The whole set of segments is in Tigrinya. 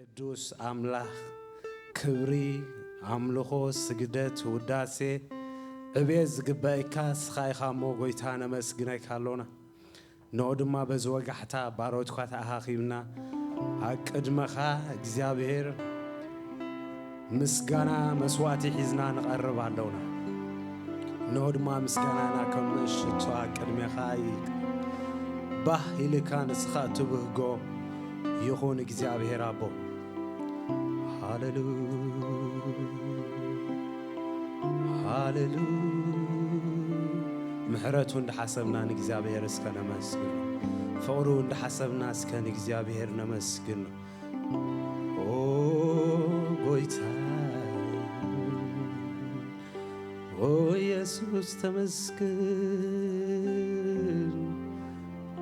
ቅዱስ ኣምላኽ፣ ክብሪ፣ ኣምልኾ፣ ስግደት፣ ውዳሴ፣ ዕቤት ዝግበእካ ንስኻ ኢኻ እሞ፣ ጎይታ፣ ነመስግነካ ኣሎና። እንሆ ድማ በዚ ወጋሕታ ባሮትካ ተኣኻኺብና ኣብ ቅድመኻ እግዚኣብሔር ምስጋና መስዋዕቲ ሒዝና ንቐርብ ኣሎና። እንሆ ድማ ምስጋናና ከም ሽቶ ኣብ ቅድሜኻ ይ-፣ ባህ ኢልካ ንስኻ እትብህጎ ይኹን እግዚኣብሔር ኣቦ። ሃሌሉ-፣ ሃሌሉ-፣ ምሕረቱ እንዳሓሰብና ንእግዚኣብሔር እስከ ነመስግን። ፍቕሩ እንዳሓሰብና እስከ ንእግዚኣብሔር ነመስግን። ኦ ጎይታ፣ ኦ ኢየሱስ ተመስገን፣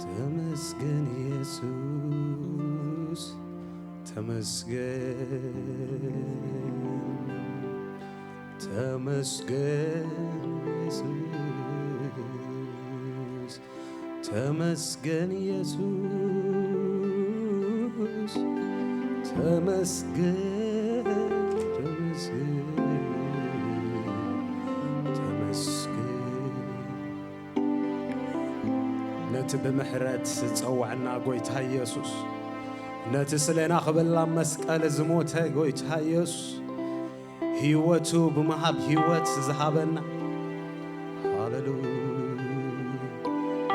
ተመስገን ኢየሱስ፣ ተመስገን፣ ተመስገን ኢየሱስ። ተመስገን ኢየሱስ፣ ተመስገን፣ ተመስገን፣ ተመስገን። ነቲ ብምሕረት ዝጸዋዕና ጎይታ ኢየሱስ፣ ነቲ ስሌና ክበላ መስቀል ዝሞተ ጎይታ ኢየሱስ፣ ህይወቱ ብምሃብ ህይወት ዝሃበና። ሃሌሉያ።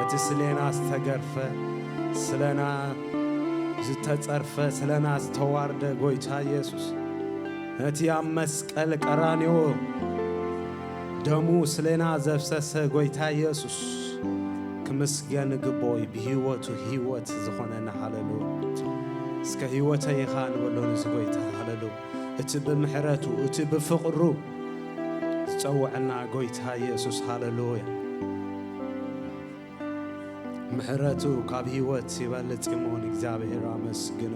እቲ ስሌና ዝተገርፈ፣ ስለና ዝተጸርፈ፣ ስለና ዝተዋርደ ጎይታ ኢየሱስ፣ ነቲ ኣብ መስቀል ቀራንዮ ደሙ ስሌና ዘፍሰሰ ጎይታ ኢየሱስ ክምስገን ግቦ እዩ። ብህይወቱ ህይወት ዝኾነና። ሃሌሉያ። እስከ ህይወተይ ኢኻ ንበሎ ነዚ ጎይታ። ሃሌሉያ። እቲ ብምሕረቱ፣ እቲ ብፍቕሩ ዝጸውዐና ጎይታ ኢየሱስ፣ ሃሌሉያ። ምሕረቱ ካብ ህይወት ይበልጽ እሞ ንእግዚኣብሔር ኣመስግኑ።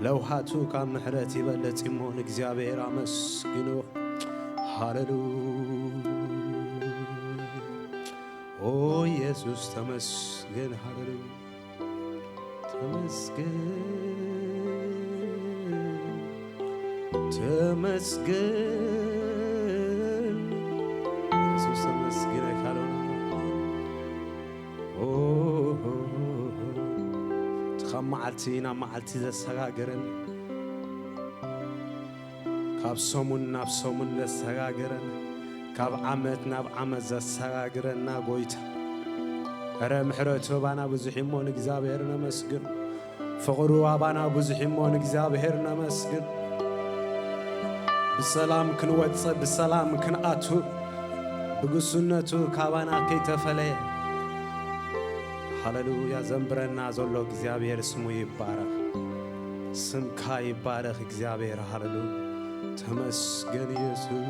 ለውሃቱ ካብ ምሕረት ይበልጽ እሞ ንእግዚኣብሔር ኣመስግኑ። ሃሌሉያ። ኦ ኢየሱስ ተመስገን። ሃሌሉያ። ተመስገን፣ ተመስገን፣ ኢየሱስ ተመስገን። ካሎና ኦ፣ እቲ ካብ መዓልቲ ናብ መዓልቲ ዘሰጋገረን፣ ካብ ሰሙን ናብ ሰሙን ዘሰጋገረን፣ ካብ ዓመት ናብ ዓመት ዘሰጋግረና ጎይታ። እረ ምሕረቱ ኣባና ብዙሕ እሞ ንእግዚኣብሔር ነመስግን። ፍቕሩ ኣባና ብዙሕ እሞ ንእግዚኣብሔር ነመስግን። ብሰላም ክንወጽእ፣ ብሰላም ክንኣቱ፣ ብግሱነቱ ካባና ከይተፈለየ። ሃሌሉያ። ዘንብረና ዘሎ እግዚኣብሔር ስሙ ይባረኽ። ስምካ ይባረኽ እግዚኣብሔር። ሃሌሉያ። ተመስገን ኢየሱስ።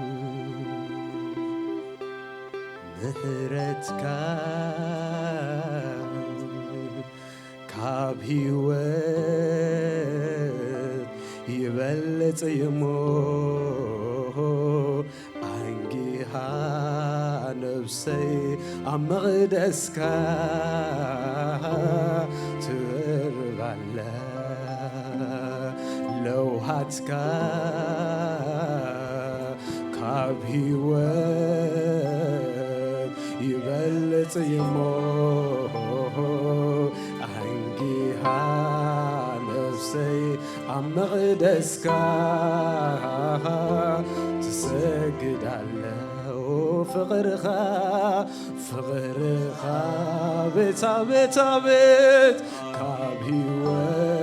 ምሕረትካ ካብ ህይወት ይበልጽ እሞ፣ ኣንጊሃ ነፍሰይ ኣብ መቕደስካ ትርባለ። ለውሃትካ ካብ ህይወት ይበልጽ እሞ፣ ኣንጊሃ ነፍሰይ ኣብ መቕደስካ ትሰግድ ኣለው። ፍቕርኻ፣ ፍቕርኻ ቤታ ቤታ ቤት ካብ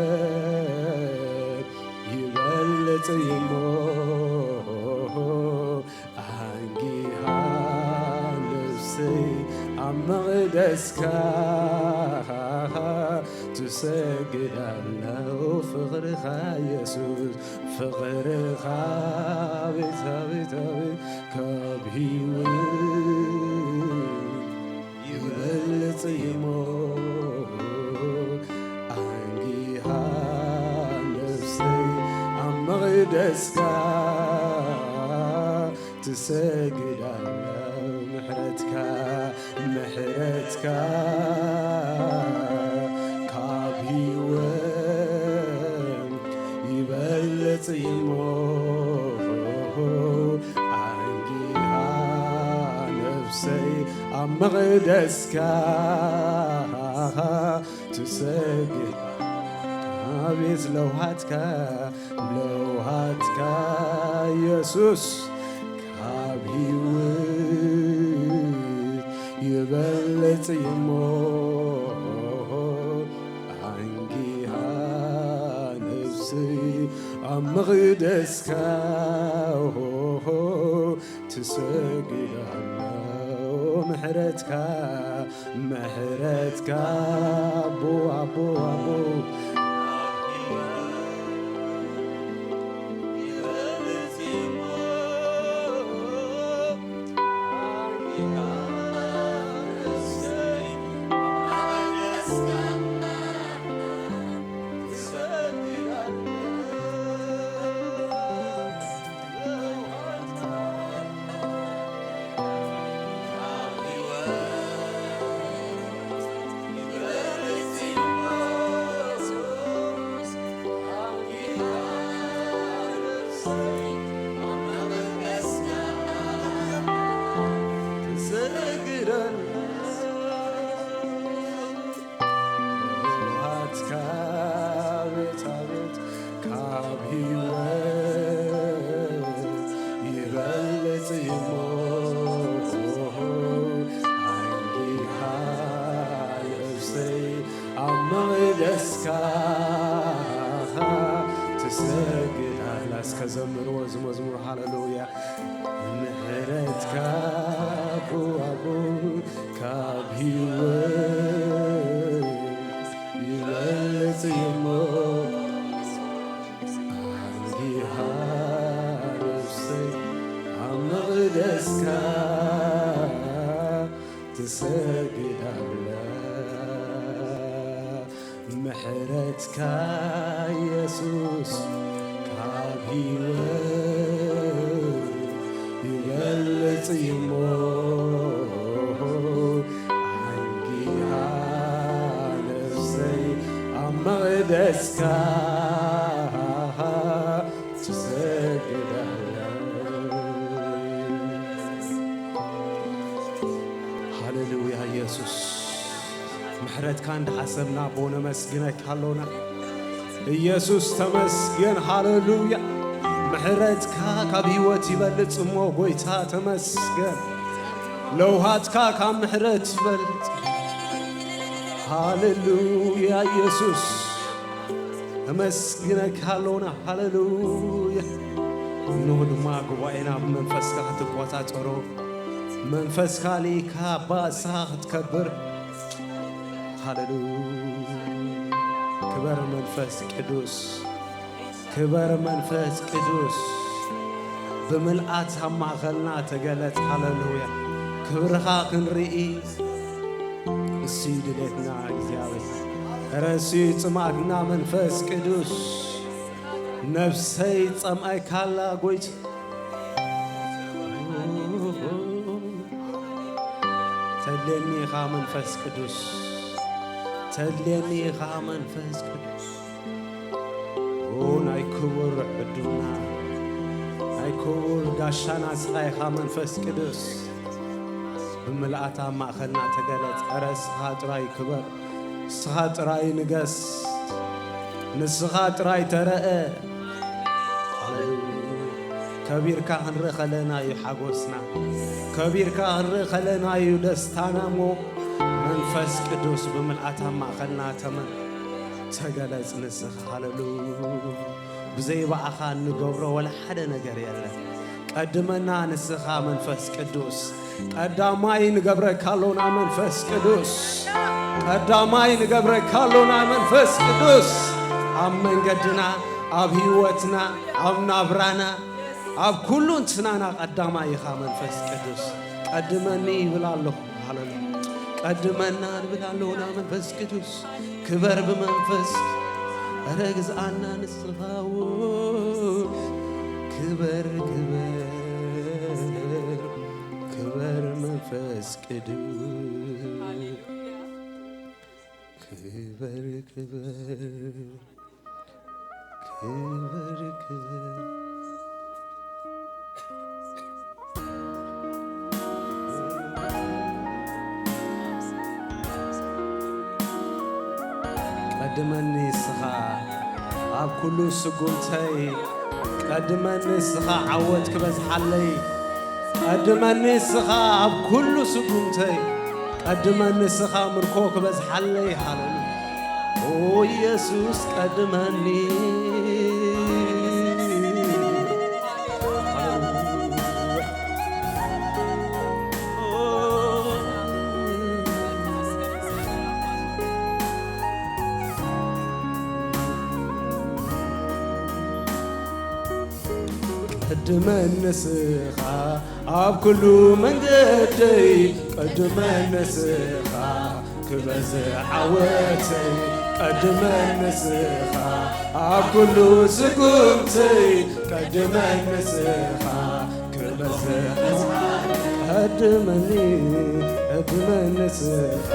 ህይወት ይበልጽ እሞ፣ ኣንጊሃ ነፍሰይ ኣብ መቕደስካ ትሰግድ ኣለው። ፍቕርኻ ኢየሱስ፣ ፍቕርኻ ቤታ ቤታ ቤት ካብ ህይወት ይበልጽ እሞ፣ ኣንጊሃ ነፍሰይ ኣብ መቕደስካ ትሰግድ ኣላ። ምሕረትካ፣ ምሕረትካ ካብ ህይወት ይበ- እሞ ኣንጊሃ ነፍሰይ ኣብ መቕደስካ ትሰግድ። ኣቤት ለውሃትካ፣ ለውሃትካ ኢየሱስ ካብ ህይወት ይበልጽ እሞ ኣንጊሃ ነፍሰይ ኣብ መቕደስካ ትሰግድ ኣሎ። ምሕረትካ፣ ምሕረትካ ኣቦ፣ ኣቦ፣ ኣቦ። ትሰግዳለህ። ሃትካ ቤት ኣቤት ካብ ህይወት ይበልጽ እሞ ኣንጊሃ ነፍሰይ ኣብ መቕደስካ ትሰግድ ኣላ። እስከ ዘምርዎ እዚ መዝሙር፣ ሃሌሉያ። ምሕረትካ ኣቦ፣ ኣቦ ካብ ህይወት ይበልጽ እሞ ኣንጊሃ ነፍሰይ ኣብ መቕደስካ ትሰግድ ኣላ። ምሕረትካ ኢየሱስ ካብ ህይወት ይበልጽ እሞ ኣንጊሃ ነፍሰይ ኣብ መቕደስካ ትሰግድ ኣላ። ሃሌሉያ ኢየሱስ፣ ምሕረትካ እንዳሓሰብና ኣቦ ነመስግነካ ኣሎና። ኢየሱስ ተመስገን፣ ሃሌሉያ። ምሕረትካ ካብ ህይወት ይበልጽ እሞ ጎይታ ተመስገን። ለውሃትካ ካብ ምሕረት ይበልጽ። ሃሌሉያ ኢየሱስ፣ ነመስግነካ ኣሎና። ሃሌሉያ። እንሆ ድማ ጉባኤና ብመንፈስካ ክትቆጻጸሮ፣ መንፈስካ ልኢካ ኣባ ንስኻ ክትከብር። ሃሌሉያ። ክበር መንፈስ ቅዱስ፣ ክበር መንፈስ ቅዱስ፣ ብምልኣት ኣብ ማእከልና ተገለጽ። ሃሌሉያ። ክብርኻ ክንርኢ እሱ እዩ ድሌትና እግዚኣብሔር። እረ እሱ እዩ ጽማእትና መንፈስ ቅዱስ። ነፍሰይ ጸምኣካ ኣላ ጎይታ። ተድልየኒ ኢኻ መንፈስ ቅዱስ፣ ተድልየኒ ኢኻ መንፈስ ቅዱስ። ኦ ናይ ክቡር ዕዱና፣ ናይ ክቡር ጋሻና ንስኻ ኢኻ መንፈስ ቅዱስ። ብምልኣት ኣብ ማእከልና ተገለጽ። እረ ንስኻ ጥራይ ክበር፣ ንስኻ ጥራይ ንገስ፣ ንስኻ ጥራይ ተረአ። ሃሌሉያ። ከቢርካ ክንርኢ ከለና እዩ ሓጎስና፣ ከቢርካ ክንርኢ ከለና እዩ ደስታና። እሞ መንፈስ ቅዱስ ብምልኣት ኣብ ማእከልና ተመ-፣ ተገለጽ ንስኻ። ሃሌሉያ። ብዘይ ብኣኻ እንገብሮ ወላ ሓደ ነገር የለን። ቀድመና ንስኻ መንፈስ ቅዱስ። ቀዳማይ ንገብረካ ኣሎና መንፈስ ቅዱስ። ቀዳማይ ንገብረካ ኣሎና መንፈስ ቅዱስ። ኣብ መንገድና፣ ኣብ ህይወትና፣ ኣብ ናብራና፣ ኣብ ኩሉ እንትናና ቀዳማይ ኢኻ መንፈስ ቅዱስ። ቀድመኒ ይብል ኣለኹ። ሃሌሉያ። ቀድመና ንብል ኣሎና መንፈስ ቅዱስ። ክበር ብመንፈስ፣ እረ ግዝኣና ንስኻ እውን። ክበር፣ ክበር፣ ክበር መንፈስ ቅዱስ። ክበር፣ ክበር፣ ክብር ክብር። ቀድመኒ ንስኻ ኣብ ኩሉ ስጉምተይ፣ ቀድመኒ ንስኻ ዓወት ክበዝሓለይ፣ ቀድመኒ ንስኻ ኣብ ኩሉ ስጉምተይ፣ ቀድመኒ ንስኻ ምርኮ ክበዝሓለይ። ሃሌሉያ። ኦ ኢየሱስ ቀድመኒ። ቀድመኒ ንስኻ ኣብ ኩሉ መንገደይ፣ ቀድመኒ ንስኻ ክበዝሕ ዓወተይ፣ ቀድመኒ ንስኻ ኣብ ኩሉ ስጉምተይ፣ ቀድመኒ ንስኻ ክበዝሕ፣ ቀድመኒ፣ ቀድመኒ ንስኻ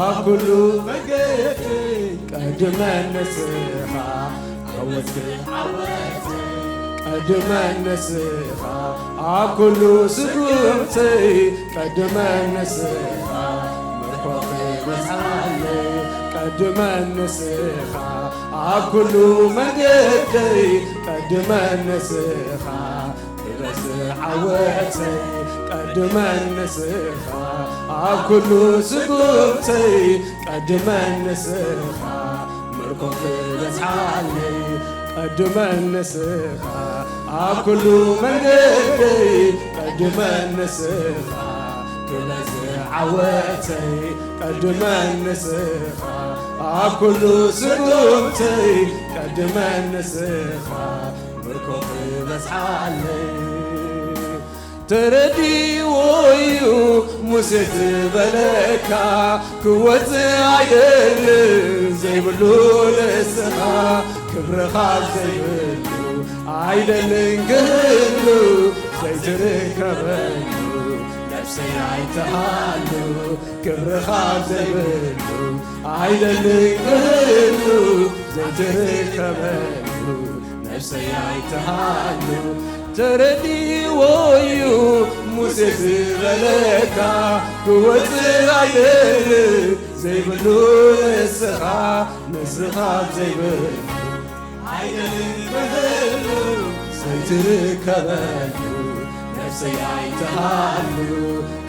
ኣብ ኩሉ መንገደይ፣ ቀድመኒ ንስኻ ዓወት ዓወት፣ ቀድመኒ ንስኻ ኣብ ኩሉ ስጉምተይ፣ ቀድመኒ ንስኻ ምርኮ ክበዝሓለይ፣ ቀድመኒ ንስኻ ኣብ ኩሉ መንገደይ፣ ቀድመኒ ንስኻ ክበዝሕ ዓወተይ፣ ቀድመኒ ንስኻ ኣብ ኩሉ ስጉምተይ፣ ቀድመኒ ንስኻ ምርኮ ክበዝሓለይ፣ ቀድመኒ ንስኻ ኣብ ኩሉ መንገደይ፣ ቀድመኒ ንስኻ ክበዝሕ ዓወተይ፣ ቀድመኒ ንስኻ ኣብ ኩሉ ስጉምተይ፣ ቀድመኒ ንስኻ ምርኮ ክበዝሓለይ። ተረዲዎ እዩ ሙሴ ዝበለካ፣ ክወጽእ ኣይደልን ዘይብሉ ንስኻ፣ ክብርኻ ዘይብሉ ኣይደልን ክህሉ፣ ዘይትርከበሉ ነፍሰይ ኣይትሃሉ፣ ክብርኻ ዘይብሉ ኣይደልን ክህሉ፣ ዘይትርከበሉ ነፍሰይ ኣይትሃሉ። ተረዲዎ እዩ ሙሴ ዝበለካ፣ ክወጽእ ኣይደልን ዘይብሉ ንስኻ፣ ንስኻ ዘይብሉ ኣይደልን ክህሉ፣ ዘይትርከበሉ ነፍሰይ ኣይትሃሉ፣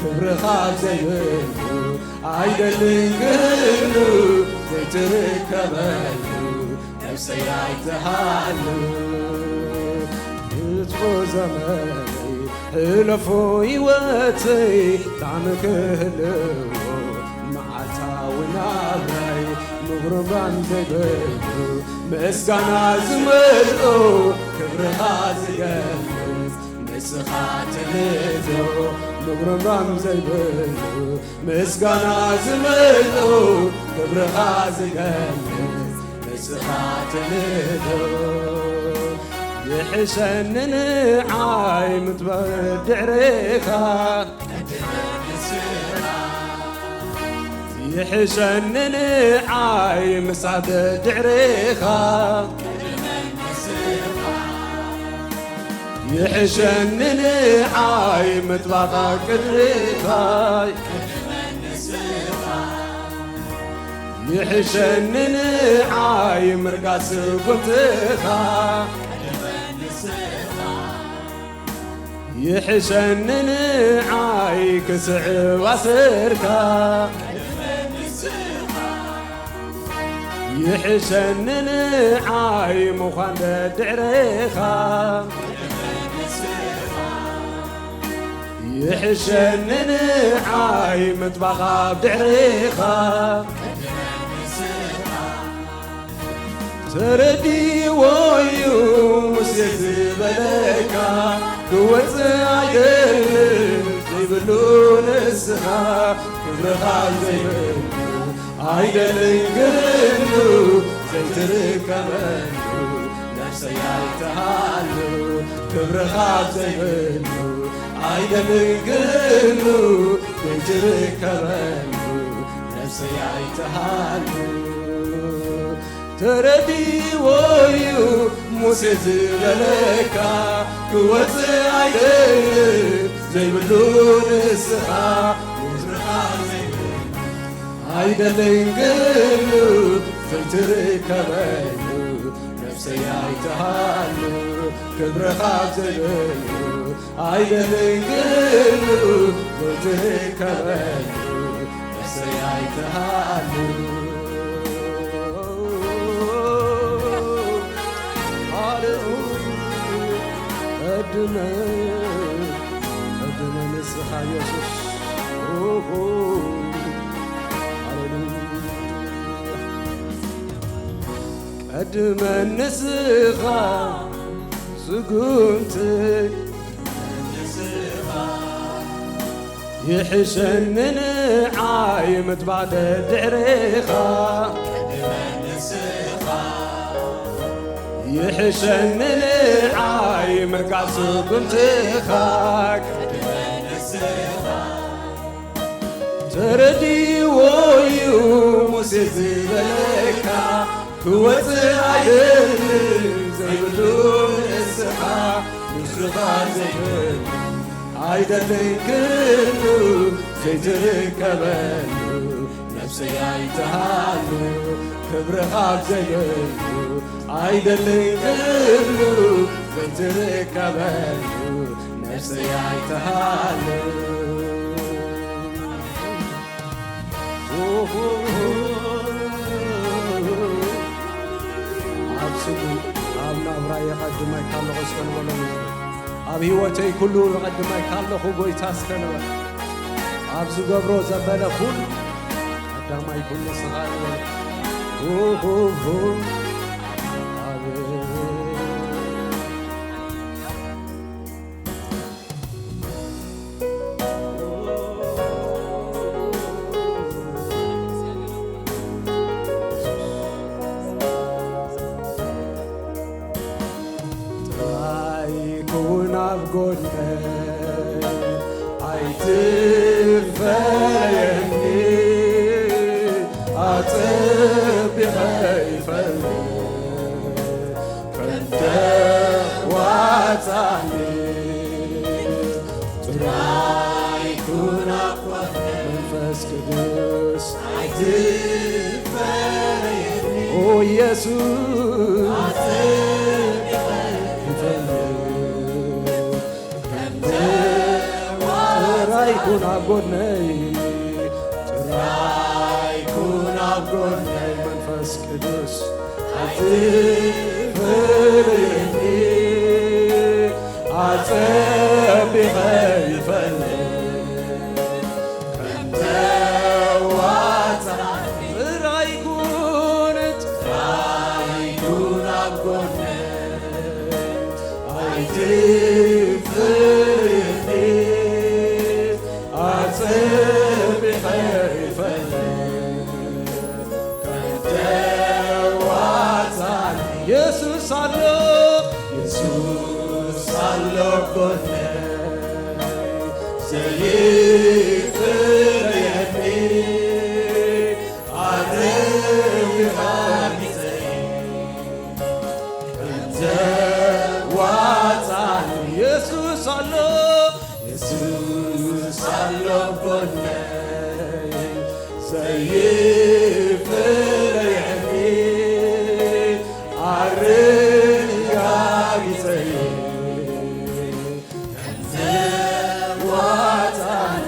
ክብርኻ ዘይብሉ ኣይደልን ክህሉ፣ ዘይትርከበሉ ነፍሰይ ኣይትሃሉ። ንጥፎ ዘመነይ ሕለፎ ህይወተይ ጣዕሚ ክህልዎ፣ መዓልታዊ ናብራይ ምጉርምራም ዘይብሉ፣ ምስጋና ዝመልኦ ክብርኻ ዝገልጽ ንስኻ ትልዶ፣ ምጉርምራም ዘይብሉ ምስጋና ዝመልኦ ክብርኻ ዝገልጽ ንስኻ ትልዶ። ይሕሸኒ ንዓይ ምጥባቕ ድሕሬኻ፣ ይሕሸኒ ንዓይ ምሳድ ድሕሬኻ፣ ይሕሸኒ ንዓይ ምጥባቕ ቅድሬኻ፣ ይሕሸኒ ንዓይ ምርጋስ ጎንትኻ፣ ይሕሸኒ ንዓይ ክስዕብ ኣሰርካ፣ ይሕሸኒ ንዓይ ምዃን ደድሕሬኻ፣ ይሕሸኒ ንዓይ ምጥባቕ ኣብ ድሕሬኻ። ተረዲዎ እዩ ሙሴ ዝበለካ፣ ክወጽእ ኣይደልን ዘይብሉ ንስኻ፣ ክብርኻ ዘይብሉ ኣይደልን ክህሉ፣ ዘይትርከበሉ ነፍሰይ ኣይትሃሉ፣ ክብርኻ ዘይብሉ ኣይደልን ክህሉ፣ ዘይትርከበሉ ነፍሰይ ኣይትሃሉ። ተረዲዎ እዩ ሙሴ ዝበለካ፣ ክወፅእ ኣይደልን ዘይብሉ ንስኻ፣ ክብርኻ ዘይብሉ ኣይደልን ክብሉ ዘይትርከበሉ፣ ነፍሰይ ኣይትሃሉ ክብርኻ ዘይብሉ ኣይደልን ክብሉ ዘይትርከበሉ፣ ነፍሰይ ኣይትሃሉ። ሃሌሉያ። ዕድመ፣ ዕድመ ንስኻ የሱስ። ኦሆ። ሃሌሉያ። ዕድመ ንስኻ ስጉምቲ ይሕሸኒ ንዓይ ምጥባቕ ደድሕሬኻ። ይሕሸኒ ንዓይ ምርጋጽ ስጉምትኻ። ተረዲዎ እዩ ሙሴ ዝበለካ፣ ክወፅእ ኣይደልን ዘይብሉ ንስኻ፣ ንስኻ ዘይብሉ ኣይደልን ክብሉ ዘይትርከበሉ፣ ነፍሰይ ኣይትሃሉ ክብርኻ ኣብ ዘይብሉ ኣይደልን ክብሉ ዘይትርከበሉ፣ ነፍሰይ ኣይትሃሉ። ኣብ ስሙ፣ ኣብ ናብራ የቐድመካ ኣለኹ እስከ ንበሎ። ኣብ ህይወተይ ኩሉ የቐድመካ ኣለኹ ጎይታ እስከ ንበል። ኣብ ዝገብሮ ዘበለ ኩሉ ቀዳማይ ኩሉ ንስኻ ንበል። ኣቤት። ጥራይ ኩን ኣብ ጎነይ ኣይትፈለየኒ ኣጸቢቐ ይፈልጥ ከም ተዋጻኒ ጥራይ ኩን ኣብ መንፈስ ቅዱስ ኣይትፈለየኒ ኦ ኢየሱስ ኣጸቢቐ ይፈልጥ ጥራይ ኩን ኣብ ጎነይ ጥራይ ኩን ኣብ ጎነይ መንፈስ ቅዱስ ኣይትፈለየኒ ኣጸቢቐ ይፈልጥ ከም ተዋጻኒ ጥራይ ኩን ጥራይ ኩን ኣብ ጎነይ ኣይትፍለየኒ ኣጸቢቐ ይፈልጥ ከም ተዋጻኒ የሱስ ኣሎ የሱስ ኣሎ ጎነይ ዘይፍለየኒ ኣረቢኻ ጊዜ ዘዋጻኒ የሱስ ኣሎ የሱስ ኣሎ ጎነይ ዘይፍለየኒ ኣረጋጊጸይ ዘዋጻኒ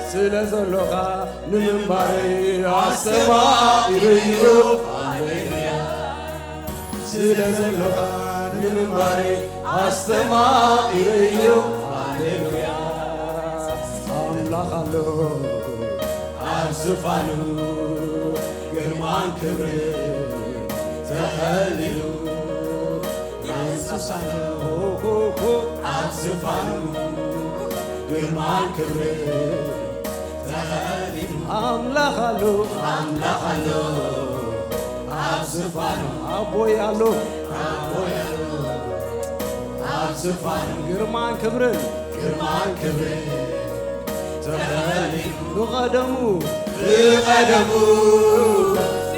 ስለ ዘሎኻ ንምንባረይ ኣስተማቒረዮ ሃሌሉያ ስለ ዘሎኻ ንምንባረይ ኣስተማቒረዮ ሃሌሉያ ኣምላኽ ኣሎ ኣብ ዝፋኑ ግርማን ክብርን ተኸሊሉ የሱስ ኣሎ ኣብ ዝፋኑ ግርማን ክብርን ተኸሊሉ ኣምላኽ ኣሎ ኣምላኽ ኣሎ ኣብ ዝፋኑ ኣቦይ ኣሎ ኣቦይ ኣሎ ኣብ ዝፋኑ ግርማን ክብርን ግርማን ክብርን ተኸሊሉ ብቐደሙ ብቐደሙ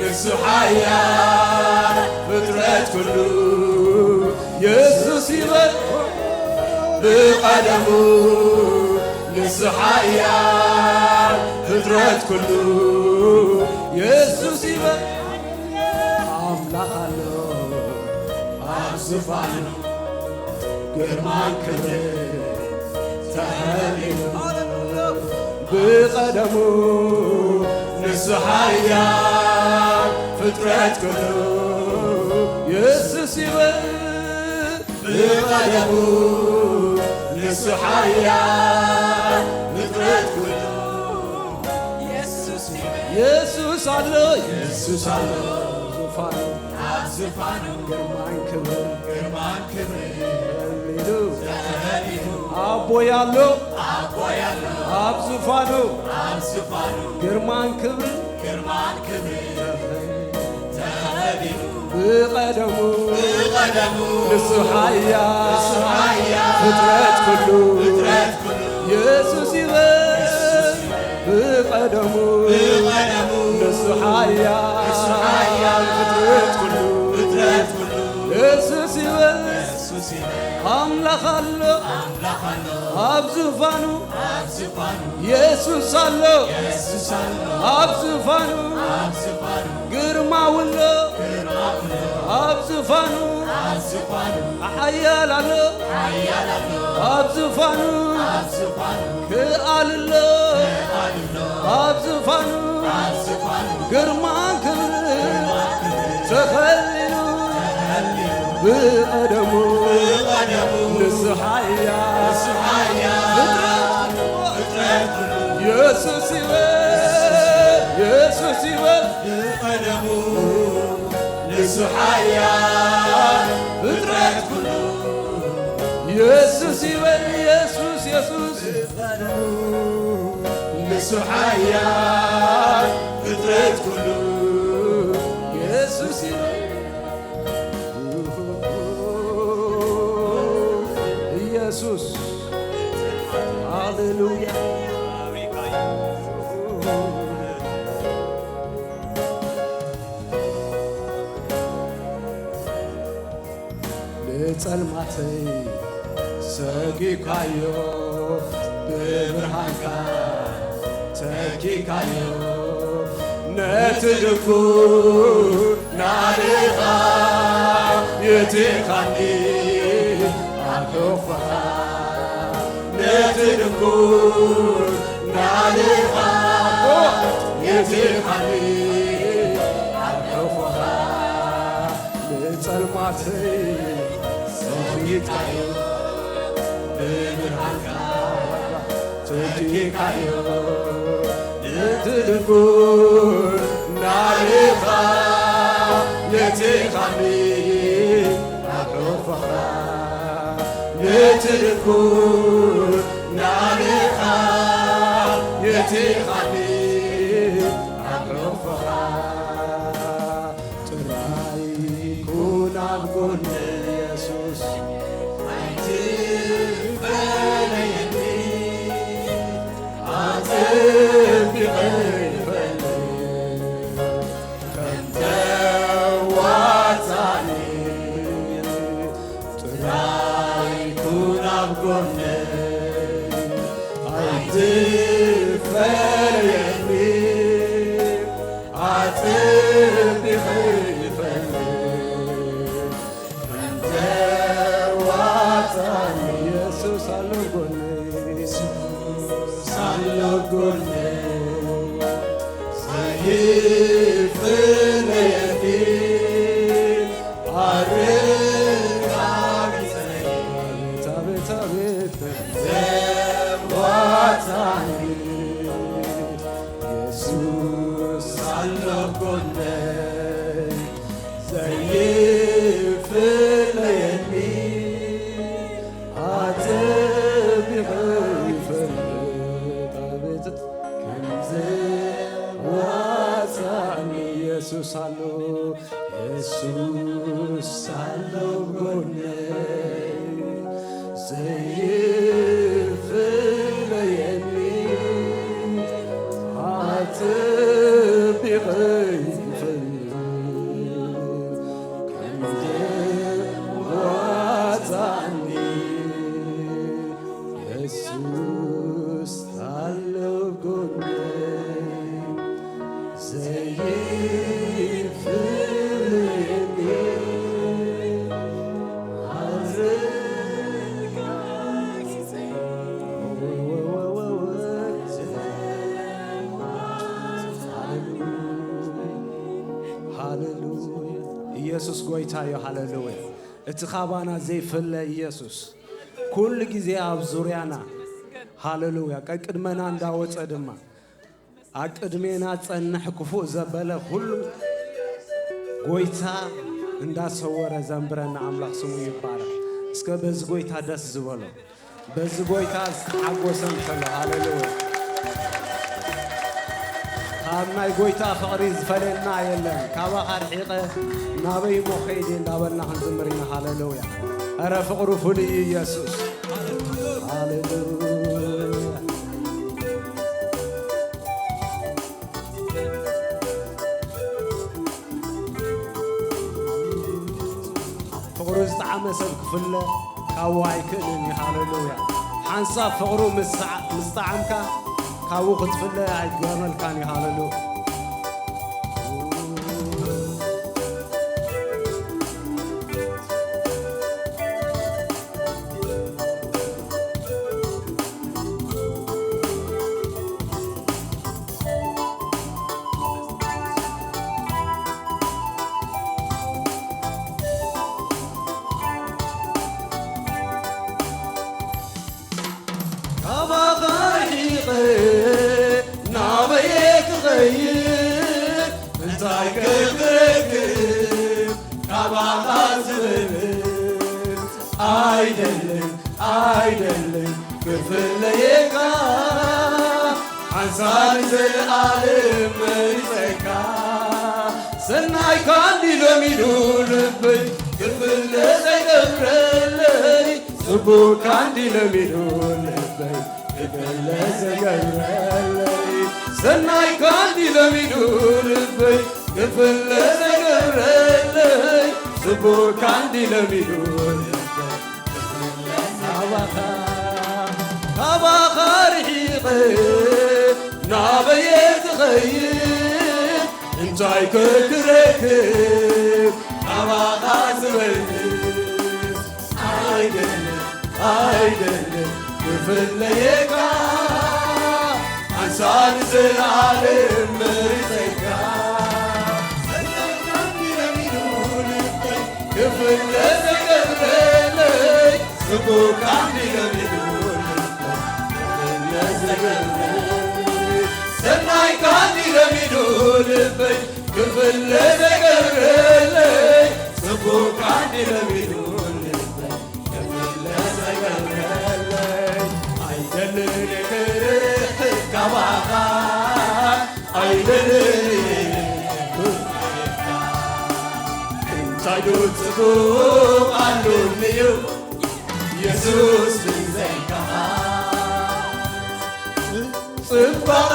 ንሱ ሓያል ፍጥረት ኩሉ የሱስ ይበል። ብቐደሙ ንሱ ሓያል ፍጥረት ኩሉ የሱስ ይበል። ኣምላኽ ኣሎ ኣብ ዝፋኑ ግርማን ክብርን ተኸሊሉ። ብቐደሙ ንሱ ሓያል ፍጥረት ኩሉ የሱስ ይበል። ብቐደሙ ንሱ ሓያል ፍጥረት ኩሉ የሱስ ኣሎ። የሱስ ኣሎ። ዙፋኑ ኣብ ዝፋኑ ግርማን ክብርን ግርማን ክብርን ተኸሊሉ። ተኸሊሉ። ኣቦይ ኣሎ። ኣቦይ ኣሎ። ኣብ ዝፋኑ ኣብ ዝፋኑ ግርማን ክብርን ግርማን ክብርን ተኸሊሉ። ብቐደሙ ብቐደሙ ንሱ ሓያል ንሱ ሓያል ፍጥረት ኩሉ ፍጥረት ኩሉ የሱስ ይበል። ብቐደሙ ብቐደሙ ንሱ ሓያል ንሱ ሓያል ፍጥረት ኩሉ ፍጥረት ኩሉ የሱስ ይበል። የሱስ ይበል። ኣምላኽ ኣሎ ኣምላኽ ኣሎ ኣብ ዙፋኑ ኣብ ዝፋኑ የሱስ ኣሎ የሱስ ኣሎ ኣብ ዙፋኑ ኣብ ዝፋኑ ግርማዊ ኣሎ ግርማዊ ኣሎ ኣብ ዙፋኑ ኣብ ዝፋኑ ሓያል ኣሎ ሓያል ኣሎ ኣብ ዙፋኑ ኣብ ዝፋኑ ክኣል ኣሎ ክኣል ኣሎ ኣብ ዙፋኑ ኣብ ዝፋኑ ግርማን ክብርን ተኸሊሉ ተኸሊሉ ብቐደሙ ብቐደሙ ንሱ ሓያል ንሱ ሓያል ፍጥረት ፍጥረት ኩሉ የሱስ ይበል የሱስ ይበል ብቐደሙ ንሱ ሓያል ፍጥረት ኩሉ የሱስ ይበል የሱስ የሱስ ንሱ ሓያል ፍጥረት ኩሉ የሱስ ይበል ኢየሱስ ሃሌሉያ። ንጸልማተይ ሰጊካዮ ብብርሃንካ ተኪካዮ ነቲ ድንኩ ናድኻ የቲኻኒ ኣኮፈኻ ነቲ ድንኩ ናድኻ የቲኻኒ ኣኮፈኻ ንጸልማተይ ሰጊካዮ ብብርሃንካ ተኪካዮ ነቲ ድንኩል ናድኻ የቲኻኒ ኣኮፈኻ ነቲ ድንኩል ናድኻ የቲኻኒ ኣኮፈኻ ጥራይ ኩን ኣብ ጎኒ የሱስ ኣይትፈለየኒ ኣጸቢቐ ይፈልጥ ከም ተዋጻኒ ጥራይ ኩን ኣብ ጎኒ ኣይትፈለየኒ ኣጸቢቐ ይፈልጥ ከም ተዋጻኒ የሱስ ኣሎ ጎነይ የሱስ ኣሎ ጎነይ ዘይፍለየኒ ኣረጋግጸኒ ኣቤት ኣቤት ኣቤት ተዋጻኒ የሱስ ኣሎ ጎነይ ዘይፍለየኒ ኣጸቢቐ ይፈልጥ ኣቤት ከም ዘዋጻኒ የሱስ ኣሎ የሱስ ኣሎ ጎነይ ዘይፍለየኒ ኣጸቢቐ ይፈልጥ ታዮ። ሃሌሉያ። እቲ ካባና ዘይፍለ ኢየሱስ ኩሉ ግዜ ኣብ ዙርያና፣ ሃሌሉያ፣ ቀቅድመና እንዳወጸ ድማ ኣብ ቅድሜና ጸንሕ ክፉእ ዘበለ ኩሉ ጎይታ እንዳሰወረ ዘንብረና ኣምላኽ ስሙ ይባረኽ። እስከ በዚ ጎይታ ደስ ዝበሎ፣ በዚ ጎይታ ዝተሓጎሰ እንተሎ፣ ሃሌሉያ። ካብ ናይ ጎይታ ፍቕሪ ዝፈልየና የለን። ካባኻ ርሒቐ ናበይ እሞ ከይደ እንዳበልና ክንዝምር ኢና። ሃሌሉያ። ኧረ ፍቕሩ ፍሉይ እዩ ኢየሱስ። ሃሌሉያ። ፍቕሩ ዝጠዓመ ሰብ ክፍለ ካብኡ ኣይክእልን እዩ። ሃሌሉያ። ሓንሳብ ፍቕሩ ምስ ሰዓ-፣ ምስ ጠዓምካ ካብኡ ክትፍለ ኣይገርመልካን እዩ። ሃሌሉያ። ካባኻ ርሒቐ ናበየ ክኸይድ፣ እንታይ ክረክብ ካባኻ ዝብል? ኣይደልን፣ ኣይደልን ክፍለየካ፣ ሓንሳብ ንዘለኣለም መሪጸካ። ሰናይካ እንዲ ለሚዱ ልበይ ክፍለ ዘይገብረለይ፣ ጽቡቕካ እንዲ ለሚዱ ልበይ ክፍለ ዘይገብረለይ፣ ሰናይካ እንዲ ለሚዱ ልበይ ክፍለ ዘይገብረለይ፣ ጽቡቕካ እንዲ ለሚዱ ልበይ ክፍለ ዘይገብረለይ። ካባኻ፣ ካባኻ ርሒቐ ናበየ ክኸይድ፣ እንታይ ክረክብ ካባኻ ዝበልጽ? ኣይደልን፣ ኣይደልን ክፍለየካ፣ ኣንሳን ዘላለም መሪጸካ። ሰላምካ እንዲለሚዱ ልበይ ክፍለ ዘገብረለይ፣ ጽቡቕካ እንዲለሚዱ ልበይ ክፍለ ዘገብረለይ፣ ሰናይካ እንዲለሚዱ ልበይ ክፍለ ዘገብረለይ፣ ጽቡቕካ እንዲለሚዱ ልበይ ክፍለ ዘገብረለይ። ኣይደልን ክርሕቅ ካባኻ፣ ኣይደልን ክርሕቅ፣ እንታይ ዶ ጽቡቕ ኣሎኒ እዩ የሱስ ብዘይካኻ። ጽባቐ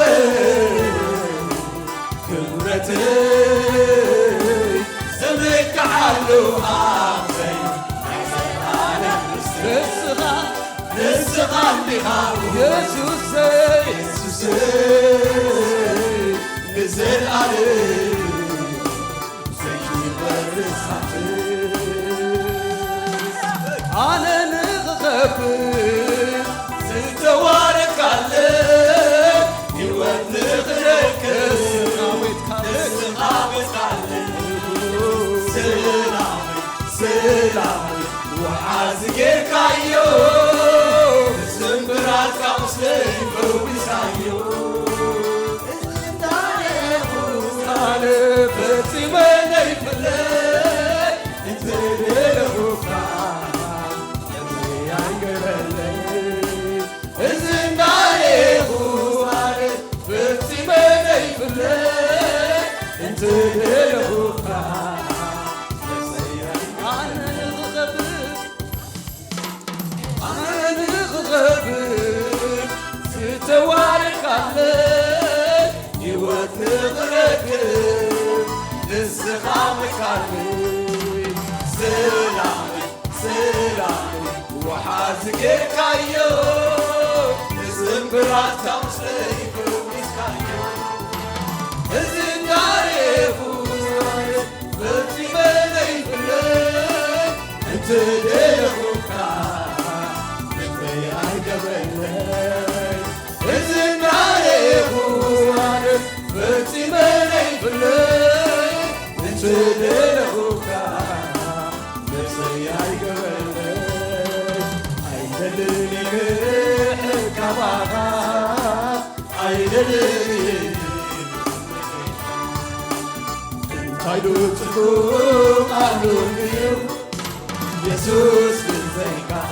ክብረተይ ዘምልከዓሉ ሃብተይ ናይ ዘላለም ርስተይ። ንስኻ፣ ንስኻ እንዲኻ የሱሰይ፣ የሱሰይ ንዘለኣለም ዘይትወርስ ሃብቲ። ኣነ ንኽኸብር ዝተዋረድካለይ፣ ህይወት ንኽረክብ ንስኻ ሞይትካለይ። ሰላም፣ ሰላም ወሓዚ ጌርካዮ፣ ስንብራትካ ቁስለይ ፈዊሳዮ። ኣነ ፈጺመ ዘይፍለጥ እንተ ደለኹካ፣ ነብሰይ ኣይገበለይ። እዚ እንዳሬኹ ኣነ ፈጺመ ዘይፍለጥ እንተ ደለኹካ፣ ነብሰይ ኣይገበለይ። ኣነ ንኽኸብር ኣነ ንኽኸብር ዝተዋረድካለይ፣ ህይወት ንኽረክብ ንስኻ መካረይ። ሰላም፣ ሰላም ወሓዚ ጌርካዮ፣ ንስምብራትካ ቁስለይ ፈዊስካዮ። እዚ እንዳሬኹ ፈጺመ ዘይፍለጥ እንተ ደለኹካ ልበይ ኣይገበለይ። እዚ እንዳሬኹ ኣነ ፈጺመ ዘይፍለጥ እንተ ደለኹካ ነፍሰይ ኣይገበለይ ኣይደልን ክርሕቅ ካባኻ ኣይደልን እንታይ ዶ ጽቡቕ ኣሉኒ እዩ የሱስ ብዘይካኻ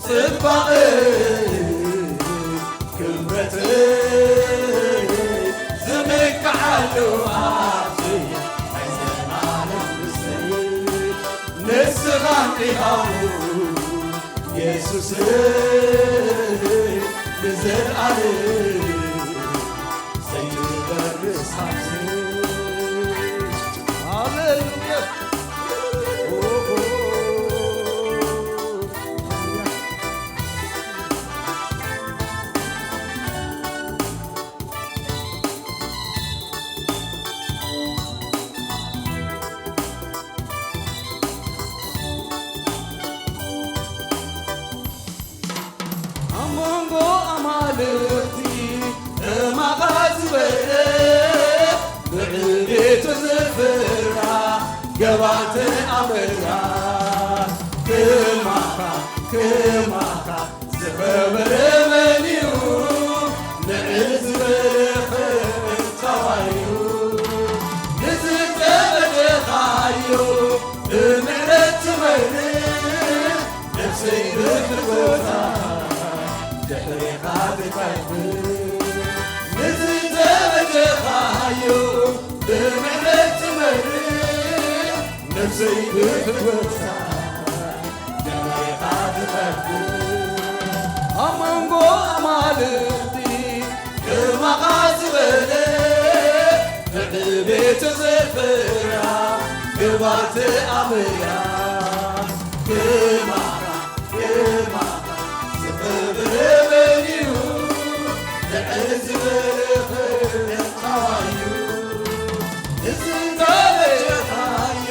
ጽባቐ ክብረተይ ዝምክዓሉ ኣብዚ ናይ ዘላለም ርስቲ ንስኻ ኢኻ የሱስ ንዘለኣለም ዘይትበርስ ሃብቲ። ሃሌሉያ። ኣብ መንጎ ኣማልኽቲ እማኻ ዝበለ ብዕቤቱ ዝፍራ ገባትን ኣመራ ክማኻ ክማኻ ዝኸበረ መን እዩ ንዕል ዝበለ ክእንታዋዩ ንዝተበደኻዮ ብምሕረት ትመልስ ነፍሰይ ብፍትወታ ድሕሬኻ ትቀብል ንዝተበደኻዮ ብምሕረት ትመልስ ነፍሰይ ብፍትወታ ድሕሬኻ ትቐብል ኣብ መንጎ ኣማልኽቲ ከማኻ ዝበለ ብዕቤቱ ዝፍራ ግባር ተኣምራ ከማኻ ከማኻ ዝኸበረ መን እዩ ንዕል ዝበለ ክእንታዋዩ ንዝተበደኻዮ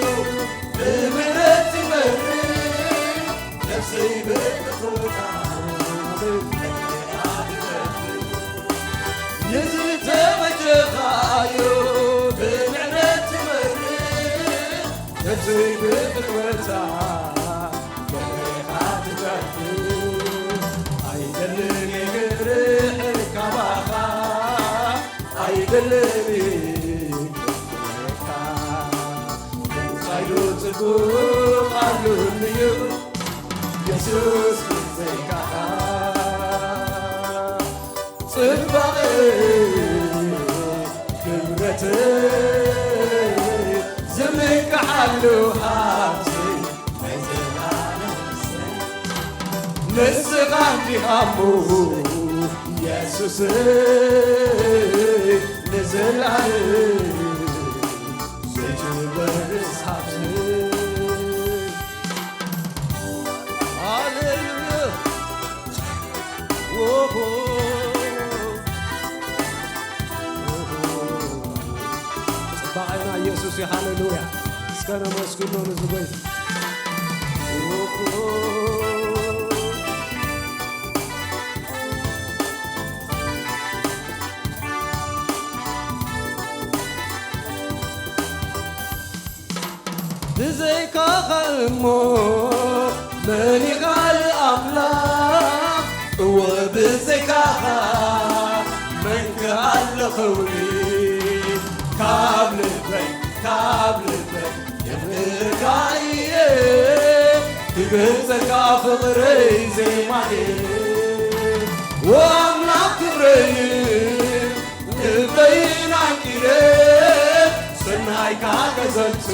ብምሕረት ትመልስ ነፍሰይ ብፍትወታ ንዝተበደኻዮ ብምሕረት ትመልስ ነፍሰይ ብፍትወታ ድሕሬኻ ትጠፍእ ኣይደልን ክርሕቅ ካባኻ ኣይደልን ክርሕቅ እንታይ ዶ ጽቡቕ ኣሉኒ እዩ የሱስ ብዘይካኻ ጽባቐ ክብረት ዝምክዓሉ ሃብቲ ናይ ዘላለም ንስኻ እንዲኻ እሞ የሱስ ንዘላለም ዘይትበርስ ሃብቲ ሃሌሉያ ኦሆ ኦሆ ጽባቐና ኢየሱስ እዩ ሃሌሉያ እስከ ነመስግኖ ንዝጎይ ኦሆ ብዘይካኻ እሞ መን ይኻል ኣምላኽ እወ ብዘይካኻ መን ክኣለ ኽብሪ ካብ ልበይ ካብ ልበይ የፍርካ እየ ክገልጸካ ፍቕረይ ዜማየ ወኣምላኽ ክብረይ ልበይን ኣንቂረ ሰናይካ ከዘንቱ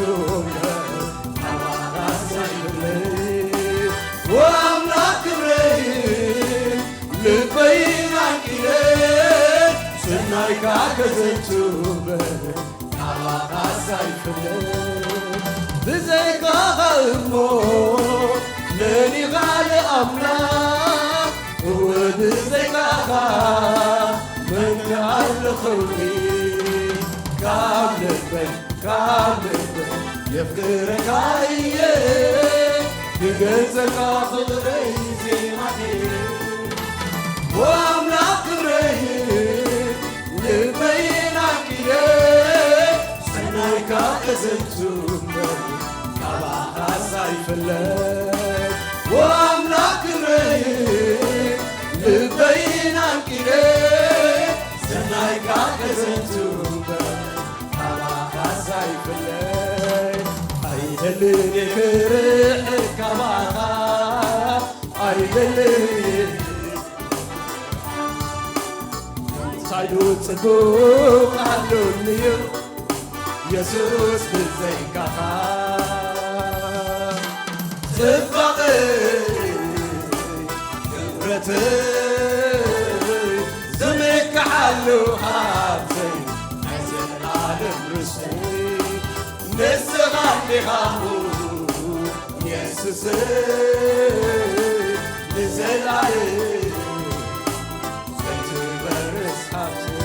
ኣባኻስ ኣይብለይ ወኣምላኽ ክብረይ ልበይን ኣንቂረ ሰናይካ ከዘንቱ ኣባኻስ ኣይብለይ ብዘይካኻ እሞ መን ይኻል ኣምላኽ እወ ብዘይካኻ መን ክኣሉ ኽብሪ ካብ ልበይ ካብ ልበይ የፍቅረካ እየ ክገልጸካ ፍቕረይ ዜማየ ወኣምላኽ ክብረይ ልበይ ናቂየ ሰናይካ ከዘንቱ እምበር ይፍለጥ ኣምላኽ ክብረይ ልበይን ኣንቂደ ሰናይካ ከዘንቱ እምበር ካባኻስ ኣይፍለይ ኣይደልን ክርሕቅ ካባኻ ኣይደልን ሳይዱ ጽቡቕ ኣሎኒ እዩ የሱስ ብዘይካኻ ጽባቐ ክብረተይ ዝምክሓሉ ሃብተይ ናይ ዘላለም ርስተይ ንስኻ እንዲኻ የሱስ ንዘላለም ዘይትበርስ ሃብተይ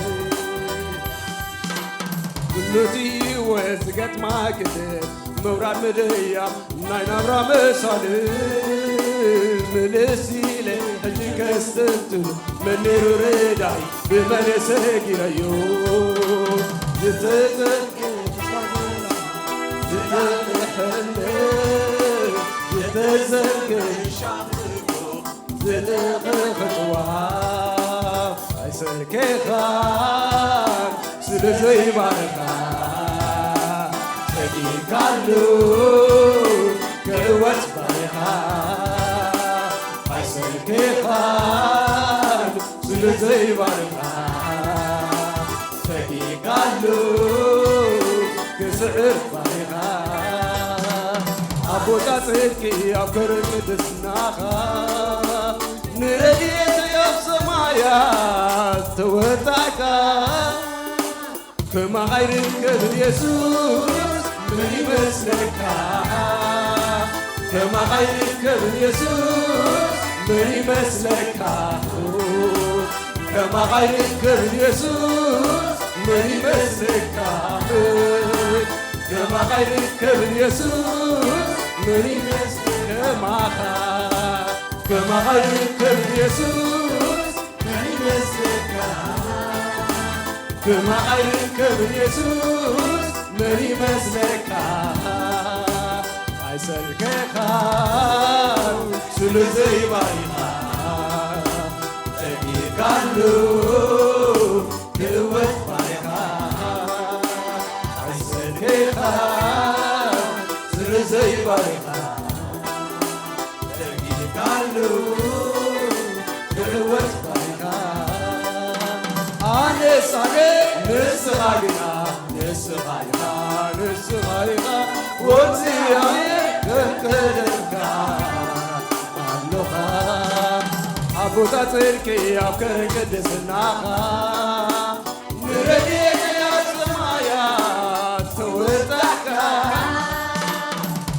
ኩሉ እቲ ህይወት ዝገጥማ ግድል ምውራድ ምድያብ ናይ ናብራ መሳልል ምልስ ኢለ ሕጂ ከስተንትኑ መን ነይሩ ረዳይ ብመን የሰጊረዮ ዝተጠንቀ ዝተጠንቀ ዝተዘርገ ዝለኸኸጥዋ ኣይሰልኬኻን ስለ ዘይባርኻ ተጊካሉ ክዕወት ባሪኻ ኣይሰልኬኻን ስለ ዘይባርኻ ተጊካሉ ክስዕር ባሪኻ ኣቦታ ጽድቂ ኣብ ከረን ቅድስናኻ ንረድኤተይ ኣብ ሰማያት ተወጣእካ ከማኻ ይርከብ የሱስ መን ይመስለካ ከማኻ ይርከብ የሱስ መን ይመስለካ ከማኻ ይርከብ የሱስ መን ይመስለካ ከማኻ ይርከብ የሱስ መን ይመስለካ ከማኻ ከማኻ ይርከብ የሱስ መን ይመስለካ ከማኻ ይርከብ የሱስ መን ይመስለካ ኣይሰልከኻ ስለ ዘይባይኻ ተጊካሉ ክእወት ባሪኻ ኣይሰልከኻ ስለ ዘይባይኻ ተጊካሉ ክእወት ባሪኻ ኣነሳገ ንስኻ ግና ንስኻ ኢኻ ንስኻ ኢኻ ወፂኣየ ከንቀደምካ ኣሎኻ ኣቦታ ጽድቂ ኣብ ከረን ቅድስናኻ ንረድኤተይ ኣብ ሰማያት ተወጣሕካ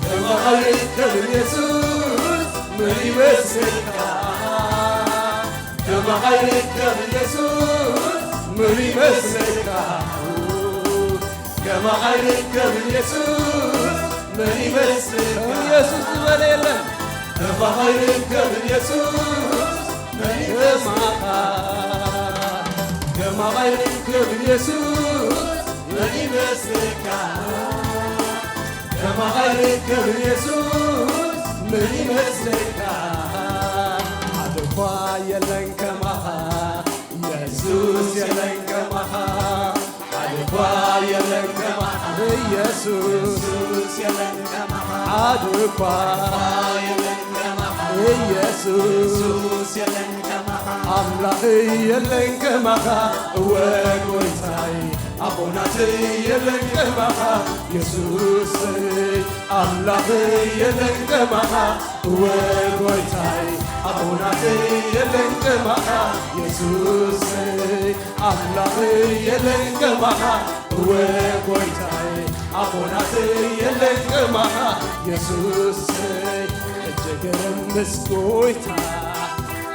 ከማኻ ይርከብ የሱስ መን ይመስለካ ከማኻ ይርከብ የሱስ መን ይመስለካ ከማኻ ይርከብ የሱስ መን ይመስለካ ኢየሱስ ዝበለ የለን ከማኻ ይርከብ የሱስ መን ይመስለካ ከማኻ ይርከብ የሱስ መን ይመስለካ ከማኻ ይርከብ የሱስ መን ይመስለካ ሓደ እኳ የለን ከማኻ የሱስ የለን ከማኻ ሓደ እኳ የለን ከማኻ ኢየሱስ የለን ከማኻ ሓደ እኳ የለን ከማኻ ኢየሱስ የለን ከማኻ ኣምላኽ የለን ከማኻ እወ ጎይታይ ኣቦናተይ የለን ከማኻ የሱሰይ ኣምላኽ የለን ከማኻ እወ ጎይታይ ኣቦናተይ የለን ከማኻ የሱሰይ ኣምላኽ የለን ከማኻ እወ ጎይታይ ኣቦናተይ የለን ከማኻ የሱሰይ እጅግርም ምስ ጎይታ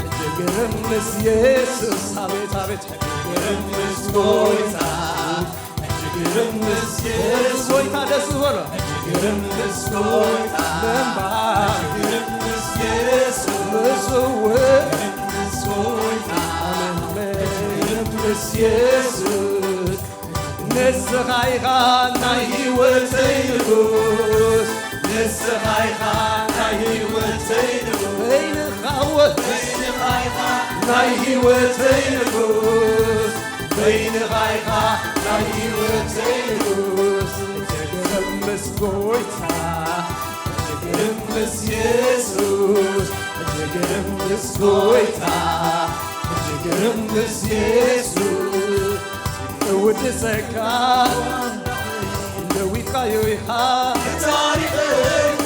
እጅግርም ምስ የሱስ ኣቤት ኣቤት እጅግርም ምስ ጎይታ እጅግርም ምስ የሱስ ጎይታ ደስ ዝበሎ እጅግርም ምስ ጎይታ ምንባር እጅግርም ምስ የሱስ ምስውር ምስ ጎይታ እጅግርም ምስ የሱስ ንስኻ ኢኻ ናይ ህይወተይ ንጉስ ንስኻ ኢኻ ህይወተይ ንጉስ፣ በይንኻ ኢኻ ናይ ህይወተይ ንጉስ። እጅግርም ምስ ጎይታ፣ እጅግርም ምስ የሱስ፣ እጅግርም ምስ ጎይታ፣ እጅግርም ምስ የሱስ። እውድሰካ ለዊጥካዮ ኢኻ ታሪኸይ፣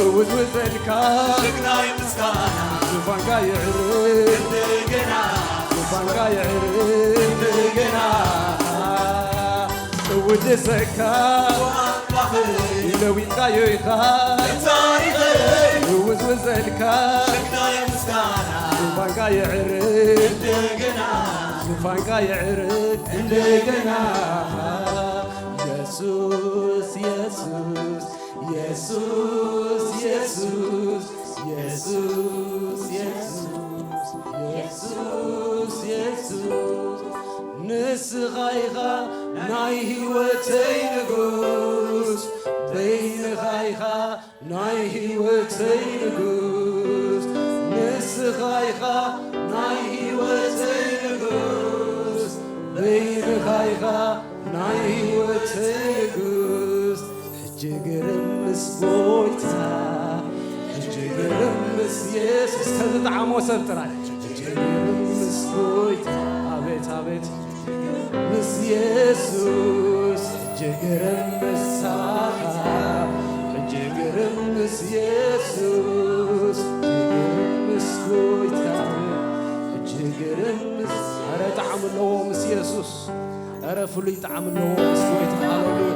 እውዝውዘልካ ጅግናይ ምስጋና ዙፋንካ ይዕርግ እንደገና፣ ዙፋንካ ይዕርግ እንደገና። እውድሰካ ኣምላኸይ ለዊጥካዮ ኢኻ ታሪኸይ፣ እውዝውዘልካ ጅግናይ ምስጋና ዙፋንካ ይዕርግ እንደገና፣ ዙፋንካ ይዕርግ እንደገና። የሱስ የሱስ የሱስ የሱስ የሱስ የሱስ የሱስ የሱስ ንስኻ ኢኻ ናይ ህይወተይ ንጉስ፣ በይንኻ ኢኻ ናይ ህይወተይ ንጉስ፣ ንስኻ ኢኻ ናይ ህይወተይ ንጉስ፣ በይንኻ ኢኻ ናይ ህይወተይ ንጉስ። ሕጂ ግርም ምስ ጎይታ፣ ሕጂ ግርም ምስ የሱስ። ከዝጠዓሞ ሰብ ጥራይ። ሕጂ ግርም ምስ ጎይታ፣ ኣቤት፣ ኣቤት። ምስ የሱስ፣ ሕጂ ግርም ምሳኻ፣ ሕጂ ግርም ምስ የሱስ፣ ሕጂ ግርም ምስ ጎይታ፣ ሕጂ ግርም ምስ፣ ኧረ ጣዕሚ ኣለዎ ምስ የሱስ። ኧረ ፍሉይ ጣዕሚ ኣለዎ ምስ ጎይታ። ሃሌሉያ።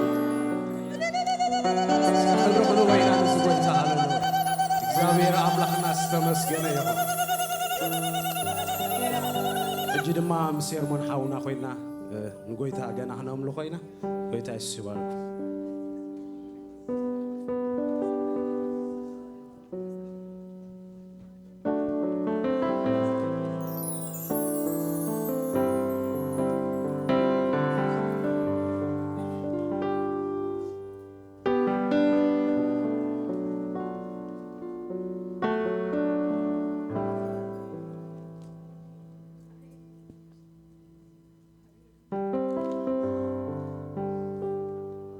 ክብሪ ክንወይና ምስ ጎይታ። ሃሌሉያ። እግዚኣብሔር ኣምላኽና ዝተመስገነ ይኹን። ሕጂ ድማ ምስ ሄርሞን ሓውና ኮይና፣ እ፣ ንጎይታ ገና ክነምልኾ ኢና። ጎይታ የሱስ ይባርኩም።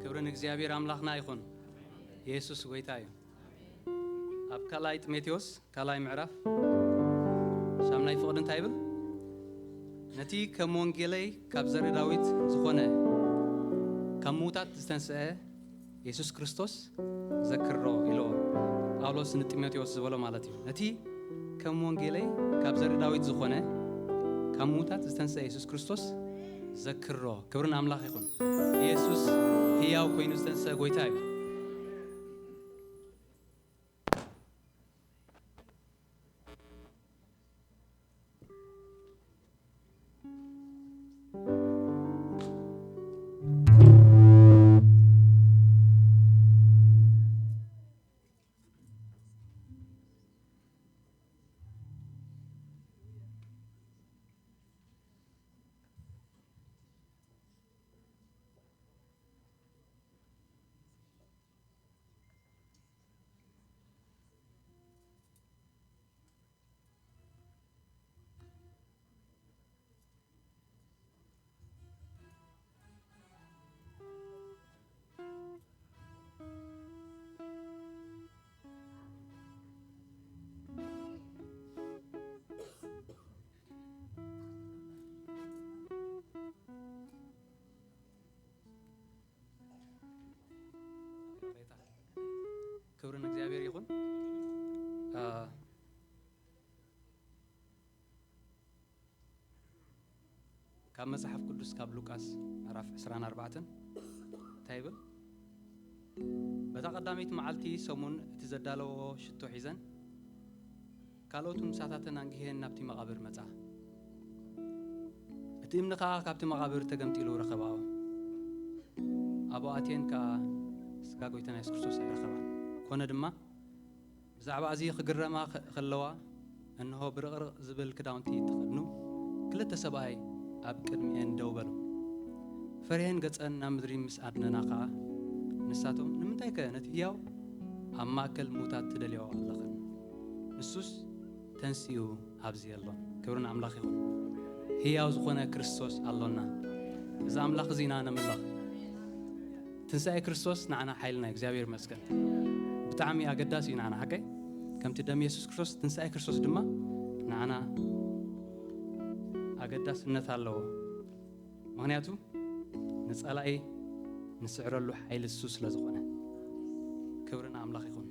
ክብሪ ንእግዚኣብሔር ኣምላኽና ይኹን። የሱስ ጎይታ እዩ። ኣብ ካልኣይ ጢሞቴዎስ ካልኣይ ምዕራፍ ሻምናይ ፍቕዲ እንታይ ይብል? ነቲ ከም ወንጌለይ ካብ ዘርኢ ዳዊት ዝኾነ ካብ ምዉታት ዝተንስአ የሱስ ክርስቶስ ዘክሮ ኢልዎ ጳውሎስ ንጢሞቴዎስ ዝበሎ ማለት እዩ። ነቲ ከም ወንጌለይ ካብ ዘርኢ ዳዊት ዝኾነ ካብ ምዉታት ዝተንስአ የሱስ ክርስቶስ ዘክሮ። ክብሪ ንኣምላኽ ይኹን። የሱስ ህያው ኮይኑ ዝተንስአ ጎይታ እዩ። ክብሪ ንእግዚኣብሔር ይኹን። አ፣ ካብ መጽሓፍ ቅዱስ ካብ ሉቃስ ምዕራፍ ዕስራን ኣርባዕተን እንታይ ይብል? በታ ቀዳመይቲ መዓልቲ ሰሙን እቲ ዘዳለዎ ሽቶ ሒዘን ካልኦት ምሳታተን ኣንጊሄን ናብቲ መቓብር መጻ። እቲ እምኒ ከኣ ካብቲ መቓብር ተገምጢሉ ረኸባኦ። ኣብኡ ኣትየን ከኣ ስጋ ጎይታና የሱስ ክርስቶስ ኣይረኸባን። ኮነ ድማ ብዛዕባ እዚ ክግረማ ከ-፣ ከለዋ፣ እንሆ ብርቕርቕ ዝብል ክዳውንቲ እተኸድኑ ክልተ ሰብኣይ ኣብ ቅድሚኤን ደው በሉ። ፈሪሀን ገጸን ናብ ምድሪ ምስ ኣድነና ኸኣ፣ ንሳቶም፣ "ንምንታይከ ነቲ ህያው ኣብ ማእከል ምዉታት ትደልያኦ ኣለኽን? ንሱስ ተንሲኡ ኣብዚ የሎን።" ክብሪ ንኣምላኽ ይኹን። ህያው ዝኾነ ክርስቶስ ኣሎና። እዚ ኣምላኽ እዚ ኢና ነምልኽ። ትንሳኤ ክርስቶስ ንዓና ሓይልና እዩ። እግዚኣብሔር ይመስገን። ብጣዕሚ ኣገዳሲ እዩ ንዓና፣ ሓቀይ? ከምቲ ደም የሱስ ክርስቶስ፣ ትንሳኤ ክርስቶስ ድማ ንዓና ኣገዳስነት ኣለዎ። ምኽንያቱ ንጸላኢ ንስዕረሉ ሓይሊ እሱ ስለ ዝኾነ። ክብሪ ንኣምላኽ ይኹን።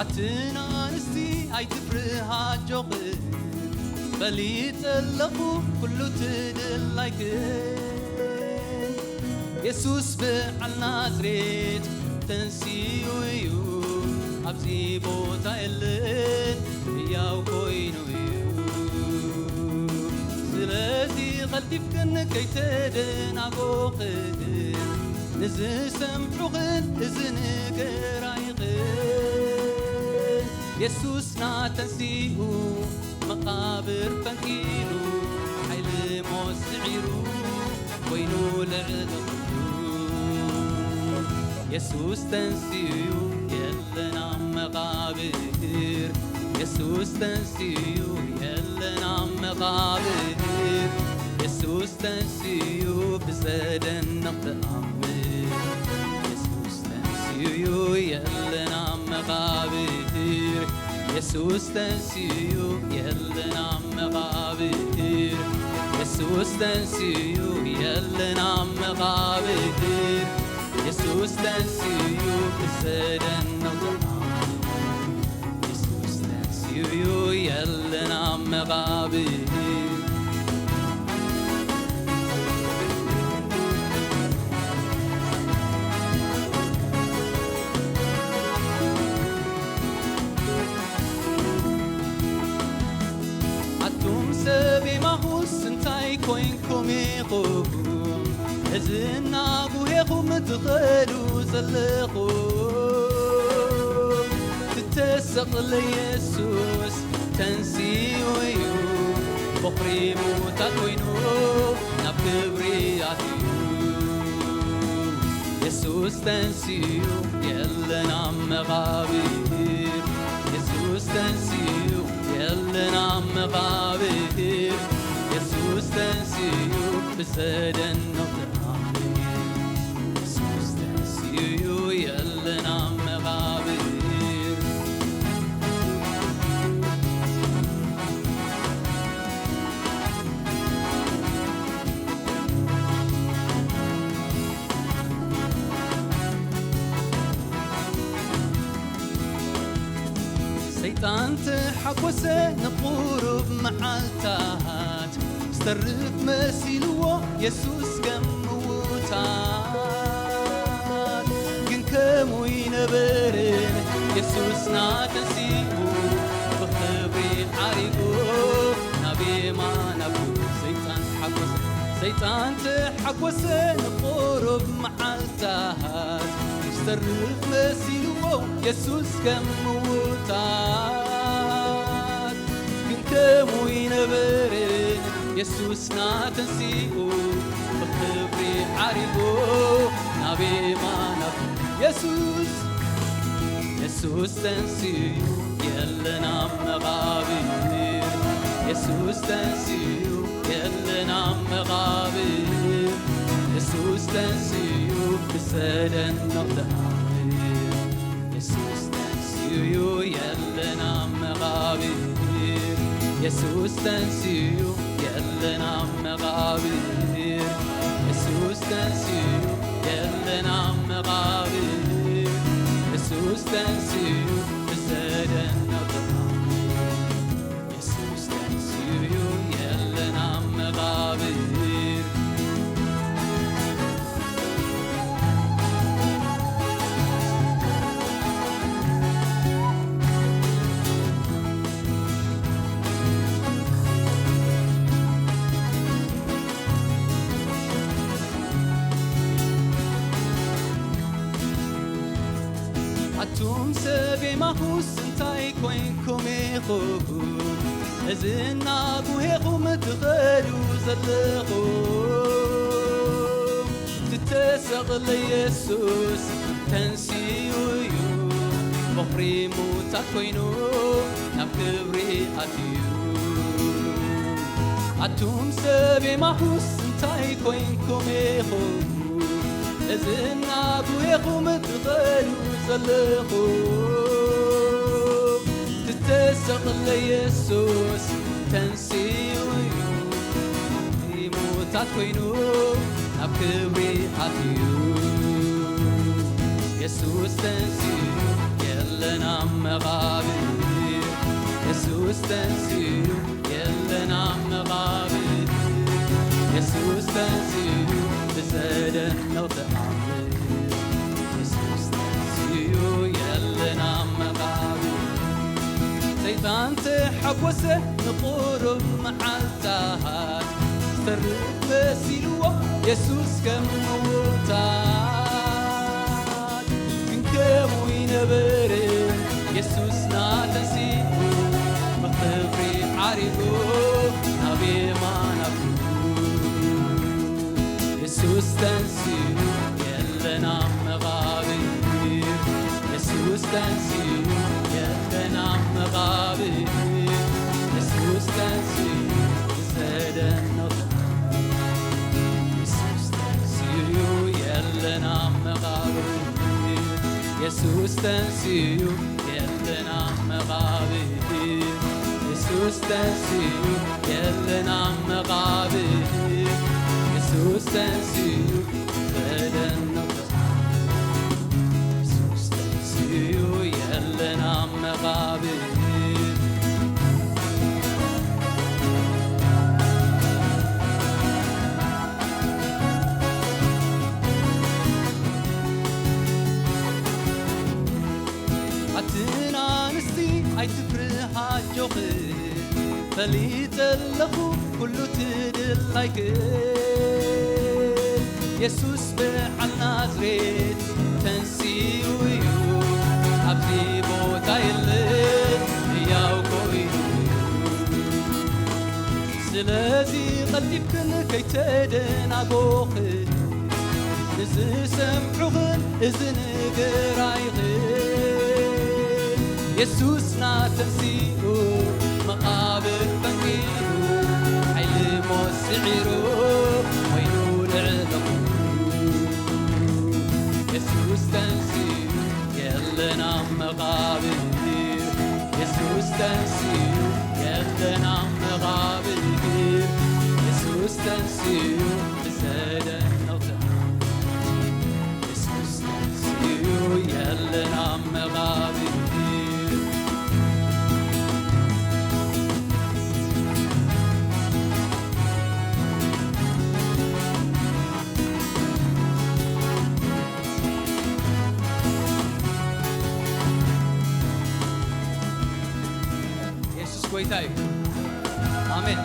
ኣትን ኣንስቲ ኣይትፍርሃ ጆኽን፣ ፈሊጠ ኣለኹ ኩሉ ትድላይክን። የሱስ በዓል ናዝሬት ተንሲኡ እዩ፣ ኣብዚ ቦታ የለን፣ ህያው ኮይኑ እዩ። ስለዚ ቐልጢፍክን ከይተደናጎኽን፣ ንዝሰምዑኽን እዚ ነገር ኣይኽን። የሱስና ተንሲኡ፣ መቓብር ፈንቂሉ፣ ሓይሊ ሞት ስዒሩ፣ ኮይኑ ልዕሊ ኩሉ። የሱስ ተንሲኡ፣ የለን ኣብ መቓብር። የሱስ ተንሲኡ፣ የለን ኣብ መቓብር። የሱስ ተንሲኡ፣ ብዘደንቕ ተኣምር። የሱስ ተንሲኡ፣ የለን ኣብ መቓብር። የሱስ ተንሲኡ፣ የለን ኣብ መቓብር። የሱስ ተንሲኡ፣ የለን ኣብ መቓብር። የሱስ ተንሲኡ፣ ብዘደንቕ ተኣምር። የሱስ ተንሲኡ፣ የለን ኣብ መቓብር። ኣቱም ሰብ ኤማሁስ እንታይ ኮይንኩም ኢኹም? እዚ እናጉሄኹም ትኸዱ ዘለኹም? ትተሰቕለ የሱስ ተንሲኡ እዩ፣ ቦኽሪ ሙታት ኮይኑ ናብ ክብሪ ኣትዩ። የሱስ ተንሲኡ የለን ኣብ መቓብር። የሱስ ተንሲኡ የለን ኣብ መቓብር። የሱስ ተንሲኡ ብዘደንቕ ተኣምር። የሱስ ተንሲኡ የለን ኣብ መቓብር። ሰይጣን ተሓጎሰ ንቁሩብ መዓልታት፣ ዝተርፍ መሲልዎ የሱስ ከም ምዉታት። ግን ከምኡ ይነበርን የሱስና ተንሲኡ፣ ብኽብሪ ዓሪጉ ናብ የማን ኣብዩ። ሰይጣን ተሓጎሰ፣ ሰይጣን ተሓጎሰ ንቁሩብ መዓልታት፣ ዝተርፍ መሲልዎ የሱስ ከም ምዉታት። ግን ከምኡ ይነበርን የሱስና ተንሲኡ፣ ብኽብሪ ዓሪጉ ናብ የማን ኣብ የሱስ። የሱስ ተንሲኡ የለን ኣብ መቓብር። የሱስ ተንሲኡ የለን ኣብ መቓብር። የሱስ ተንሲኡ ብዘደንቕ ተኣምር። የሱስ ተንሲኡ የለን ኣብ መቓብር። የሱስ ተንሲኡ የለን ኣብ መቓብር። የሱስ ተንሲኡ የለን ኣብ መቓብር። የሱስ ተንሲኡ ብዘደንቕ ተኣምር። የሱስ ተንሲኡ የለን ኣብ መቓብር። ኣቱም ሰብ ኤማሁስ እንታይ ኮይንኩም ኢኹም? እዚ እናጉሄኹም ትኸዱ ዘለኹም? ዝተሰቕለ የሱስ ተንሲኡ እዩ፣ በኹሪ ሙታት ኮይኑ ናብ ክብሪ ኣትዩ። ኣቱም ሰብ ኤማሁስ እንታይ ኮይንኩም ኢኹም? እዚ እናጉሄኹም ትኸዱ ዘለኹም? ዝተሰቕለ የሱስ ተንሲኡ እዩ፣ ሙታት ኮይኑ ናብ ክብሪ ኣትዩ። የሱስ ተንሲኡ የለን ኣብ መቓብር። የሱስ ተንሲኡ የለን ኣብ መቓብር። የሱስ ተንሲኡ ብዘደንቕ ተኣምር። የሱስ ተንሲኡ የለን ኣብ መቓብር። ሰይጣን ተሓጎሰ ንቑሩብ መዓልታት ዝተርፍ መሲልዎ የሱስ ከም ምዉታት። ግን ከምኡ ይነበረ የሱስና ተንሲኡ ብኽብሪ ዓሪጉ ናብ የማን ኣትዩ። የሱስ ተንሲኡ የለን ኣብ መቓብር። የሱስ ተንሲኡ የለን ኣብ መቓብር። የሱስ ተንሲኡ ብዘደንቕ የሱስ ተንሲኡ የለን ኣብ መቓብር። የሱስ ተንሲኡ የለን ኣብ መቓብር። የሱስ ተንሲኡ የለን ኣብ መቓብር። የሱስ ተንሲኡ ብዘደንቕ የሱስ ተንሲኡ የለን ኣብ መቓብር። ኣትን ኣንስቲ ኣይትፍርሃ ኣጆኺ፣ ፈሊጠ ኣለኹ ኩሉ ትድላይኪ። የሱስ በዓል ናዝሬት ተንሲኡ እዩ፣ ኣብዚ ቦታ የለን፣ ህያው ኮይኑ እዩ። ስለዚ ቀልጢፍክን ከይተደናጎኽን፣ ንዝሰምዑኽን እዚ ንገራይኽን። የሱስና ተንሲኡ መቓብር ፈንቂሉ፣ ሓይሊ ሞት ስዒሩ ኮይኑ ልዕሊ ኩሉ። የሱስ ተንሲኡ የለን ኣብ መቓብር። የሱስ ተንሲኡ የለን ኣብ መቓብር። የሱስ ተንሲኡ ብዘደንቕ ተኣምር። የሱስ ተንሲኡ የለን ኣብ መቓብር። የሱስ ጎይታ እዩ። ኣሜን።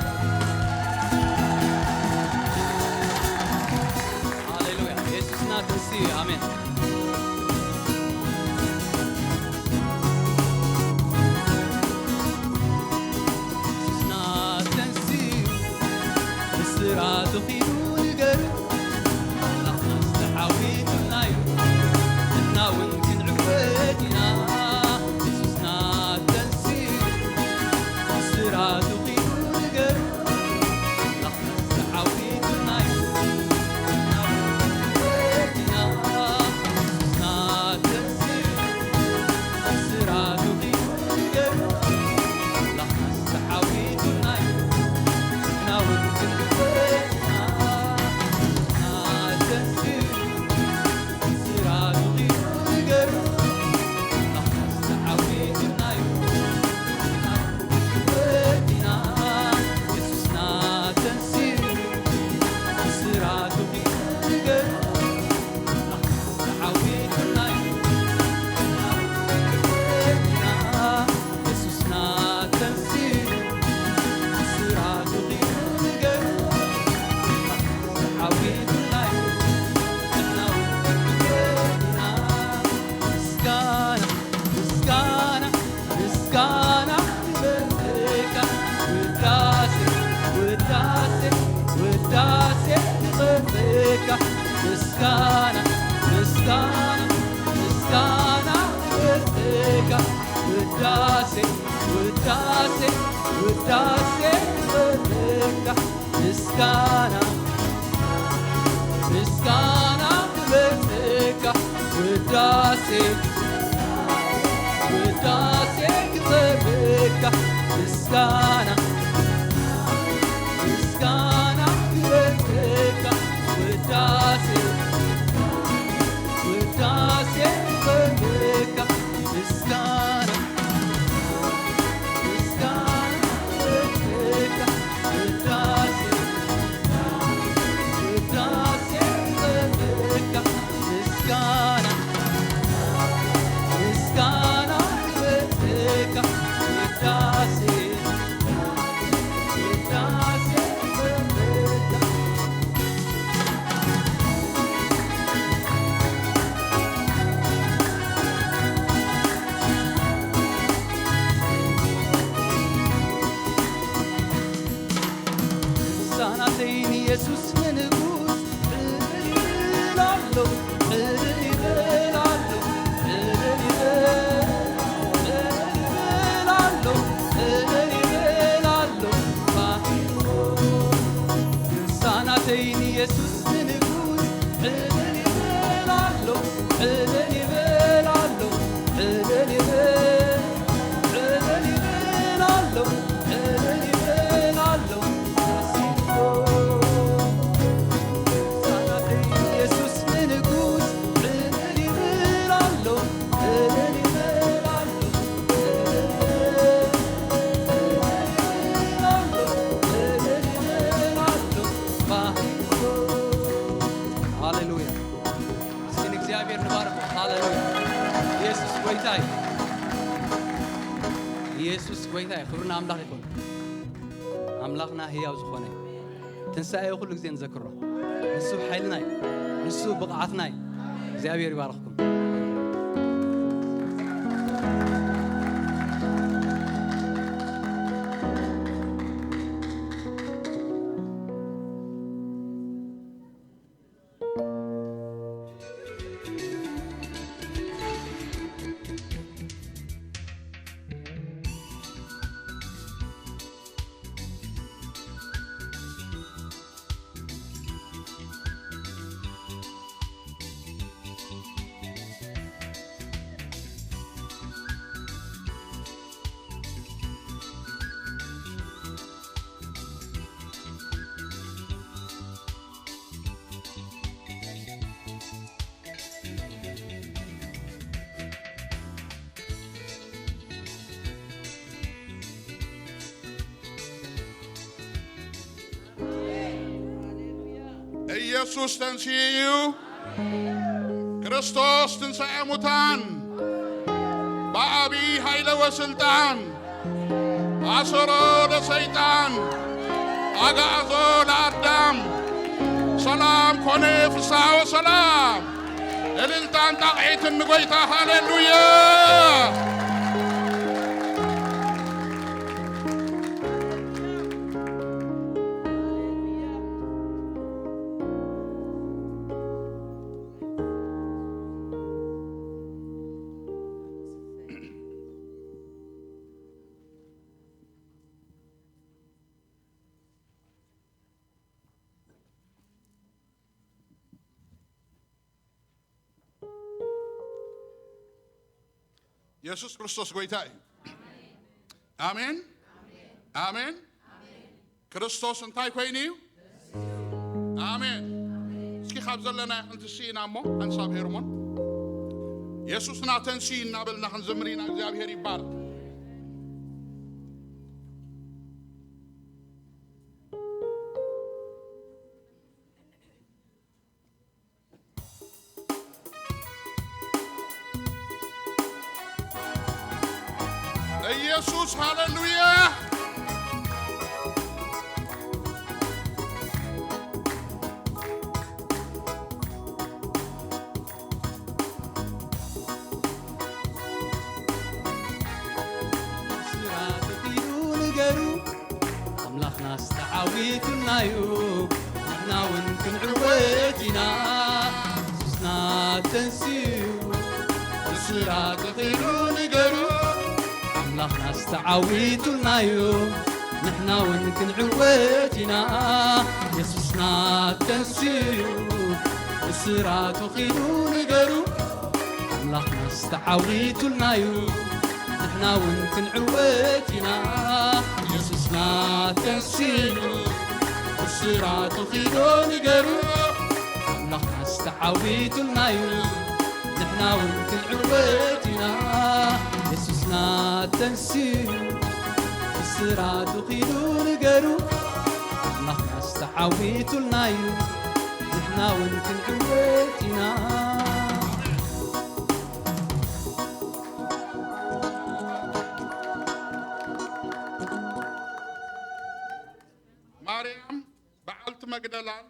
ሃሌሉያ። የሱስና ተንስኡ እዩ። ኣሜን። የሱስና ተንስኡ እዩ። ብስራቱ ኺዱ ንገሩ። ኣምላኽናስ ተዓዊቱልና እዩ። ንሕና እውን ክንዕወት ኢና። የሱስና ተንስኡ እዩ። ብስራቱ ኺዱ ንገሩ። ኣምላኽናስ ተዓዊቱልና እዩ። ንሕና እውን ክንዕወት ኢና። ምስጋና፣ ምስጋና፣ ምስጋና ይግበረካ። ውዳሴ፣ ውዳሴ፣ ውዳሴ ይግበረካ። ምስጋና፣ ምስጋና ይግበረካ። ውዳሴ፣ ውዳሴ ይግበረካ። ምስጋና፣ ምስጋና ይግበረካ። ውዳሴ፣ ውዳሴ ይግበረካ። ምስጋና፣ ምስጋና ይግበረካ። ውዳሴ፣ ውዳሴ ይግበረካ። ምስጋና፣ ምስጋና ይግበረካ። ውዳሴ፣ ውዳሴ ይግበረካ። ሳናተይ ንየሱስ ንንጉስ ዕልል ይብል ኣሎ፣ ዕልል ይብል ኣሎ፣ ዕልል ይብል፣ ዕልል ይብል ኣሎ፣ ዕልል ይብል ኣሎ። ሳናተይ ንየሱስ ንንጉስ ዕልል ይብል ኣሎ፣ ዕልል ይብል ኣሎ፣ ዕልል ይብል፣ ዕልል ይብል ኣሎ፣ ዕልል ይብል ኣሎ። ሳናተይ ንየሱስ ንንጉስ ዕልል ይብል ኣሎ፣ ዕልል ይብል ኣሎ፣ ዕልል ይብል ኣሎ፣ ዕልል ይብል ኣሎ። ሃሌሉያ። እስኪ ንእግዚኣብሔር ንባርኮ። ሃሌሉያ። ኢየሱስ ጎይታ እዩ። ኢየሱስ ጎይታ እዩ። ክብሪ ንኣምላኽ ይኹን። ኣምላኽና ህያው ዝኾነ እዩ። ትንሳኤ ኩሉ ግዜ ንዘክሮ። ንሱ ሓይልና እዩ። ንሱ ብቕዓትና እዩ። እግዚኣብሔር ይባርኽኩም። ኢየሱስ ተንሲኡ እዩ። ክርስቶስ ትንሣኤ ሙታን ብዓቢ ኃይለ ወሥልጣን ኣሰሮ ለሰይጣን ኣግዓዞ ለኣዳም ሰላም ኮነ ፍስሓ ወሰላም። እልልታን ጣቕዒትን ንጎይታ። ሃሌሉያ። የሱስ ክርስቶስ ጎይታ እዩ። ኣሜን፣ ኣሜን። ክርስቶስ እንታይ ኮይኑ እዩ? ኣሜን። እስኪ ካብ ዘለና ክንትስእ ኢና እሞ ሓንሳብ ሄርሞን የሱስና ተንሲ እናበልና ክንዘምር ኢና። እግዚኣብሔር ይባረክ። ኢየሱስ ሃሌሉያ። ስራ ተኺሉ ንገሩ ኣምላኽናስ ተዓዊቱልናዩ፣ ንሕና እውን ክንዕወት ኢና። ተንስኡ፣ ብስራቱ ኺዱ ንገሩ፣ ኣምላኽናስ ተዓዊቱልና እዩ፣ ንሕና እውን ክንዕወት ኢና። የሱስና ተንስኡ፣ ብስራቱ ኺዱ ንገሩ፣ ኣምላኽናስ ተዓዊቱልና እዩ፣ ንሕና እውን ክንዕወት ኢና። የሱስና ተንስኡ፣ ብስራቱ ኺዱ ንገሩ፣ ኣምላኽናስ ተዓዊቱልና እዩ፣ ንሕና እውን ክንዕወት ኢና። የሱስና ተንስኡ፣ ብስራቱ ኺዱ ንገሩ፣ ኣምላኽናስ ተዓዊቱልና እዩ፣ ንሕና እውን ክንዕወት ኢና። ማርያም በዓልቲ መግደላን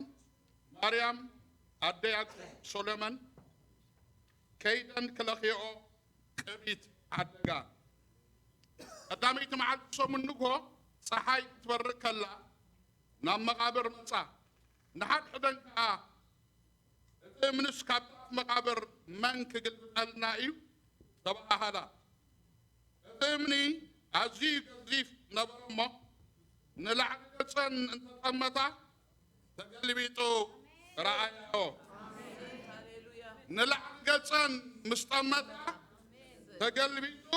ማርያም ኣደ ያዕቆብ ሰሎመን ከይደን ክለኽየኦ ቅሪት ዓደጋ። ቀዳመይቲ መዓልቲ ሰሙን ንግሆ ጸሓይ ክትበርቕ ከላ ናብ መቓብር መጻ። ንሓድሕደን ከኣ፣ "እቲ እምንስ ካብቲ ኣፍ መቓብር መን ክግልብጠልና እዩ?" ተባሃሃላ። እቲ እምኒ ኣዝዩ ገዚፍ ነበረ እሞ፣ ንላዕሊ ገጸን እንተጠመታ፣ ተገልቢጡ ረኣያኦ። ንላዕሊ ገጸን ምስ ጠመታ፣ ተገልቢጡ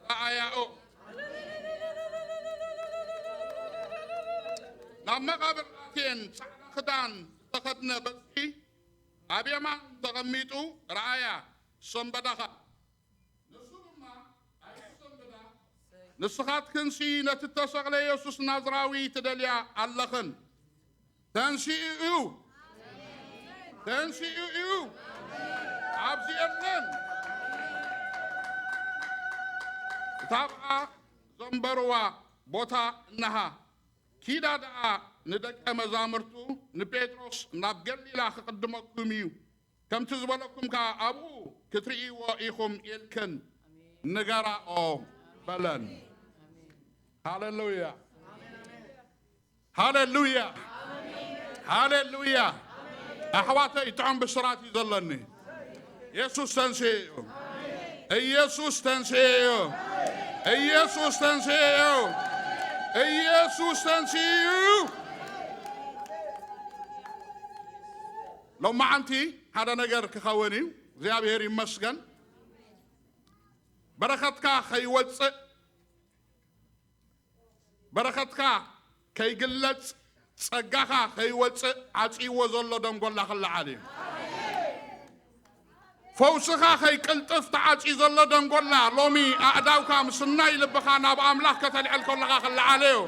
ረኣያኦ። ናብ መቓብር ኣትየን ጻዕዳ ክዳን ዝተኸድነ በጽሒ ኣብ የማን ተቐሚጡ ረኣያ፣ ሰንበዳ ኸኣ። ንሱ ድማ፣ "ኣይትሰንብዳ፣ ንስኻትክንሲ ነቲ እተሰቕለ የሱስ ናዝራዊ ትደልያ ኣለኽን። ተንሲኡ እዩ፣ ተንሲኡ እዩ፣ ኣብዚ የለን። እታ ብኣ ዘንበርዋ ቦታ እነሃ። ኪዳ ደኣ ንደቀ መዛሙርቱ ንጴጥሮስ ናብ ገሊላ ክቕድመኩም እዩ፣ ከምቲ ዝበለኩም ከኣ ኣብኡ ክትርእይዎ ኢኹም" ኢልክን ንገራኦ በለን። ሃሌሉያ፣ ሃሌሉያ፣ ሃሌሉያ። ኣሕዋተይ፣ ጥዑም ብስራት እዩ ዘለኒ። የሱስ ተንስኡ እዩ። ኢየሱስ ተንስኡ እዩ። ኢየሱስ ተንስኡ እዩ። ኢየሱስ ተንስኡ እዩ። ሎማዓንቲ ሓደ ነገር ክኸውን እዩ። እግዚኣብሔር ይመስገን። በረኸትካ ከይወፅእ፣ በረኸትካ ከይግለጽ፣ ጸጋኻ ከይወጽእ ዓጽይዎ ዘሎ ደንጎላ ክለዓል እዩ። ፈውስኻ ከይቅልጥፍ ተዓጽዩ ዘሎ ደንጎላ ሎሚ ኣእዳውካ ምስ ናይ ልብኻ ናብ ኣምላኽ ከተልዕል ከለኻ ክለዓል እዩ።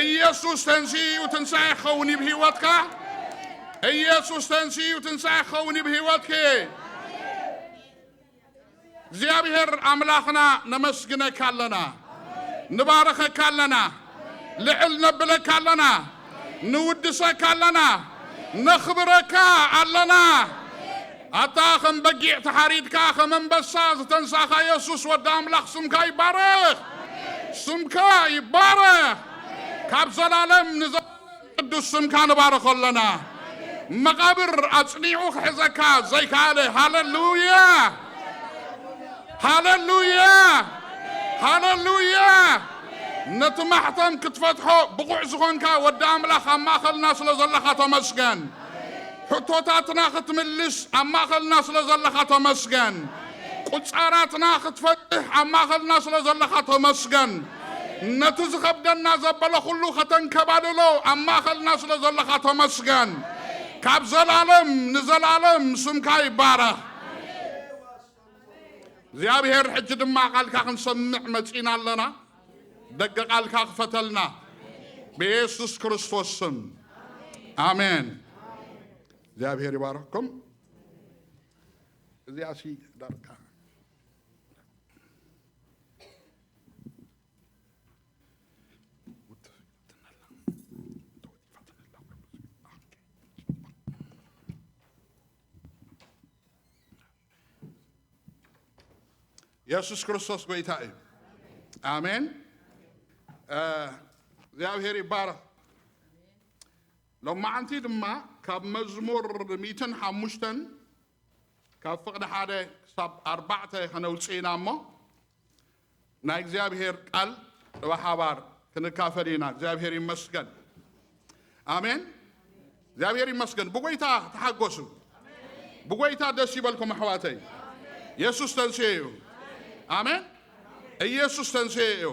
ኢየሱስ ተንሲኡ እዩ፣ ትንሳኤ ክኸውን እዩ ብህይወትካ። ኢየሱስ ተንሲኡ እዩ፣ ትንሳኤ ክኸውን እዩ ብህይወትኪ። እግዚኣብሔር ኣምላኽና ነመስግነካ ኣለና፣ ንባረኸካ ኣለና፣ ልዕል ነብለካ ኣለና፣ ንውድሰካ ኣለና፣ ነኽብረካ ኣለና። ኣታ ከም በጊዕ ተሓሪድካ ከም ኣንበሳ ዝተንሳእኻ የሱስ ወዲ ኣምላኽ ስምካ ይባረኽ፣ ስምካ ይባረኽ። ካብ ዘላለም ንዘ ቅዱስ ስምካ ንባርኾ ኣለና። መቓብር ኣጽኒዑ ክሕዘካ ዘይከኣለ። ሃሌሉያ! ሃሌሉያ! ሃሌሉያ! ነቲ ማሕተም ክትፈትሖ ብቑዕ ዝኾንካ ወዲ ኣምላኽ ኣብ ማእኸልና ስለ ዘለኻ ተመስገን። ሕቶታትና ክትምልስ ኣብ ማእኸልና ስለ ዘለኻ ተመስገን። ቁጻራትና ክትፈትሕ ኣብ ማእኸልና ስለ ዘለኻ ተመስገን። ነቲ ዝኸብደና ዘበለ ኩሉ ከተንከባልሎ ኣብ ማእኸልና ስለ ዘለኻ ተመስገን። ካብ ዘላለም ንዘላለም ስምካ ይባረኽ። እግዚኣብሔር፣ ሕጂ ድማ ቃልካ ክንሰምዕ መጺና ኣለና። ደገ ቃልካ ክፈተልና ብኢየሱስ ክርስቶስ ስም፣ ኣሜን። እግዚኣብሔር ይባርኽኩም። እዚኣ ሲ ዳርካ የሱስ ክርስቶስ ጎይታ እዩ። ኣሜን። እ፣ እግዚኣብሔር ይባረኽ። ሎማዓንቲ ድማ ካብ መዝሙር ሚእትን ሓሙሽተን ካብ ፍቕዲ ሓደ ክሳብ ኣርባዕተ ከነውፅእ ኢና እሞ ናይ እግዚኣብሔር ቃል ብሓባር ክንካፈል ኢና። እግዚኣብሔር ይመስገን። ኣሜን። እግዚኣብሔር ይመስገን። ብጎይታ ተሓጎሱ። ብጎይታ ደስ ይበልኩም ኣሕዋተይ። የሱስ ተንስኡ እዩ። ኣሜን። ኢየሱስ ተንስኡ እዩ።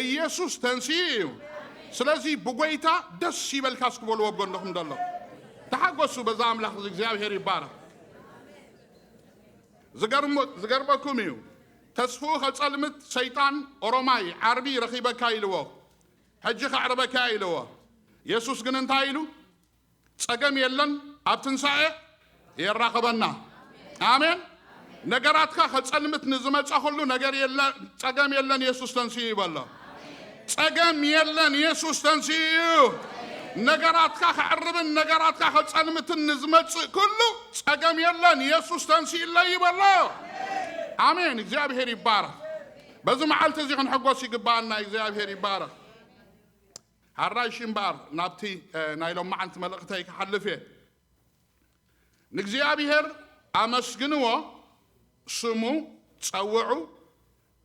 ኢየሱስ ተንስኡ እዩ። ስለዚ ብጎይታ ደስ ይበልካ እስኪ በልዎ ብጎንኹም ዘሎ። ተሓጎሱ በዛ ኣምላኽ እዚ እግዚኣብሔር ይባረኽ። ዝገርሞ-፣ ዝገርመኩም እዩ። ተስፍኡ ከጸልምት ሰይጣን ኦሮማይ ዓርቢ ረኺበካ ኢልዎ። ሕጂ ከዕርበካ ኢልዎ። የሱስ ግን እንታይ ኢሉ? ጸገም የለን፣ ኣብ ትንሳኤ የራኽበና። ኣሜን። ነገራትካ ከጸልምት ንዝመጸ ኩሉ ነገር የለ-፣ ጸገም የለን፣ የሱስ ተንስኡ ይበሎ። ጸገም የለን፣ የሱስ ተንስኡ እዩ። ነገራትካ ከዕርብን ነገራትካ ከጸልምትን ንዝመጽእ ኩሉ ጸገም የለን፣ የሱስ ተንስኡ ይበሎ። ኣሜን። እግዚኣብሔር ይባረኽ። በዚ መዓልቲ እዚ ክንሕጎስ ይግባኣና። እግዚኣብሔር ይባረኽ። ሓራይሽ እምበኣር ናብቲ፣ እ፣ ናይ ሎማዓንቲ መልእኽተይ ክሓልፍ እየ። ንእግዚኣብሔር ኣመስግንዎ፣ ስሙ ጸውዑ፣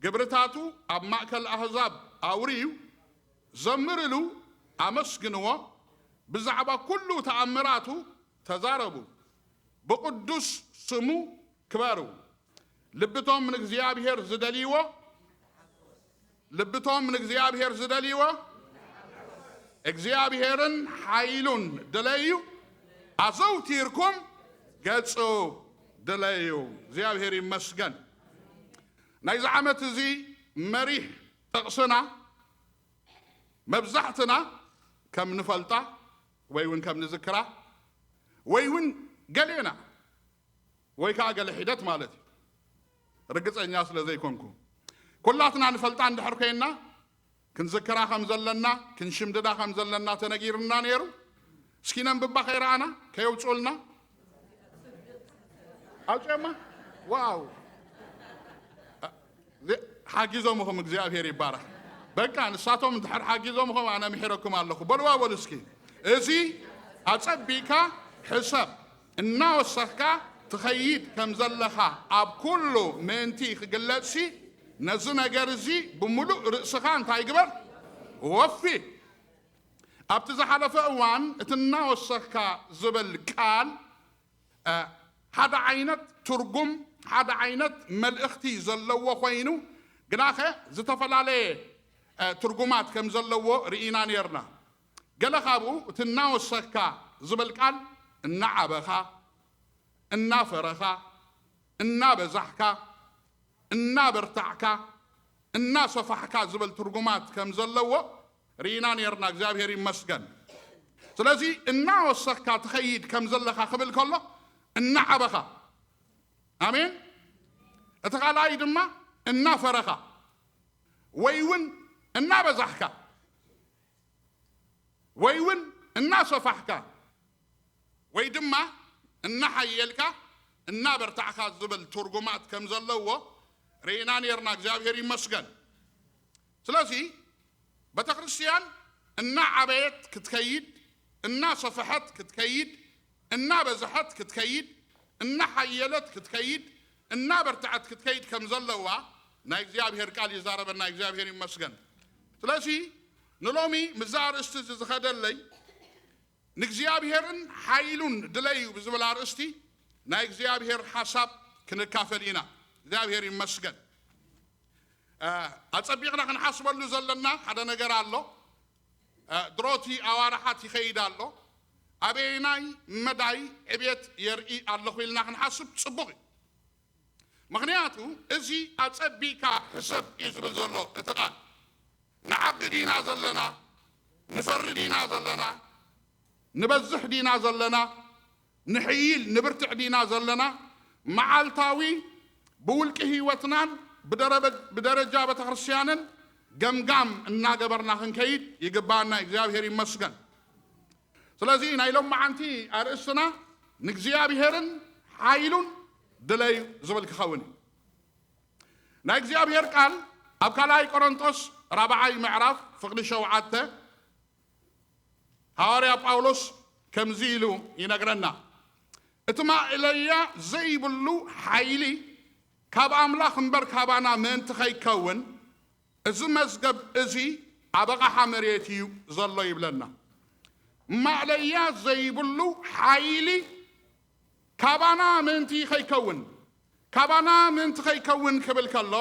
ግብርታቱ ኣብ ማእከል ኣህዛብ ኣውርዩ፣ ዘምርሉ፣ ኣመስግንዎ፣ ብዛዕባ ኩሉ ተኣምራቱ ተዛረቡ፣ ብቕዱስ ስሙ ክበሩ። ልብቶም ንእግዚኣብሔር ዝደልይዎ፣ ልብቶም ንእግዚኣብሔር ዝደልይዎ፣ እግዚኣብሔርን ሓይሉን ድለዩ፣ ኣዘውቲርኩም ገጹ ድለዩ። እግዚኣብሔር ይመስገን። ናይዚ ዓመት እዚ መሪሕ ጥቕስና መብዛሕትና ከም ንፈልጣ ወይ እውን ከም ንዝክራ ወይ እውን ገሌና ወይ ከዓ ገለ ሒደት ማለት እዩ። ርግጸኛ ስለ ዘይኮንኩ። ኩላትና ንፈልጣ እንድሕር ኮይንና፣ ክንዝክራ ከም ዘለና፣ ክንሽምድዳ ከም ዘለና ተነጊርና ነይሩ። እስኪ ነንብባ ከይረኣና፣ ከየውፅኡልና። ኣውፅኦማ? ዋው! ዚ-፣ ሓጊዞምኹም፣ እግዚኣብሔር ይባረኽ። በቃ ንሳቶም እንድሕር ሓጊዞምኹም ኣነ ምሒረኩም ኣለኹ። በልዋ በሉ እስኪ። እዚ ኣጸቢቕካ ሕሰብ። እናወሰኽካ ትኸይድ ከም ዘለኻ ኣብ ኩሉ ምእንቲ ክግለጽሲ፣ ነዚ ነገር እዚ ብምሉእ ርእስኻ እንታይ ግበር? ወፊ። ኣብቲ ዝሓለፈ እዋን እቲ እናወሰኽካ ዝብል ቃል፣ እ፣ ሓደ ዓይነት ትርጉም፣ ሓደ ዓይነት መልእኽቲ ዘለዎ ኮይኑ፣ ግናኸ ዝተፈላለየ፣ እ፣ ትርጉማት ከም ዘለዎ ርኢና ነርና። ገለ ካብኡ እቲ እናወሰኽካ ዝብል ቃል እናዓበኻ፣ እናፈረኻ፣ እናበዛሕካ፣ እናበርታዕካ፣ እናሰፋሕካ ዝብል ትርጉማት ከም ዘለዎ ርኢና ነርና። እግዚኣብሔር ይመስገን። ስለዚ እናወሰኽካ ትኸይድ ከም ዘለኻ ክብል ከሎ እናዓበኻ። ኣሜን። እቲ ካልኣይ ድማ እናፈረኻ ወይ እውን እናበዛሕካ ወይ እውን እናሰፋሕካ ወይ ድማ እናሓየልካ እናበርታዕካ ዝብል ትርጉማት ከም ዘለዎ ርኢና ነርና። እግዚኣብሔር ይመስገን። ስለዚ ቤተ ክርስቲያን እናዓበየት ክትከይድ፣ እናሰፍሐት ክትከይድ፣ እናበዝሐት ክትከይድ፣ እናሓየለት ክትከይድ፣ እናበርትዐት ክትከይድ ከም ዘለዋ ናይ እግዚኣብሔር ቃል ይዛረበና። እግዚኣብሔር ይመስገን። ስለዚ ንሎሚ ምስዛ ኣርእስቲ እዚ ዝኸደለይ ንእግዚኣብሔርን ሓይሉን ድለዩ ብዝብል ኣርእስቲ ናይ እግዚኣብሔር ሓሳብ ክንካፈል ኢና። እግዚኣብሔር ይመስገን። እ፣ ኣጸቢቕና ክንሓስበሉ ዘለና ሓደ ነገር ኣሎ። እ፣ ድሮቲ ኣዋርሓት ይኸይድ ኣሎ። ኣበየናይ መዳይ ዕብየት የርኢ ኣለኹ ኢልና ክንሓስብ ጽቡቕ እዩ። ምኽንያቱ እዚ ኣጸቢቕካ ሕሰብ እዩ ዝብል ዘሎ እቲ ቃል። ንዓቢ ዲና ዘለና? ንፈሪ ዲና ዘለና? ንበዝሕ ዲና ዘለና? ንሕይል ንብርትዕ ዲና ዘለና? መዓልታዊ ብውልቂ ህይወትናን ብደረበ-፣ ብደረጃ ቤተክርስትያንን ገምጋም እናገበርና ክንከይድ ይግባኣና። እግዚኣብሔር ይመስገን። ስለዚ ናይ ሎማዓንቲ ኣርእስትና ንእግዚኣብሔርን ሓይሉን ድለዩ ዝብል ክኸውን እዩ። ናይ እግዚኣብሔር ቃል ኣብ ካልኣይ ቆሮንጦስ ራብዓይ ምዕራፍ ፍቕዲ ሸውዓተ ሃዋርያ ጳውሎስ ከምዚ ኢሉ ይነግረና። እቲ ማእለያ ዘይብሉ ሓይሊ ካብ ኣምላኽ እምበር ካባና ምእንቲ ኸይከውን፣ እዚ መዝገብ እዚ ኣብ ኣቕሓ መሬት እዩ ዘሎ ይብለና። ማእለያ ዘይብሉ ሓይሊ ካባና ምእንቲ ኸይከውን፣ ካባና ምእንቲ ኸይከውን ክብል ከሎ፣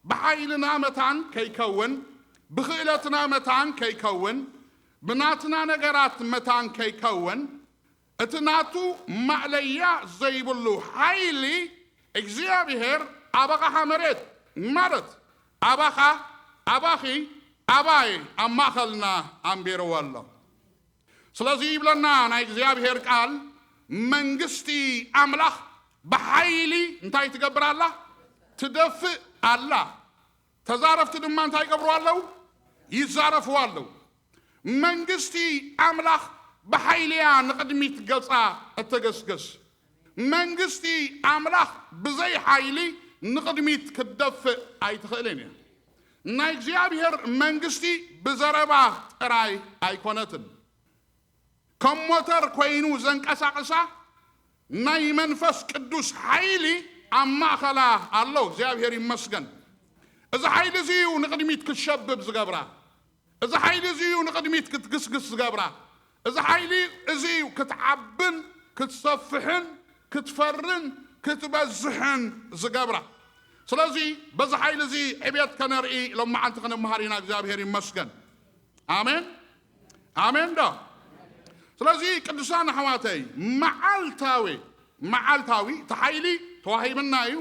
ብሓይልና መታን ከይከውን፣ ብኽእለትና መታን ከይከውን፣ ብናትና ነገራት መታን ከይከውን፣ እቲ ናቱ ማእለያ ዘይብሉ ሓይሊ እግዚኣብሔር ኣብ ኣቕሓ መሬት፣ ማለት ኣባኻ፣ ኣባኺ፣ ኣባይ ኣብ ማእኸልና ኣንቢርዎ ኣሎ። ስለዚ ይብለና ናይ እግዚኣብሔር ቃል፣ መንግስቲ ኣምላኽ ብሓይሊ እንታይ ትገብር ኣላ? ትደፍእ ኣላ። ተዛረፍቲ ድማ እንታይ ይገብሩ ኣለዉ? ይዛረፉ ኣለዉ። መንግስቲ ኣምላኽ ብሓይሊ እያ ንቕድሚት ገጻ እትግስግስ። መንግስቲ ኣምላኽ ብዘይ ሓይሊ ንቕድሚት ክትደፍእ ኣይትኽእልን እያ። ናይ እግዚኣብሔር መንግስቲ ብዘረባ ጥራይ ኣይኮነትን። ከም ሞተር ኮይኑ ዘንቀሳቕሳ ናይ መንፈስ ቅዱስ ሓይሊ ኣብ ማእኸላ ኣሎ። እግዚኣብሔር ይመስገን። እዚ ሓይሊ እዚ እዩ ንቕድሚት ክትሸብብ ዝገብራ። እዚ ሓይሊ እዚ እዩ ንቕድሚት ክትግስግስ ዝገብራ። እዚ ሓይሊ እዚ እዩ ክትዓብን ክትሰፍሕን ክትፈርን ክትበዝሕን ዝገብራ። ስለዚ በዚ ሓይሊ እዚ ዕብየት ከነርኢ ሎማዓንቲ ክንመሃር ኢና። እግዚኣብሔር ይመስገን። ኣሜን፣ ኣሜን ዶ? ስለዚ ቅዱሳን ኣሕዋተይ፣ መዓልታዊ፣ መዓልታዊ እቲ ሓይሊ ተዋሂብና እዩ።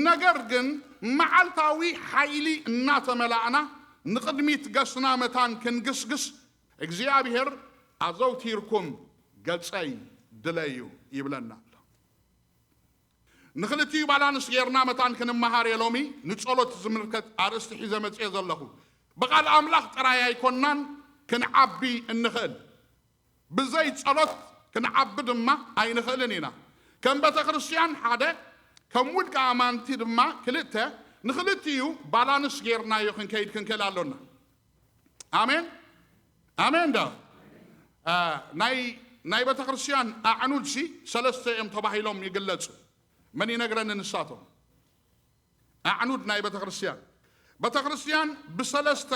ነገር ግን መዓልታዊ ሓይሊ እናተመላእና ንቕድሚት ገስና መታን ክንግስግስ እግዚኣብሔር ኣዘውቲርኩም ገጸይ ድለዩ ይብለና ኣሎ። ንኽልቲኡ ባላንስ ጌርና መታን ክንመሃር እየ ሎሚ ንጸሎት ዝምልከት ኣርእስቲ ሒዘ መጽኤ ዘለኹ። ብቓል ኣምላኽ ጥራይ ኣይኮንናን ክንዓቢ እንኽእል። ብዘይ ጸሎት ክንዓቢ ድማ ኣይንኽእልን ኢና። ከም ቤተ ክርስቲያን ሓደ፣ ከም ውልቀ ኣማንቲ ድማ ክልተ፣ ንኽልቲኡ ባላንስ ጌርናዮ ክንከይድ ክንክእል ኣሎና። ኣሜን፣ ኣሜን ዶ? አ፣ ናይ፣ ናይ ቤተ ክርስቲያን ኣዕኑድሲ ሰለስተ እዮም ተባሂሎም ይግለጹ። መን ይነግረኒ ንሳቶም? ኣዕኑድ ናይ ቤተ ክርስቲያን። ቤተ ክርስቲያን ብሰለስተ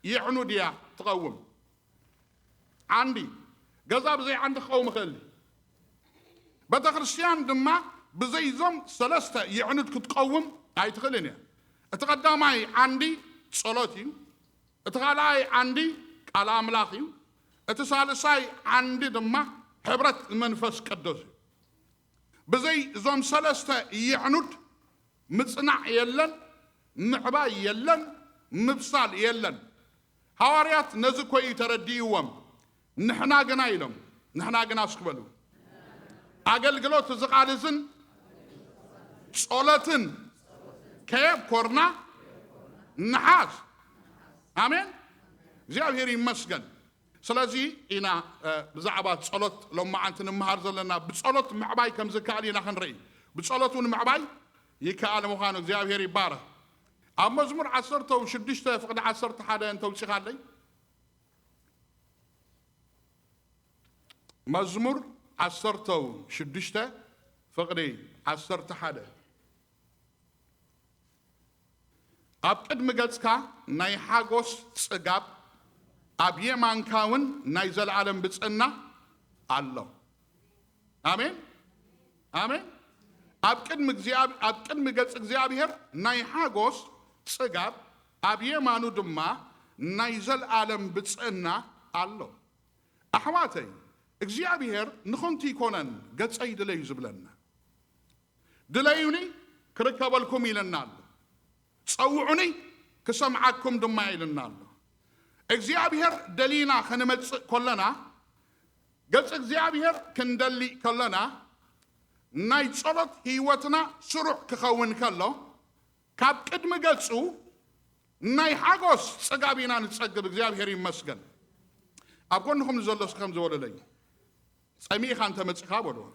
የዕኑድ እያ ትቐውም። ዓንዲ፣ ገዛ ብዘይ ዓንዲ ክቐውም ይኽእል እዩ። ቤተ ክርስቲያን ድማ ብዘይዞም ሰለስተ የዕኑድ ክትቀውም ኣይትኽእልን እያ። እቲ ቀዳማይ ዓንዲ ጸሎት እዩ። እቲ ካልኣይ ዓንዲ ቃል ኣምላኽ እዩ። እቲ ሳልሳይ ዓንዲ ድማ ሕብረት መንፈስ ቅዱስ እዩ። ብዘይ እዞም ሰለስተ የዕኑድ ምጽናዕ የለን፣ ምዕባይ የለን፣ ምብሳል የለን። ሃዋርያት ነዚ እኮ እዩ ተረዲእዎም። ንሕና ግና ኢሎም፣ ንሕና ግና እስኪ በሉ፣ ኣገልግሎት እዚ ቃል እዝን ጸሎትን ከየብኮርና ንሓዝ። ኣሜን። እግዚኣብሔር ይመስገን። ስለዚ ኢና፣ እ፣ ብዛዕባ ጸሎት ሎማዓንቲ ንምሃር ዘለና። ብጸሎት ምዕባይ ከም ዝከኣል ኢና ክንርኢ። ብጸሎት እውን ምዕባይ ይከኣል ምዃኑ እግዚኣብሔር ይባረኽ። ኣብ መዝሙር ዓሰርተ ሽዱሽተ ፍቕዲ ዓሰርተ ሓደ እንተውጺኻለይ። መዝሙር ዓሰርተ ሽዱሽተ ፍቕዲ ዓሰርተ ሓደ። ኣብ ቅድሚ ገጽካ ናይ ሓጎስ ጽጋብ፣ ኣብ የማንካ እውን ናይ ዘለኣለም ብጽዕና ኣሎ። ኣሜን፣ ኣሜን። ኣብ ቅድሚ እግዚኣብ-፣ ኣብ ቅድሚ ገጽ እግዚኣብሔር ናይ ሓጎስ ጽጋብ፣ ኣብ የማኑ ድማ ናይ ዘለኣለም ብጽዕና ኣሎ። ኣሕዋተይ፣ እግዚኣብሔር ንኸንቱ ይኮነን ገጸይ ድለዩ ዝብለና። ድለዩኒ ክርከበልኩም ኢልና ኣሎ። ጸውዑኒ ክሰምዓኩም ድማ ኢልና ኣሎ። እግዚኣብሔር ደሊና ክንመጽእ ከለና፣ ገጽ እግዚኣብሔር ክንደሊ ከለና፣ ናይ ጸሎት ህይወትና ስሩዕ ክኸውን ከሎ፣ ካብ ቅድሚ ገጹ ናይ ሓጎስ ጽጋብ ኢና ንጸግብ። እግዚኣብሔር ይመስገን። ኣብ ጎንኹም ንዘሎ እስኪ ከም ዝበለለይ፣ "ጸሚእኻ እንተ መጺኻ" በልዎ።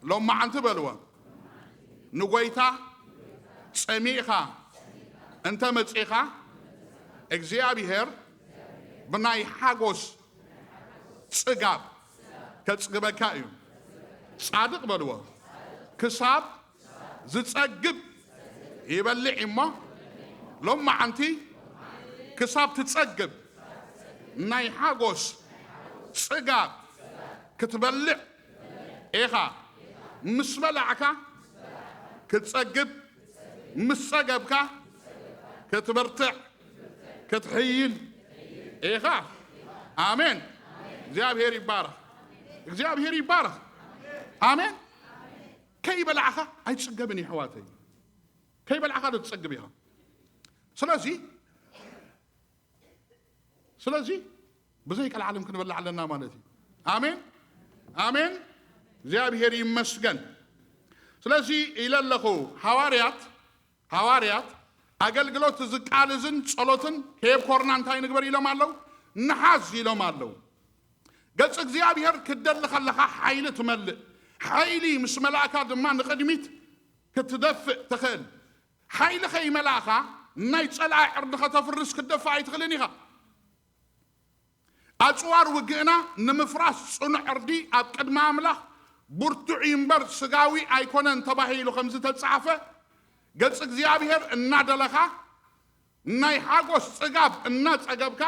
ሎማዓንቲ በልዎ፣ "ንጎይታ ጸሚእኻ እንተ መጺኻ፣ እግዚኣብሔር ብናይ ሓጎስ ጽጋብ ከጽግበካ እዩ። ጻድቕ በልዎ፣ ክሳብ ዝጸግብ ይበልዕ እሞ፣ ሎማዓንቲ ክሳብ ትጸግብ ናይ ሓጎስ ጽጋብ ክትበልዕ ኢኻ። ምስ በላዕካ ክትጸግብ፣ ምስ ጸገብካ ክትበርትዕ፣ ክትሕይል ኢኻ። ኣሜን። እግዚኣብሔር ይባረኽ። እግዚኣብሔር ይባረኽ። ኣሜን። ከይበላዕኻ ኣይትጽገብን እዩ፣ ኣሕዋተይ። ከይበላዕኻ ዶ ትጸግብ ኢኻ? ስለዚ፣ ስለዚ ብዘይ ቀልዓለም ክንበልዕ ኣለና ማለት እዩ። ኣሜን፣ ኣሜን። እግዚኣብሔር ይመስገን። ስለዚ ኢለ ኣለኹ፣ ሃዋርያት፣ ሃዋርያት ኣገልግሎት ዝቃልዝን ጸሎትን ከየብኮርና እንታይ ንግበር ኢሎም ኣለዉ? ንሓዝ ኢሎም ኣለዉ። ገጽ እግዚኣብሔር ክትደሊ ከለኻ ሓይሊ ትመልእ። ሓይሊ ምስ መላእካ ድማ ንቕድሚት ክትደፍእ ትኽእል። ሓይሊ ከይመላእኻ ናይ ጸላኢ ዕርዲ ከተፍርስ ክትደፍእ ኣይትኽእልን ኢኻ። ኣጽዋር ውግእና ንምፍራስ ጽኑዕ ዕርዲ ኣብ ቅድሚ ኣምላኽ ብርቱዕ እዩ እምበር ስጋዊ ኣይኮነን ተባሂሉ ከም ዝተጻሕፈ፣ ገጽ እግዚኣብሔር እናደለኻ ናይ ሓጎስ ጽጋብ እናጸገብካ፣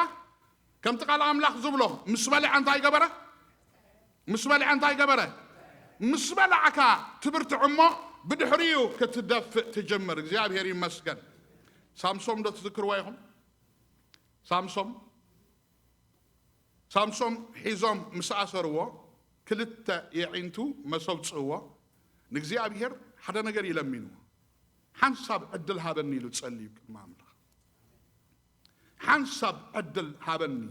ከምቲ ቃል ኣምላኽ ዝብሎ፣ ምስ በልዐ እንታይ ገበረ? ምስ በልዐ እንታይ ገበረ? ምስ በላዕካ ትብርትዕ እሞ ብድሕሪኡ ክትደፍእ ትጅምር። እግዚኣብሔር ይመስገን። ሳምሶም ዶ ትዝክርዋ ኢኹም? ሳምሶም፣ ሳምሶም ሒዞም ምስ ኣሰርዎ፣ ክልተ የዒንቱ መስ ኣውጽእዎ፣ ንእግዚኣብሔር ሓደ ነገር ኢለሚንዎ። ሓንሳብ ዕድል ሃበኒ ኢሉ ጸልዩ ቅድሚ ኣምላኽ። ሓንሳብ ዕድል ሃበኒ።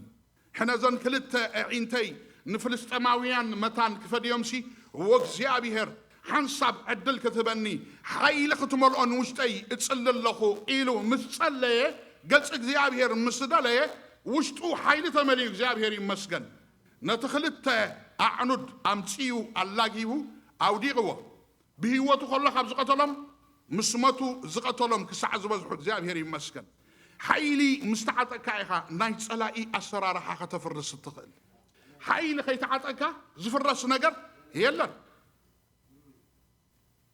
ሕነ እዘን ክልተ ኣዒንተይ ንፍልስጤማውያን መታን ክፈድዮምሲ፣ እዎ እግዚኣብሔር፣ ሓንሳብ ዕድል ክትህበኒ፣ ሓይሊ ክትመልኦ ንውሽጠይ እጽሊ ኣለኹ ኢሉ ምስ ጸለየ፣ ገጽ እግዚኣብሔር ምስ ደለየ፣ ውሽጡ ሓይሊ ተመሊኡ፣ እግዚኣብሔር ይመስገን። ነቲ ክልተ ኣዕኑድ ኣምጺኡ ኣላጊቡ ኣውዲቕዎ። ብህይወቱ ከሎ ካብ ዝቐተሎም፣ ምስ መቱ ዝቐተሎም ክሳዕ ዝበዝሑ፣ እግዚኣብሔር ይመስገን። ሓይሊ ምስ ተዓጠቅካ ኢኻ ናይ ጸላኢ ኣሰራርሓ ከተፍርስ እትኽእል። ሓይሊ ከይተዓጠቅካ ዝፍረስ ነገር የለን።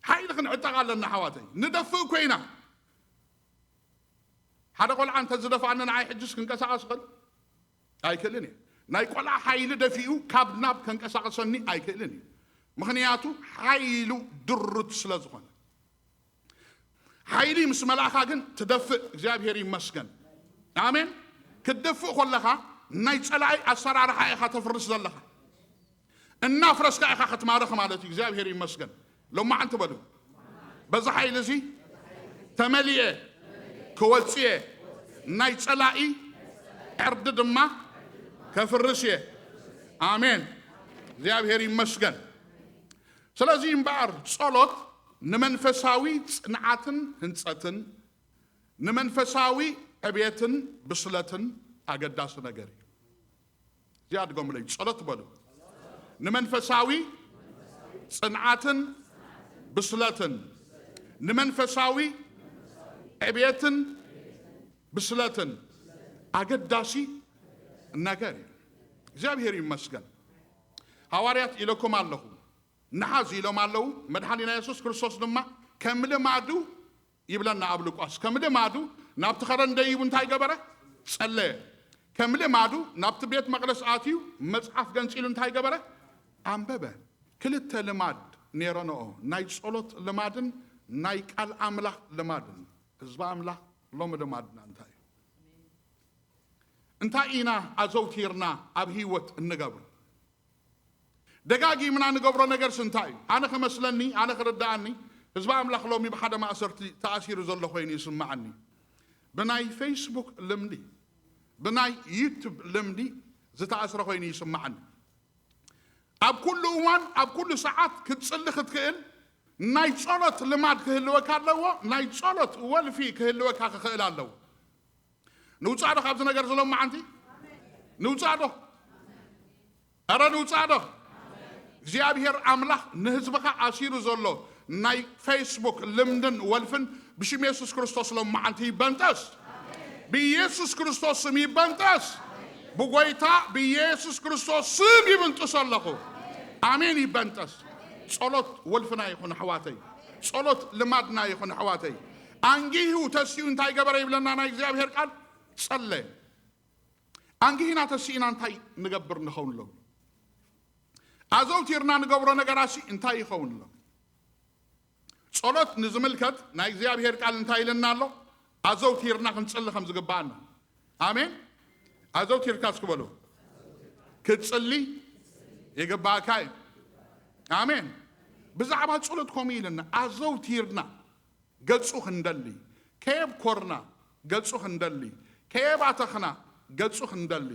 ሓይሊ ክንዕጠቕ ኣለና ኣሕዋተይ። ንደፍእ እኮ ኢና። ሓደ ቆልዓ እንተ ዝደፍኣኒ ንዓይ ሕጅስ ክንቀሳቐስ እኽእል? ኣይክእልን እየ። ናይ ቆልዓ ሓይሊ ደፊኡ ካብ ናብ ከንቀሳቕሰኒ ኣይክእልን እዩ። ምኽንያቱ ሓይሉ ድሩት ስለ ዝኾነ። ሓይሊ ምስ መላእኻ ግን ትደፍእ፣ እግዚኣብሔር ይመስገን። ኣሜን። ክትደፍእ ከለኻ ናይ ጸላኢ ኣሰራርሓ ኢኻ ተፍርስ ዘለኻ። እናፍረስካ ኢኻ ክትማርኽ ማለት እዩ። እግዚኣብሔር ይመስገን። ሎማዓንቲ በሉ፣ በዚ ሓይሊ እዚ ተመሊኤ ክወጽእ እየ፣ ናይ ጸላኢ ዕርዲ ድማ ከፍርስ እየ። ኣሜን። እግዚኣብሔር ይመስገን። ስለዚ እምበኣር ጸሎት ንመንፈሳዊ ጽንዓትን ህንጸትን፣ ንመንፈሳዊ ዕብየትን ብስለትን ኣገዳሲ ነገር እዩ። እዚኣ ድገሙለይ፣ ጸሎት በሉ። ንመንፈሳዊ ጽንዓትን ብስለትን፣ ንመንፈሳዊ ዕብየትን ብስለትን ኣገዳሲ ነገር እዩ። እግዚኣብሔር ይመስገን። ሃዋርያት ኢለኩም ኣለኹ፣ ንሓዝ ኢሎም ኣለዉ። መድሓኒና የሱስ ክርስቶስ ድማ ከም ልማዱ ይብለና ኣብ ሉቃስ፣ ከም ልማዱ ናብቲ ኸረን ደይቡ እንታይ ገበረ? ጸለየ። ከም ልማዱ ናብቲ ቤት መቕደስ ኣትዩ መጽሓፍ ገንጺሉ እንታይ ገበረ? ኣንበበ። ክልተ ልማድ ነይረንኦ፣ ናይ ጸሎት ልማድን ናይ ቃል ኣምላኽ ልማድን። ህዝቢ ኣምላኽ ሎሚ ልማድና እንታይ እዩ? እንታይ ኢና ኣዘውቲርና ኣብ ህይወት እንገብሮ? ደጋጊምና ንገብሮ ነገርስ እንታይ እዩ? ኣነ ክመስለኒ፣ ኣነ ክርድኣኒ፣ ህዝቢ ኣምላኽ ሎሚ ብሓደ ማእሰርቲ ተኣሲሩ ዘሎ ኮይኑ ይስምዓኒ። ብናይ ፌስቡክ ልምዲ፣ ብናይ ዩቱብ ልምዲ ዝተኣስረ ኮይኑ ይስምዓኒ። ኣብ ኩሉ እዋን፣ ኣብ ኩሉ ሰዓት ክትጽሊ ክትክእል ናይ ጸሎት ልማድ ክህልወካ ኣለዎ። ናይ ጸሎት ወልፊ ክህልወካ ክኽእል ኣለዎ። ንውጻእ ዶ ካብዚ ነገር እዚ ሎማዓንቲ? ንውጻእ ዶ? ኧረ ንውጻእ ዶ? እግዚኣብሔር ኣምላኽ ንህዝብኻ ኣሲሩ ዘሎ ናይ ፌስቡክ ልምድን ወልፍን ብሽም የሱስ ክርስቶስ ሎማዓንቲ ይበንጠስ። ብኢየሱስ ክርስቶስ ስም ይበንጠስ። ብጎይታ ብኢየሱስ ክርስቶስ ስም ይብንጥስ ኣለኹ። ኣሜን። ይበንጠስ። ጸሎት ወልፍና ይኹን ኣሕዋተይ። ጸሎት ልማድና ይኹን ኣሕዋተይ። ኣንጊሁ ተሲኡ እንታይ ገበረ ይብለና ናይ እግዚኣብሔር ቃል? ጸለ። ኣንጊህና ተሲእና እንታይ ንገብር ንኸውን ኣሎ? ኣዘውቲርና ንገብሮ ነገራሲ እንታይ ይኸውን ኣሎ? ጸሎት ንዝምልከት ናይ እግዚኣብሔር ቃል እንታይ ኢለና ኣሎ? ኣዘውቲርና ክንጽሊ ከም ዝግባኣና። ኣሜን። ኣዘውቲርካ እስኪ በሉ። ክትጽሊ ይግባእካ እዩ። ኣሜን። ብዛዕባ ጸሎት ከምኡ ኢለና ኣዘውቲርና ገጹ ክንደሊ፣ ከየብኮርና ገጹ ክንደሊ፣ ከየባተኽና ገጹ ክንደሊ፣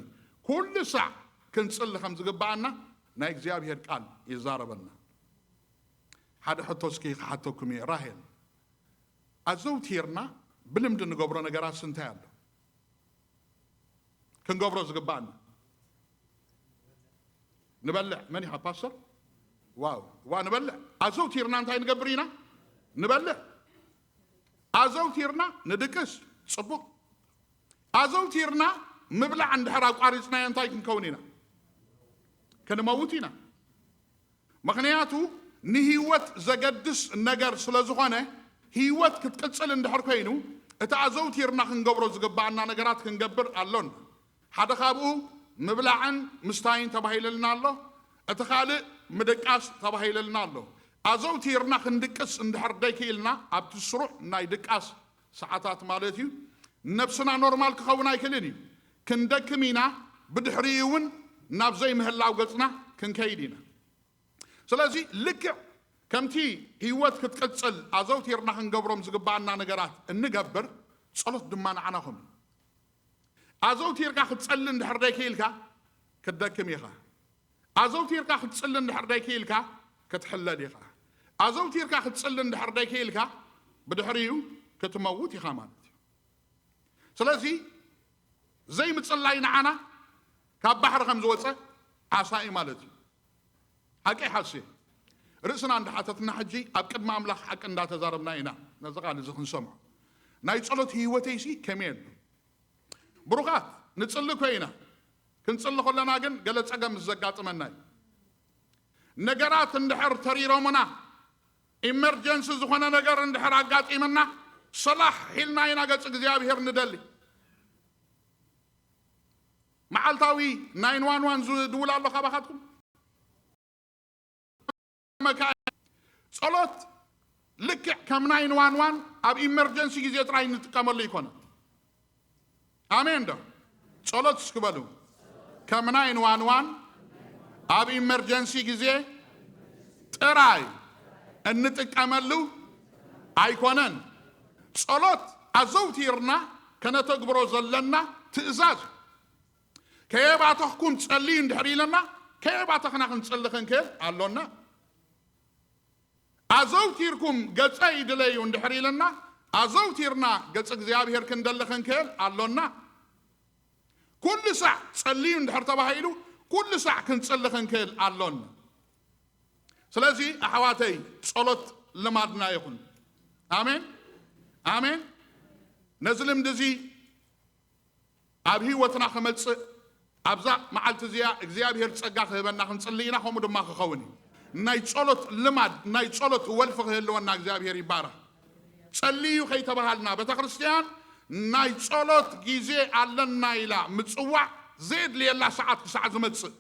ኩሉ ሳዕ ክንጽሊ ከም ዝግባኣና ናይ እግዚኣብሔር ቃል ይዛረበና። ሓደ ሕቶ እስኪ ክሓተኩም እየ። ራሄል፣ ኣዘውቲርና ብልምዲ ንገብሮ ነገራት እንታይ ኣሎ? ክንገብሮ ዝግባኣና። ንበልዕ። መን ኢኻ ፓስተር? ዋው፣ ዋ ንበልዕ። ኣዘውቲርና እንታይ ንገብር ኢና? ንበልዕ። ኣዘውቲርና ንድቅስ። ጽቡቕ። ኣዘውቲርና ምብላዕ እንድሕር ኣቋሪጽናዮ እንታይ ክንከውን ኢና? ክንመውት ኢና። ምኽንያቱ ንህይወት ዘገድስ ነገር ስለ ዝኾነ፣ ህይወት ክትቅጽል እንድሕር ኮይኑ፣ እቲ ኣዘውቲርና ክንገብሮ ዝግባኣና ነገራት ክንገብር ኣሎና። ሓደ ካብኡ ምብላዕን ምስታይን ተባሂለልና ኣሎ። እቲ ካልእ ምድቃስ ተባሂለልና ኣሎ። ኣዘውቲርና ክንድቅስ እንድሕር ደይክኢልና፣ ኣብቲ ስሩዕ ናይ ድቃስ ሰዓታት ማለት እዩ፣ ነብስና ኖርማል ክኸውን ኣይክእልን እዩ። ክንደክም ኢና፣ ብድሕሪኡ እውን ናብ ዘይምህላው ገጽና ክንከይድ ኢና። ስለዚ ልክዕ ከምቲ ህይወት ክትቅጽል ኣዘውቲርና ክንገብሮም ዝግባኣና ነገራት እንገብር፣ ጸሎት ድማ ንዓና ከምኡ። ኣዘውቲርካ ክትጸሊ እንድሕር ደይክኢልካ ክትደክም ኢኻ። ኣዘውቲርካ ክትጽሊ እንድሕር ደይክኢልካ ክትሕለል ኢኻ። ኣዘውቲርካ ክትጽሊ እንድሕር ደይክኢልካ ብድሕሪኡ ክትመውት ኢኻ ማለት እዩ። ስለዚ ዘይምጽላይ ንዓና ካብ ባሕሪ ከም ዝወጸ ዓሳ እዩ ማለት እዩ። ሓቂ ሓሴ ርእስና እንዳሓተትና ሕጂ ኣብ ቅድሚ ኣምላኽ ሓቂ እንዳተዛረብና ኢና ነዚ ቃል እዚ ክንሰምዖ። ናይ ጸሎት ህይወተይሲ ከመይ ኣሎ? ብሩኻት፣ ንጽሊ እኮ ኢና። ክንጽሊ ከለና ግን ገለ ጸገም ምስ ዘጋጥመና እዩ። ነገራት እንድሕር ተሪሮምና፣ ኢመርጀንሲ ዝኾነ ነገር እንድሕር ኣጋጢምና፣ ሰላሕ ኢልና ኢና ገጽ እግዚኣብሔር ንደሊ። መዓልታዊ ናይን ዋን ዋን ዝድውል ኣሎ ካባኻትኩም? መካ-፣ ጸሎት ልክዕ ከም ናይን ዋን ዋን ኣብ ኢመርጀንሲ ግዜ ጥራይ እንጥቀመሉ ኣይኮነን። ኣሜን ዶ? ጸሎት እስኪ በሉ። ከም ናይን ዋን ዋን ኣብ ኢመርጀንሲ ግዜ ጥራይ እንጥቀመሉ ኣይኮነን። ጸሎት ኣዘውቲርና ከነተግብሮ ዘለና ትእዛዝ እዩ። ከየባተኽኩም ጸልዩ እንድሕር ኢለና፣ ከየባተኽና ክንጽሊ ክንክእል ኣሎና። ኣዘውቲርኩም ገጸይ ድለዩ እንድሕር ኢለና፣ ኣዘውቲርና ገጽ እግዚኣብሔር ክንደሊ ክንክእል ኣሎና። ኩሉ ሳዕ ጸልዩ እንድሕር ተባሂሉ፣ ኩሉ ሳዕ ክንጽሊ ክንክእል ኣሎና። ስለዚ ኣሕዋተይ፣ ጸሎት ልማድና ይኹን። ኣሜን፣ ኣሜን። ነዚ ልምዲ እዚ ኣብ ህይወትና ክመጽእ፣ ኣብዛ መዓልቲ እዚኣ እግዚኣብሔር ጸጋ ክህበና ክንጽሊ ኢና። ከምኡ ድማ ክኸውን እዩ። ናይ ጸሎት ልማድ፣ ናይ ጸሎት ወልፊ ክህልወና እግዚኣብሔር ይባረኽ። ጸልዩ ከይተባሃልና፣ ቤተ ክርስቲያን ናይ ጸሎት ግዜ ኣለና ኢላ ምጽዋዕ ዘየድልየላ ሰዓት ክሳዕ ዝመጽእ፣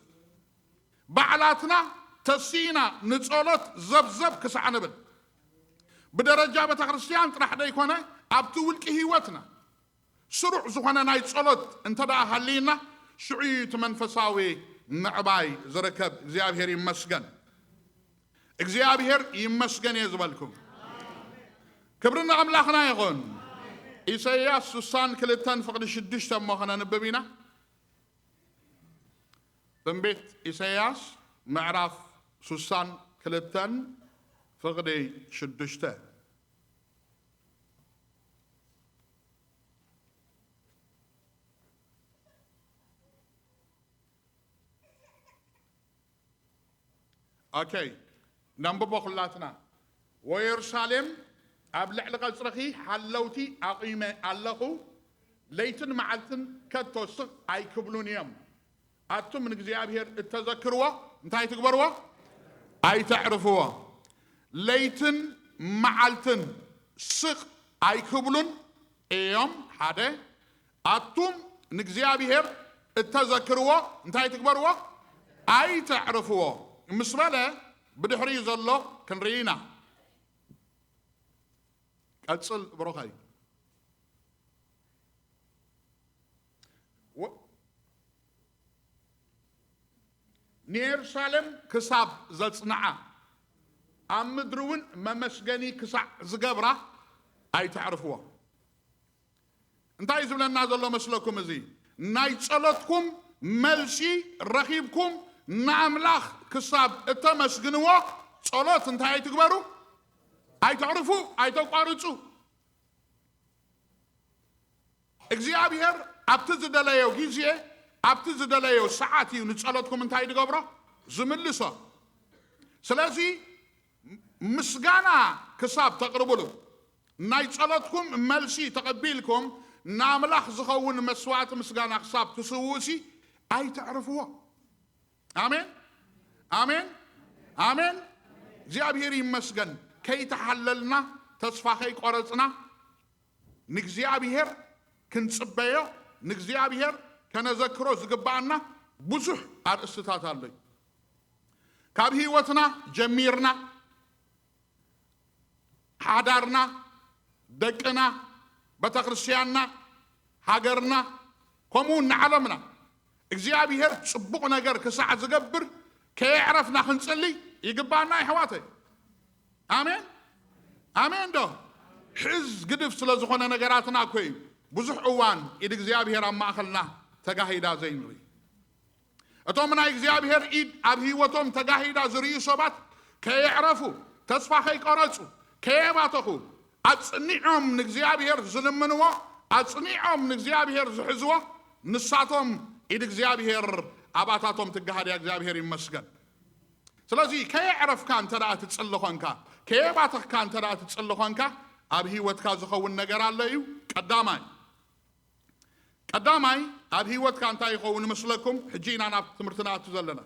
ባዕላትና ተሲእና ንጸሎት ዘብዘብ ክሳዕ ንብል፣ ብደረጃ ቤተ ክርስቲያን ጥራሕ ደይኮነ፣ ኣብቲ ውልቂ ህይወትና ስሩዕ ዝኾነ ናይ ጸሎት እንተ ደኣ ሃልይና፣ ሽዑ እዩ እቲ መንፈሳዊ ምዕባይ ዝርከብ። እግዚኣብሔር ይመስገን። እግዚኣብሔር ይመስገን እየ ዝበልኩም። ክብሪ ንኣምላኽና ይኹን። ኢሳይያስ ስሳን ክልተን ፍቕዲ ሽዱሽተ እሞ ከነንብብ ኢና። ትንቢት ኢሳይያስ ምዕራፍ ስሳን ክልተን ፍቕዲ ሽዱሽተ። ኦኬ፣ ነንብቦ ኩላትና። ወየሩሳሌም፣ ኣብ ልዕሊ ቀጽርኺ ሓለውቲ ኣቑመ ኣለኹ፣ ለይትን መዓልትን ከቶ ስቕ ኣይክብሉን እዮም። ኣቱም ንእግዚኣብሔር እተዘክርዎ እንታይ ትግበርዎ? ኣይተዕርፍዎ። ለይትን መዓልትን ስቕ ኣይክብሉን እዮም። ሓደ። ኣቱም ንእግዚኣብሔር እተዘክርዎ እንታይ ትግበርዎ? ኣይተዕርፍዎ ምስ በለ፣ ብድሕሪኡ ዘሎ ክንርኢ ኢና። ቀጽል ብሩኸይ። ወ-፣ ንየሩሳሌም ክሳብ ዘጽንዓ፣ ኣብ ምድሪ እውን መመስገኒ ክሳዕ ዝገብራ ኣይተዕርፍዎ። እንታይ እዩ ዝብለና ዘሎ መስለኩም? እዚ ናይ ጸሎትኩም መልሲ ረኺብኩም ንኣምላኽ ክሳብ እተመስግንዎ፣ ጸሎት እንታይ ኣይትግበሩ? ኣይተዕርፉ፣ ኣይተቋርጹ። እግዚኣብሔር ኣብቲ ዝደለዮ ግዜ፣ ኣብቲ ዝደለዮ ሰዓት እዩ ንጸሎትኩም እንታይ ዝገብሮ? ዝምልሶ። ስለዚ ምስጋና ክሳብ ተቕርብሉ፣ ናይ ጸሎትኩም መልሲ ተቐቢልኩም ንኣምላኽ ዝኸውን መስዋዕቲ ምስጋና ክሳብ ትስውኡሲ ኣይተዕርፍዎ። ኣሜን፣ ኣሜን፣ ኣሜን። እግዚኣብሔር ይመስገን። ከይተሓለልና፣ ተስፋ ከይቆረጽና፣ ንእግዚኣብሔር ክንጽበዮ፣ ንእግዚኣብሔር ከነዘክሮ ዝግብኣና ብዙሕ ኣርእስትታት ኣሎ እዩ። ካብ ህይወትና ጀሚርና፣ ሓዳርና፣ ደቅና፣ ቤተክርስትያንና፣ ሃገርና፣ ከምኡ እውን ንዓለምና እግዚኣብሔር ጽቡቕ ነገር ክሳዕ ዝገብር ከየዕረፍና ክንጽሊ ይግባና ኣሕዋተይ። ኣሜን፣ ኣሜን ዶ? ሕዝ ግድፍ ስለ ዝኾነ ነገራትና እኮ እዩ ብዙሕ እዋን ኢድ እግዚኣብሔር ኣብ ማእኸልና ተጋሂዳ ዘይንርኢ። እቶም ናይ እግዚኣብሔር ኢድ ኣብ ህይወቶም ተጋሂዳ ዝርእዩ ሰባት ከየዕረፉ፣ ተስፋ ከይቆረጹ፣ ከየባተኹ፣ ኣጽኒዖም ንእግዚኣብሔር ዝልምንዎ፣ ኣጽኒዖም ንእግዚኣብሔር ዝሕዝዎ፣ ንሳቶም ኢድ እግዚኣብሔር ኣባታቶም ትጋሃድ እያ። እግዚኣብሔር ይመስገን። ስለዚ ከየዕረፍካ እንተ ደኣ ትጽሊ ኾንካ፣ ከየባተኽካ እንተ ደኣ ትጽሊ ኾንካ፣ ኣብ ህይወትካ ዝኸውን ነገር ኣሎ እዩ። ቀዳማይ፣ ቀዳማይ ኣብ ህይወትካ እንታይ ይኸውን ይመስለኩም? ሕጂ ኢና ናብ ትምህርቲ ንኣቱ ዘለና።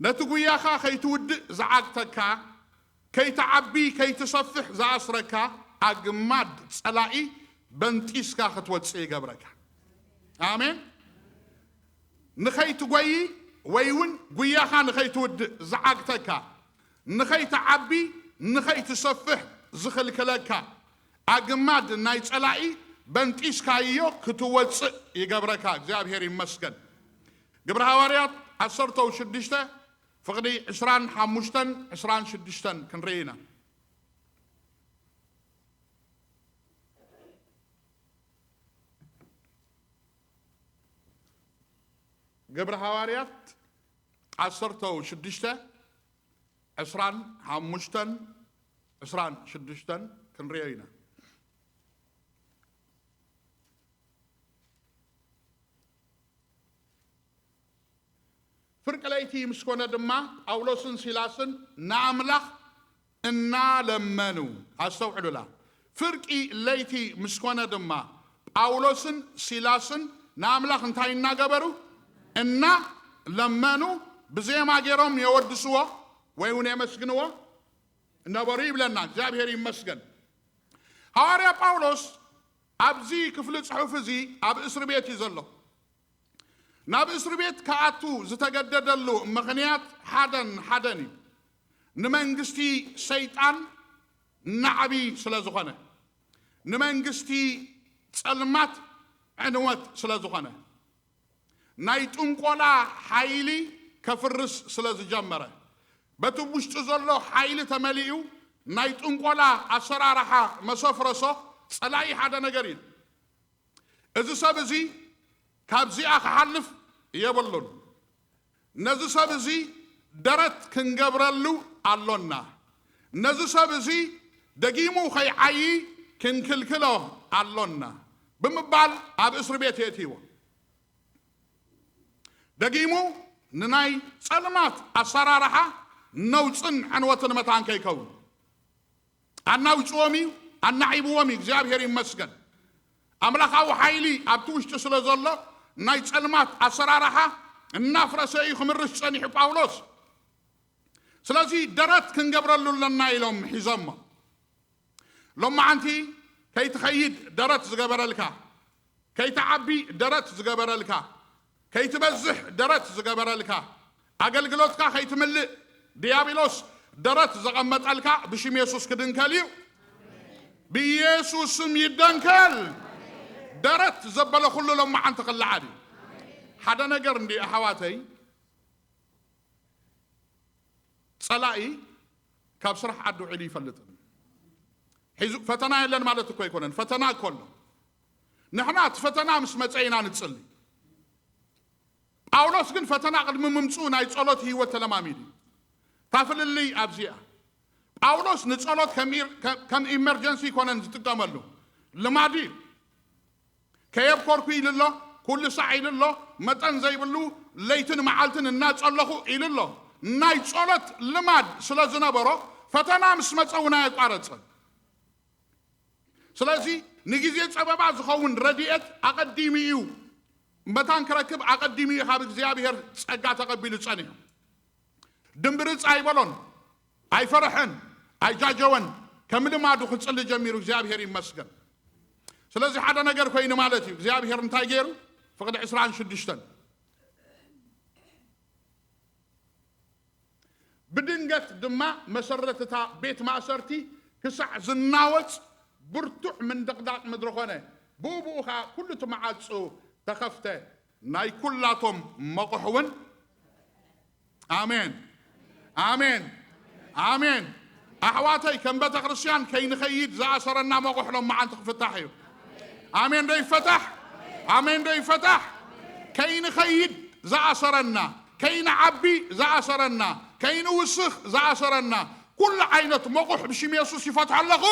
ነቲ ጉያኻ ከይትውድእ ዝዓግተካ፣ ከይትዓቢ ከይትሰፍሕ ዝኣስረካ ኣግማድ ጸላኢ በንጢስካ ክትወጽእ ይገብረካ። ኣሜን። ንኸይትጎዪ ወይ እውን ጉያኻ ንኸይትውድእ ዝዓግተካ፣ ንኸይትዓቢ ንኸይትሰፍሕ ዝኽልክለካ ኣግማድ ናይ ጸላኢ በንጢስካዮ ክትወጽእ ይገብረካ። እግዚኣብሔር ይመስገን። ግብሪ ሃዋርያት ዓሰርተ ሽዱሽተ ፍቕዲ ዕስራን ሓሙሽተን ዕስራን ሽዱሽተን ክንርኢ ኢና። ግብሪ ሃዋርያት ዓሰርተ ሽዱሽተ ዕስራን ሓሙሽተን ዕስራን ሽዱሽተን ክንርእዮ ኢና። ፍርቂ ለይቲ ምስ ኮነ ድማ ጳውሎስን ሲላስን ንኣምላኽ እናለመኑ፣ ኣስተውዕሉላ፣ ፍርቂ ለይቲ ምስ ኮነ ድማ ጳውሎስን ሲላስን ንኣምላኽ እንታይ እናገበሩ? እናለመኑ ብዜማ ገይሮም የወድስዎ ወይ እውን የመስግንዎ ነበሩ ይብለና። እግዚኣብሔር ይመስገን። ሃዋርያ ጳውሎስ ኣብዚ ክፍሊ ጽሑፍ እዚ ኣብ እስሪ ቤት እዩ ዘሎ። ናብ እስሪ ቤት ክኣቱ ዝተገደደሉ ምኽንያት ሓደን ሓደን እዩ። ንመንግስቲ ሰይጣን ናዕቢ ስለ ዝኾነ፣ ንመንግስቲ ጸልማት ዕንወት ስለ ዝኾነ፣ ናይ ጥንቆላ ሓይሊ ከፍርስ ስለ ዝጀመረ፣ በቲ ውሽጡ ዘሎ ሓይሊ ተመሊኡ ናይ ጥንቆላ ኣሰራርሓ መሰፍረሶ ጸላኢ ሓደ ነገር እዩ። እዚ ሰብ እዚ ካብዚኣ ክሓልፍ የብሉን። ነዚ ሰብ እዚ ደረት ክንገብረሉ ኣሎና። ነዚ ሰብ እዚ ደጊሙ ከይዓዪ ክንክልክሎ ኣሎና ብምባል ኣብ እስሪ ቤት የእትይዎ። ደጊሙ ንናይ ጸልማት ኣሰራርሓ ነውጽን ዕንወትን መታን ከይከውን ኣናውጽዎም እዩ፣ ኣናዒብዎም እዩ። እግዚኣብሔር ይመስገን። ኣምላኻዊ ሓይሊ ኣብቲ ውሽጢ ስለ ዘሎ ናይ ጸልማት ኣሰራርሓ እናፍረሰ እዩ ክምርሽ ጸኒሑ ጳውሎስ። ስለዚ ደረት ክንገብረሉ ኣለና ኢሎም ሒዞሞ። ሎማዓንቲ ከይትኸይድ ደረት ዝገበረልካ፣ ከይትዓቢ ደረት ዝገበረልካ፣ ከይትበዝሕ ደረት ዝገበረልካ፣ ኣገልግሎትካ ከይትምልእ ዲያብሎስ ደረት ዘቐመጠልካ ብሽም የሱስ ክድንከል እዩ። ብኢየሱስ ስም ይደንከል። ደረት ዘበለ ኩሉ ሎማዓንቲ ክለዓል እዩ። ሓደ ነገር እንዲ ኣሕዋተይ፣ ጸላኢ ካብ ስራሕ ዓዲ ውዒሉ ይፈልጥን። ሒዙ ፈተና የለን ማለት እኮ ኣይኮነን፣ ፈተና እኮ ኣሎ። ንሕና እቲ ፈተና ምስ መጸ ኢና ንጽሊ። ጳውሎስ ግን ፈተና ቅድሚ ምምጽኡ ናይ ጸሎት ህይወት ተለማሚዱ እዩ። እታ ፍልልይ ኣብዚኣ። ጳውሎስ ንጸሎት ከም ኢር-፣ ከም፣ ከም ኢመርጀንሲ ኣይኮነን ዝጥቀመሉ፣ ልማዱ እዩ። ከየብኮርኩ ኢሉ ኣሎ፣ ኩሉ ሳዕ ኢሉ ኣሎ፣ መጠን ዘይብሉ ለይትን መዓልትን እናጸለኹ ኢሉ ኣሎ። ናይ ጸሎት ልማድ ስለ ዝነበሮ ፈተና ምስ መጸ እውን ኣየቋረጸን። ስለዚ ንግዜ ጸበባ ዝኸውን ረድኤት ኣቐዲሙ እዩ፣ መታን ክረክብ ኣቐዲሙ እዩ ካብ እግዚኣብሔር ጸጋ ተቐቢሉ ጸኒሑ። ድምብርጽ ኣይበሎን፣ ኣይፈረሐን፣ ኣይጃጀወን። ከም ልማዱ ክጽሊ ጀሚሩ፣ እግዚኣብሔር ይመስገን። ስለዚ ሓደ ነገር ኮይኑ ማለት እዩ። እግዚኣብሔር እንታይ ገይሩ? ፍቕዲ ዕስራን ሽዱሽተን። ብድንገት ድማ መሰረት እታ ቤት ማእሰርቲ ክሳዕ ዝናወጽ ብርቱዕ ምንድቕዳቕ ምድሪ ኾነ። ብኡ ብኡ ኸኣ ኩሉ እቲ መዓጹ ተኸፍተ፣ ናይ ኩላቶም መቑሕ እውን። ኣሜን፣ ኣሜን፣ ኣሜን። ኣሕዋተይ፣ ከም ቤተ ክርስቲያን ከይንኸይድ ዝኣሰረና መቑሕ ሎማዓንቲ ክፍታሕ እዩ። ኣሜን ዶ ይፈታሕ? ኣሜን ዶ ይፈታሕ? ከይንኸይድ ዝኣሰረና፣ ከይንዓቢ ዝኣሰረና፣ ከይንውስኽ ዝኣሰረና ኩሉ ዓይነት መቑሕ ብሽም የሱስ ይፈትሖ ኣለኹ።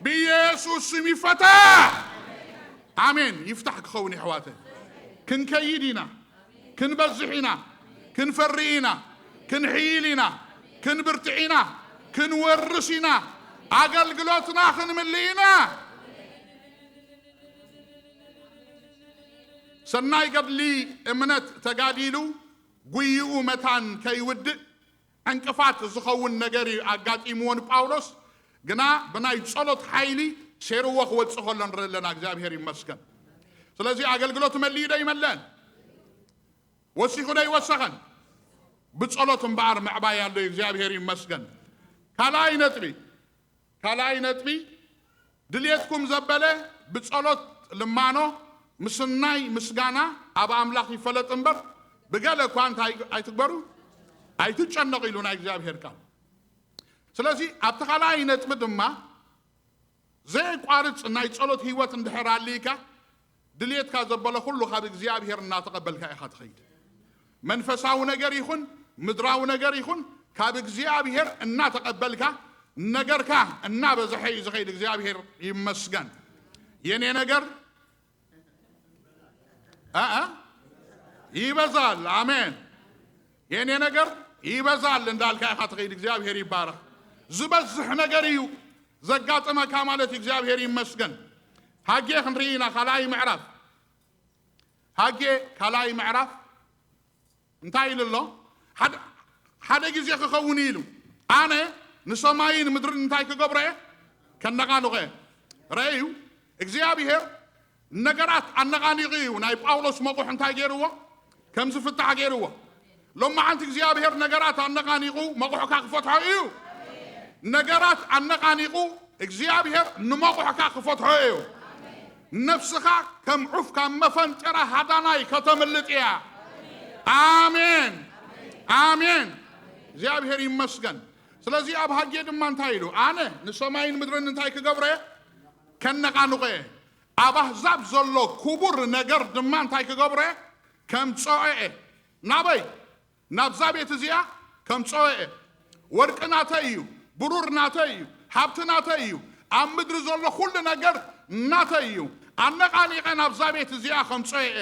ብኢየሱስ ስም ይፈታሕ። ኣሜን። ይፍታሕ ክኸውን የሕዋተ። ክንከይድ ኢና፣ ክንበዝሕ ኢና፣ ክንፈሪ ኢና፣ ክንሕይል ኢና፣ ክንብርትዕ ኢና፣ ክንወርስ ኢና፣ ኣገልግሎትና ክንምልእ ኢና። ሰናይ ገድሊ እምነት ተጋዲሉ፣ ጉይኡ መታን ከይውድእ ዕንቅፋት ዝኸውን ነገር እዩ ኣጋጢምዎ ንጳውሎስ፣ ግና ብናይ ጸሎት ሓይሊ ሴርዎ ክወጽእ ከሎ ንርኢ ኣለና። እግዚኣብሔር ይመስገን። ስለዚ ኣገልግሎት መሊኡ ዶ ይመለአን? ወሲኹ ዶ ይወሰኸን? ብጸሎት እምበኣር ምዕባይ ኣሎ። እግዚኣብሔር ይመስገን። ካልኣይ ነጥቢ፣ ካልኣይ ነጥቢ፣ ድልየትኩም ዘበለ ብጸሎት ልማኖ፣ ምስናይ ምስጋና ኣብ ኣምላኽ ይፈለጥ እምበር፣ ብገለ እኳ እንታይ ኣይትግበሩ፣ ኣይትጨነቑ ኢሉ ናይ እግዚኣብሔር ቃል። ስለዚ ኣብቲ ካልኣይ ነጥቢ ድማ ዘየቋርጽ ናይ ጸሎት ህይወት እንድሕር ኣልይካ፣ ድልየትካ ዘበለ ኩሉ ካብ እግዚኣብሔር እናተቐበልካ ኢኻ ትኸይድ። መንፈሳዊ ነገር ይኹን ምድራዊ ነገር ይኹን ካብ እግዚኣብሔር እናተቐበልካ ነገርካ እናበዝሐ እዩ ዝኸይድ። እግዚኣብሔር ይመስገን። የኔ ነገር እ፣ እ፣ ይበዛል። ኣሜን። የኔ ነገር ይበዛል እንዳልካ ኢኻ ትኸይድ። እግዚኣብሔር ይባረኽ። ዝበዝሕ ነገር እዩ ዘጋጥመካ ማለት እዩ። እግዚኣብሔር ይመስገን። ሃጌ ክንርኢ ኢና፣ ካልኣይ ምዕራፍ። ሃጌ ካልኣይ ምዕራፍ እንታይ ኢሉ ኣሎ? ሓደ፣ ሓደ ግዜ ክኸውን ኢሉ፣ ኣነ ንሰማይን ምድርን እንታይ ክገብሮ እየ? ከነቓንቖ እየ። ረኣዩ፣ እግዚኣብሔር ነገራት ኣነቓኒቑ እዩ ናይ ጳውሎስ መቑሕ እንታይ ገይርዎ? ከም ዝፍታሕ ገይርዎ። ሎማዓንቲ እግዚኣብሔር ነገራት ኣነቓኒቑ መቑሕካ ክፈትሖ እዩ። ነገራት ኣነቓኒቑ እግዚኣብሔር ንመቑሕካ ክፈትሖ እዩ። ነፍስኻ ከም ዑፍ ካብ መፈንጠራ ሃዳናይ ከተምልጥ እያ። ኣሜን፣ ኣሜን። እግዚኣብሔር ይመስገን። ስለዚ ኣብ ሃጌ ድማ እንታይ ኢሉ? ኣነ ንሰማይን ምድርን እንታይ ክገብረ? ከነቓንቆ እየ። ኣብ ኣህዛብ ዘሎ ክቡር ነገር ድማ እንታይ ክገብረ? ከምጽኦ እየ። ናበይ? ናብዛ ቤት እዚኣ ከምጽኦ እየ። ወርቂ ናተይ እዩ፣ ብሩር ናተይ እዩ፣ ሃብቲ ናተይ እዩ፣ ኣብ ምድሪ ዘሎ ኩሉ ነገር ናተይ እዩ። ኣነቓኒቐ ናብዛ ቤት እዚኣ ከምጽኦ እየ።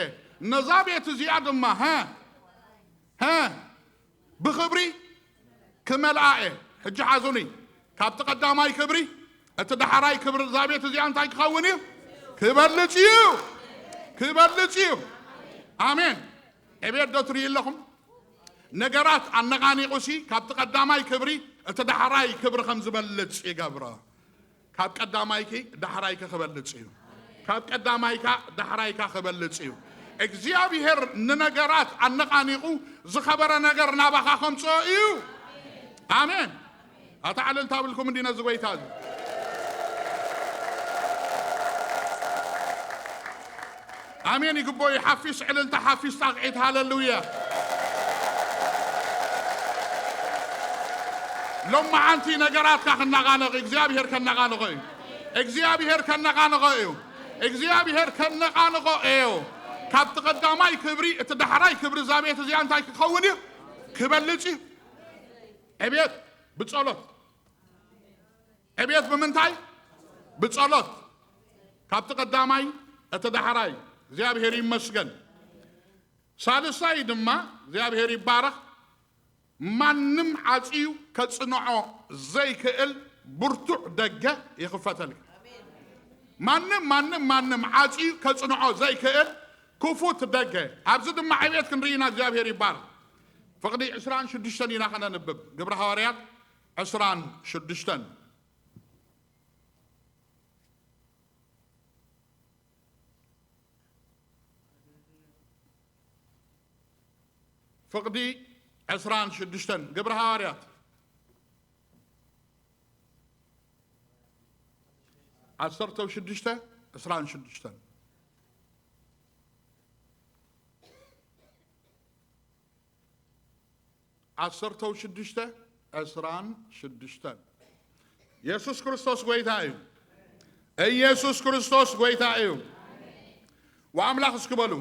ነዛ ቤት እዚኣ ድማ፣ ሀ፣ ሀ፣ ብኽብሪ ክመልኣ እየ። ሕጂ ሓዙኒ፣ ካብቲ ቀዳማይ ክብሪ፣ እቲ ዳሕራይ ክብሪ እዛ ቤት እዚኣ እንታይ ክኸውን እዩ? ክበልጽ እዩ። ክበልጽ እዩ። ኣሜን። ዕቤት ዶ ትርእዩ ኣለኹም? ነገራት ኣነቓኒቑሲ ካብቲ ቀዳማይ ክብሪ እቲ ዳሕራይ ክብሪ ከም ዝበልጽ ይገብሮ። ካብ ቀዳማይኪ ዳሕራይኪ ክበልጽ እዩ። ካብ ቀዳማይካ ዳሕራይካ ክበልጽ እዩ። እግዚኣብሔር ንነገራት ኣነቓኒቑ ዝኸበረ ነገር ናባኻ ከምጽኦ እዩ። ኣሜን። ኣታ ዕልልታ ብልኩም እንዲ ነዚ ጎይታ እዚ። ኣሜን ይግቦ እዩ። ሓፊስ ዕልልታ፣ ሓፊስ ጣቕዒት። ሃለሉያ። ሎማዓንቲ ነገራትካ ክነቓነቕ፣ እግዚኣብሔር ከነቓንቖ እዩ። እግዚኣብሔር ከነቓንቖ እዩ። እግዚኣብሔር ከነቓንቖ እዩ። ካብቲ ቀዳማይ ክብሪ እቲ ዳሕራይ ክብሪ እዛ ቤት እዚኣ እንታይ ክኸውን እዩ? ክበልጽ እዩ። ዕቤት ብጸሎት። ዕቤት ብምንታይ? ብጸሎት። ካብቲ ቀዳማይ እቲ ዳሕራይ። እግዚኣብሔር ይመስገን። ሳልሳይ ድማ እግዚኣብሔር ይባረኽ። ማንም ዓጽዩ ከጽንዖ ዘይክእል ብርቱዕ ደገ ይኽፈተልካ። ማንም፣ ማንም፣ ማንም ዓጽዩ ከጽንዖ ዘይክእል ክፉት ደገ። ኣብዚ ድማ ዕቤት ክንርኢ ኢና። እግዚኣብሔር ይባረኽ። ፍቕዲ ዕስራን ሽዱሽተን ኢና ከነንብብ። ግብረ ሃዋርያት ዕስራን ሽዱሽተን። ፍቕዲ ዕስራን ሽዱሽተን። ግብረ ሃዋርያት ዓሰርተው ሽዱሽተ ዕስራን ሽዱሽተን። ዓሰርተው ሽዱሽተ ዕስራን ሽዱሽተን። የሱስ ክርስቶስ ጎይታ እዩ። ኢየሱስ ክርስቶስ ጎይታ እዩ። ወኣምላኽ እስኪ በሉ።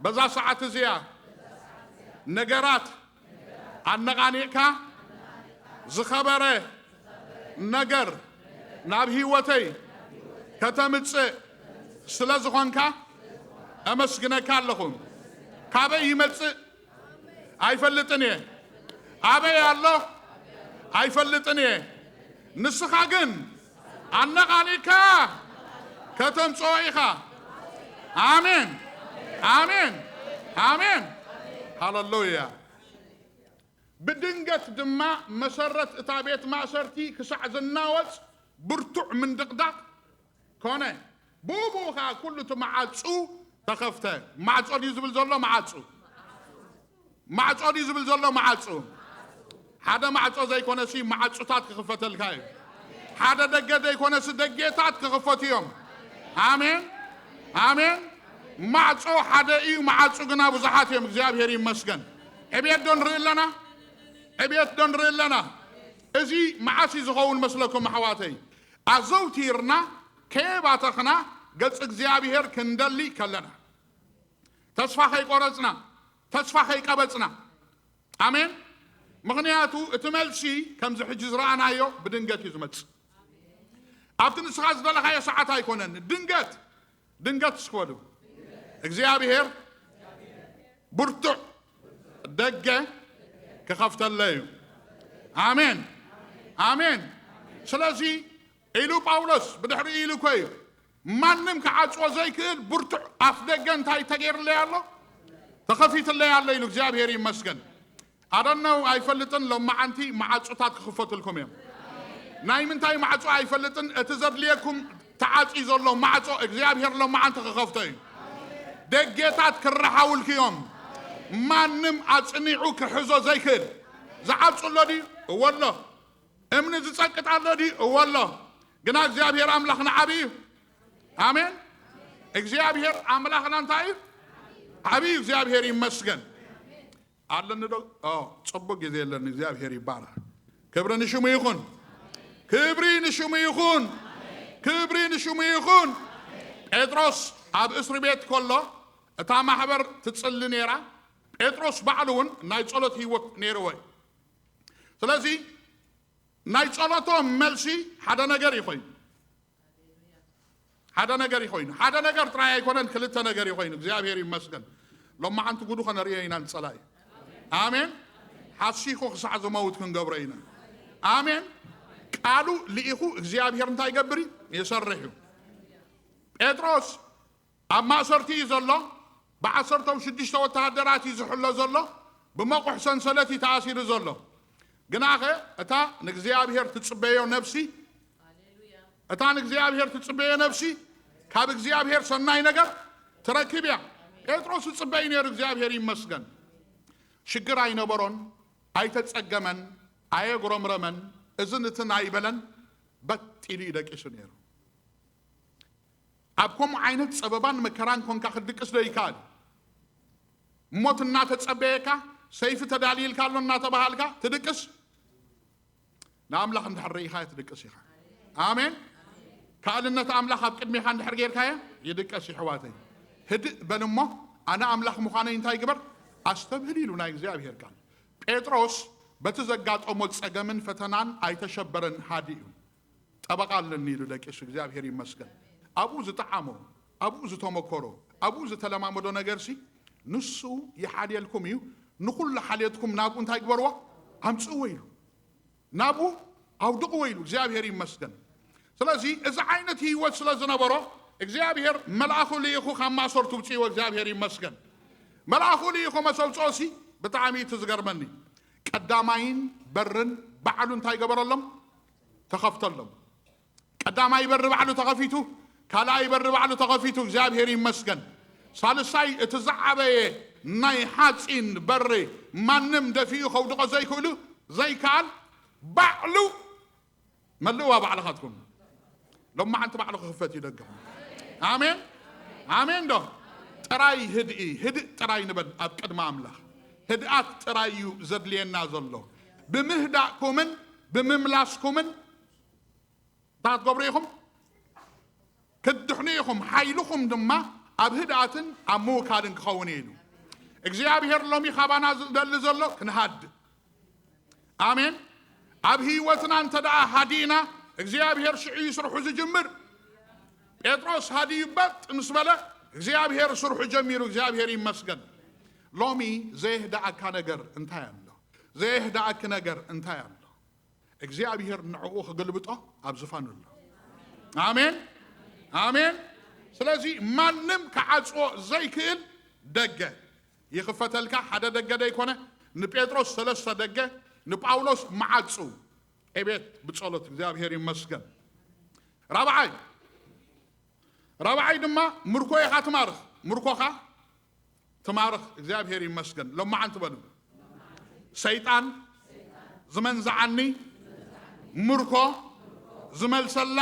በዛ ሰዓት እዚኣ ነገራት ኣነቓኒቕካ ዝኸበረ ነገር ናብ ህይወተይ ከተምጽእ ስለ ዝኾንካ ኣመስግነካ ኣለኹ። ካበይ ይመጽእ ኣይፈልጥን እየ። ኣበይ ኣሎ ኣይፈልጥን እየ። ንስኻ ግን ኣነቓኒቕካ ከተምጽኦ ኢኻ። ኣሜን፣ ኣሜን፣ ኣሜን። ሃለሉያ። ብድንገት ድማ መሰረት እታ ቤት ማእሰርቲ ክሳዕ ዝናወጽ ብርቱዕ ምንድቕዳቕ ኮነ። ብኡ ብኡ ኸኣ ኩሉ እቲ መዓጹ ተኸፍተ። ማዕጾ ድዩ ዝብል ዘሎ? መዓጹ። ማዕጾ ድዩ ዝብል ዘሎ? መዓጹ። ሓደ ማዕጾ ዘይኮነሲ መዓጹታት ክኽፈተልካ እዩ። ሓደ ደገ ዘይኮነሲ ደጌታት ክኽፈቱ እዮም። ኣሜን፣ ኣሜን። ማዕጾ ሓደ እዩ፣ መዓጹ ግና ብዙሓት እዮም። እግዚኣብሔር ይመስገን። ዕብየት ዶ ንርኢ ኣለና? ዕብየት ዶ ንርኢ ኣለና? እዚ መዓስ እዩ ዝኸውን መስለኩም ኣሕዋተይ? ኣዘውቲርና ከየባተኽና ገጽ እግዚኣብሔር ክንደሊ ከለና፣ ተስፋ ከይቆረጽና፣ ተስፋ ከይቀበጽና። ኣሜን። ምኽንያቱ እቲ መልሲ ከምዚ ሕጂ ዝረኣናዮ ብድንገት እዩ ዝመጽእ። ኣብቲ ንስኻ ዝደለኻዮ ሰዓት ኣይኮነን። ድንገት፣ ድንገት እስኪ በሉ። እግዚኣብሔር ብርቱዕ ደገ ክኸፍተለይ እዩ። ኣሜን፣ ኣሜን። ስለዚ ኢሉ ጳውሎስ ብድሕሪ ኢሉ እኮ እዩ፣ ማንም ክዓጽዎ ዘይክእል ብርቱዕ ኣፍ ደገ እንታይ ተገይርለይ ኣሎ? ተኸፊትለይ ኣሎ ኢሉ። እግዚኣብሔር ይመስገን። ኣደነው ኣይፈልጥን፣ ሎመዓንቲ መዓጹታት ክኽፈትልኩም እዮም። ናይ ምንታይ ማዕጾ ኣይፈልጥን፣ እቲ ዘድልየኩም ተዓጽዩ ዘሎ ማዕጾ እግዚኣብሔር ሎመዓንቲ ክኸፍቶ እዩ። ደጌታት ክረሓውልኪ እዮም። ማንም ኣጽኒዑ ክሕዞ ዘይክእል። ዝዓጹ ኣሎ ድዩ? እወ ኣሎ። እምኒ ዝጸቅጥ ኣሎ ድዩ? እወ ኣሎ። ግና እግዚኣብሔር ኣምላኽና ዓብዪ እዩ። ኣሜን። እግዚኣብሔር ኣምላኽና እንታይ እዩ? ዓብዪ እዩ። እግዚኣብሔር ይመስገን። ኣለኒ ዶ? ኦ፣ ጽቡቅ ግዜ ኣለኒ። እግዚኣብሔር ይባረክ። ክብሪ ንሽሙ ይኹን። ክብሪ ንሽሙ ይኹን። ክብሪ ንሽሙ ይኹን። ጴጥሮስ ኣብ እስሪ ቤት ከሎ እታ ማሕበር ትጽሊ ነይራ። ጴጥሮስ ባዕሉ እውን ናይ ጸሎት ህይወት ነይርዎ እዩ። ስለዚ ናይ ጸሎቶም መልሲ ሓደ ነገር እዩ ኮይኑ። ሓደ ነገር እዩ ኮይኑ። ሓደ ነገር ጥራይ ኣይኮነን፣ ክልተ ነገር እዩ ኮይኑ። እግዚኣብሔር ይመስገን። ሎማዓንቲ ጉዱ ከነርእዮ ኢና ንጸላኢ። ኣሜን። ሓሲኹ ክሳዕ ዝመውት ክንገብሮ ኢና። ኣሜን። ቃሉ ልኢኹ እግዚኣብሔር እንታይ ይገብር እዩ? ይሰርሕ እዩ። ጴጥሮስ ኣብ ማእሰርቲ እዩ ዘሎ። ብዓሰርተው ሽዱሽተ ወተሃደራት እዩ ዝሕሎ ዘሎ፣ ብመቑሕ ሰንሰለት እዩ ተኣሲሩ ዘሎ። ግናኸ እታ ንእግዚኣብሔር ትጽበዮ ነፍሲ፣ እታ ንእግዚኣብሔር ትጽበዮ ነፍሲ ካብ እግዚኣብሔር ሰናይ ነገር ትረክብ እያ። ጴጥሮስ ይጽበይ ነይሩ፣ እግዚኣብሔር ይመስገን። ሽግር ኣይነበሮን፣ ኣይተጸገመን፣ ኣየጉረምረመን፣ እዝን እትን ኣይበለን፣ በጥ ኢሉ እዩ ደቂሱ ነይሩ። ኣብ ከምኡ ዓይነት ጸበባን መከራን ኮንካ ክትድቅስ ዶ ይከኣል? ሞት እናተጸበየካ፣ ሰይፊ ተዳልይልካ ኣሎ እናተባሃልካ ትድቅስ? ንኣምላኽ እንድሕር ርኢኻ ትድቅስ ኢኻ። ኣሜን። ካልእነት ኣምላኽ ኣብ ቅድሜኻ እንድሕር ጌርካዮ ይድቀስ ይሕዋተይ። ህድእ በል እሞ ኣነ ኣምላኽ ምዃነይ እንታይ ግበር? ኣስተብህል ኢሉ ናይ እግዚኣብሔር ቃል። ጴጥሮስ በቲ ዘጋጠሞ ጸገምን ፈተናን ኣይተሸበረን፣ ሃዲኡ። ጠበቃ ኣለኒ ኢሉ ደቂሱ፣ እግዚኣብሔር ይመስገን። ኣብኡ ዝጠዓሞ፣ ኣብኡ ዝተመኮሮ፣ ኣብኡ ዝተለማመዶ ነገርሲ ንሱ ይሓልየልኩም እዩ። ንኹሉ ሓልየትኩም ናብኡ እንታይ ግበርዎ? ኣምጽእዎ ኢሉ። ናብኡ ኣውድቕዎ ኢሉ፣ እግዚኣብሔር ይመስገን። ስለዚ እዚ ዓይነት ህይወት ስለ ዝነበሮ እግዚኣብሔር መልኣኹ ልኢኹ ካብ ማእሰርቱ ውፅእዎ፣ እግዚኣብሔር ይመስገን። መልኣኹ ልኢኹ መሰውፅኦሲ ብጣዕሚ እቲ ዝገርመኒ፣ ቀዳማይን በርን ባዕሉ እንታይ ገበረሎም? ተኸፍተሎም። ቀዳማይ በሪ ባዕሉ ተኸፊቱ፣ ካልኣይ በሪ ባዕሉ ተኸፊቱ፣ እግዚኣብሔር ይመስገን። ሳልሳይ እቲ ዝዓበየ ናይ ሓፂን በሪ ማንም ደፊኡ ከውድቆ ዘይክእሉ ዘይከኣል ባዕሉ መልእዋ ባዕልኻትኩም። ሎማዓንቲ ባዕሉ ክኽፈት እዩ ደገኹም። ኣሜን ኣሜን። ዶ ጥራይ ህድኢ ህድእ ጥራይ ንበል ኣብ ቅድሚ ኣምላኽ። ህድኣት ጥራይ እዩ ዘድልየና ዘሎ። ብምህዳእኩምን ብምምላስኩምን እንታይ ክትገብሩ ኢኹም? ክትድሕኑ ኢኹም። ሓይልኹም ድማ ኣብ ህድኣትን ኣብ ምውካልን ክኸውን እዩ ኢሉ እግዚኣብሔር። ሎሚ ካባና ዝደሊ ዘሎ ክንሃድእ። ኣሜን። ኣብ ህይወትና እንተ ደኣ ሃዲእና እግዚኣብሔር ሽዑ እዩ ስርሑ ዝጅምር። ጴጥሮስ ሃዲኡ በጥ ምስ በለ እግዚኣብሔር ስርሑ ጀሚሩ። እግዚኣብሔር ይመስገን። ሎሚ ዘየህድኣካ ነገር እንታይ ኣሎ? ዘየህድኣኪ ነገር እንታይ ኣሎ? እግዚኣብሔር ንዕኡ ክግልብጦ ኣብ ዝፋኑ ኣሎ። ኣሜን ኣሜን። ስለዚ ማንም ክዓጽዎ ዘይክእል ደገ ይኽፈተልካ። ሓደ ደገ ደይኮነ፣ ንጴጥሮስ ሰለስተ ደገ፣ ንጳውሎስ መዓጹ ዕቤት ብጸሎት። እግዚኣብሔር ይመስገን። ራብዓይ ራብዓይ ድማ ምርኮ ኢኻ ትማርኽ። ምርኮኻ ትማርኽ። እግዚኣብሔር ይመስገን። ሎማዓንቲ በሉ። ሰይጣን ዝመንዝዓኒ ምርኮ ዝመልሰላ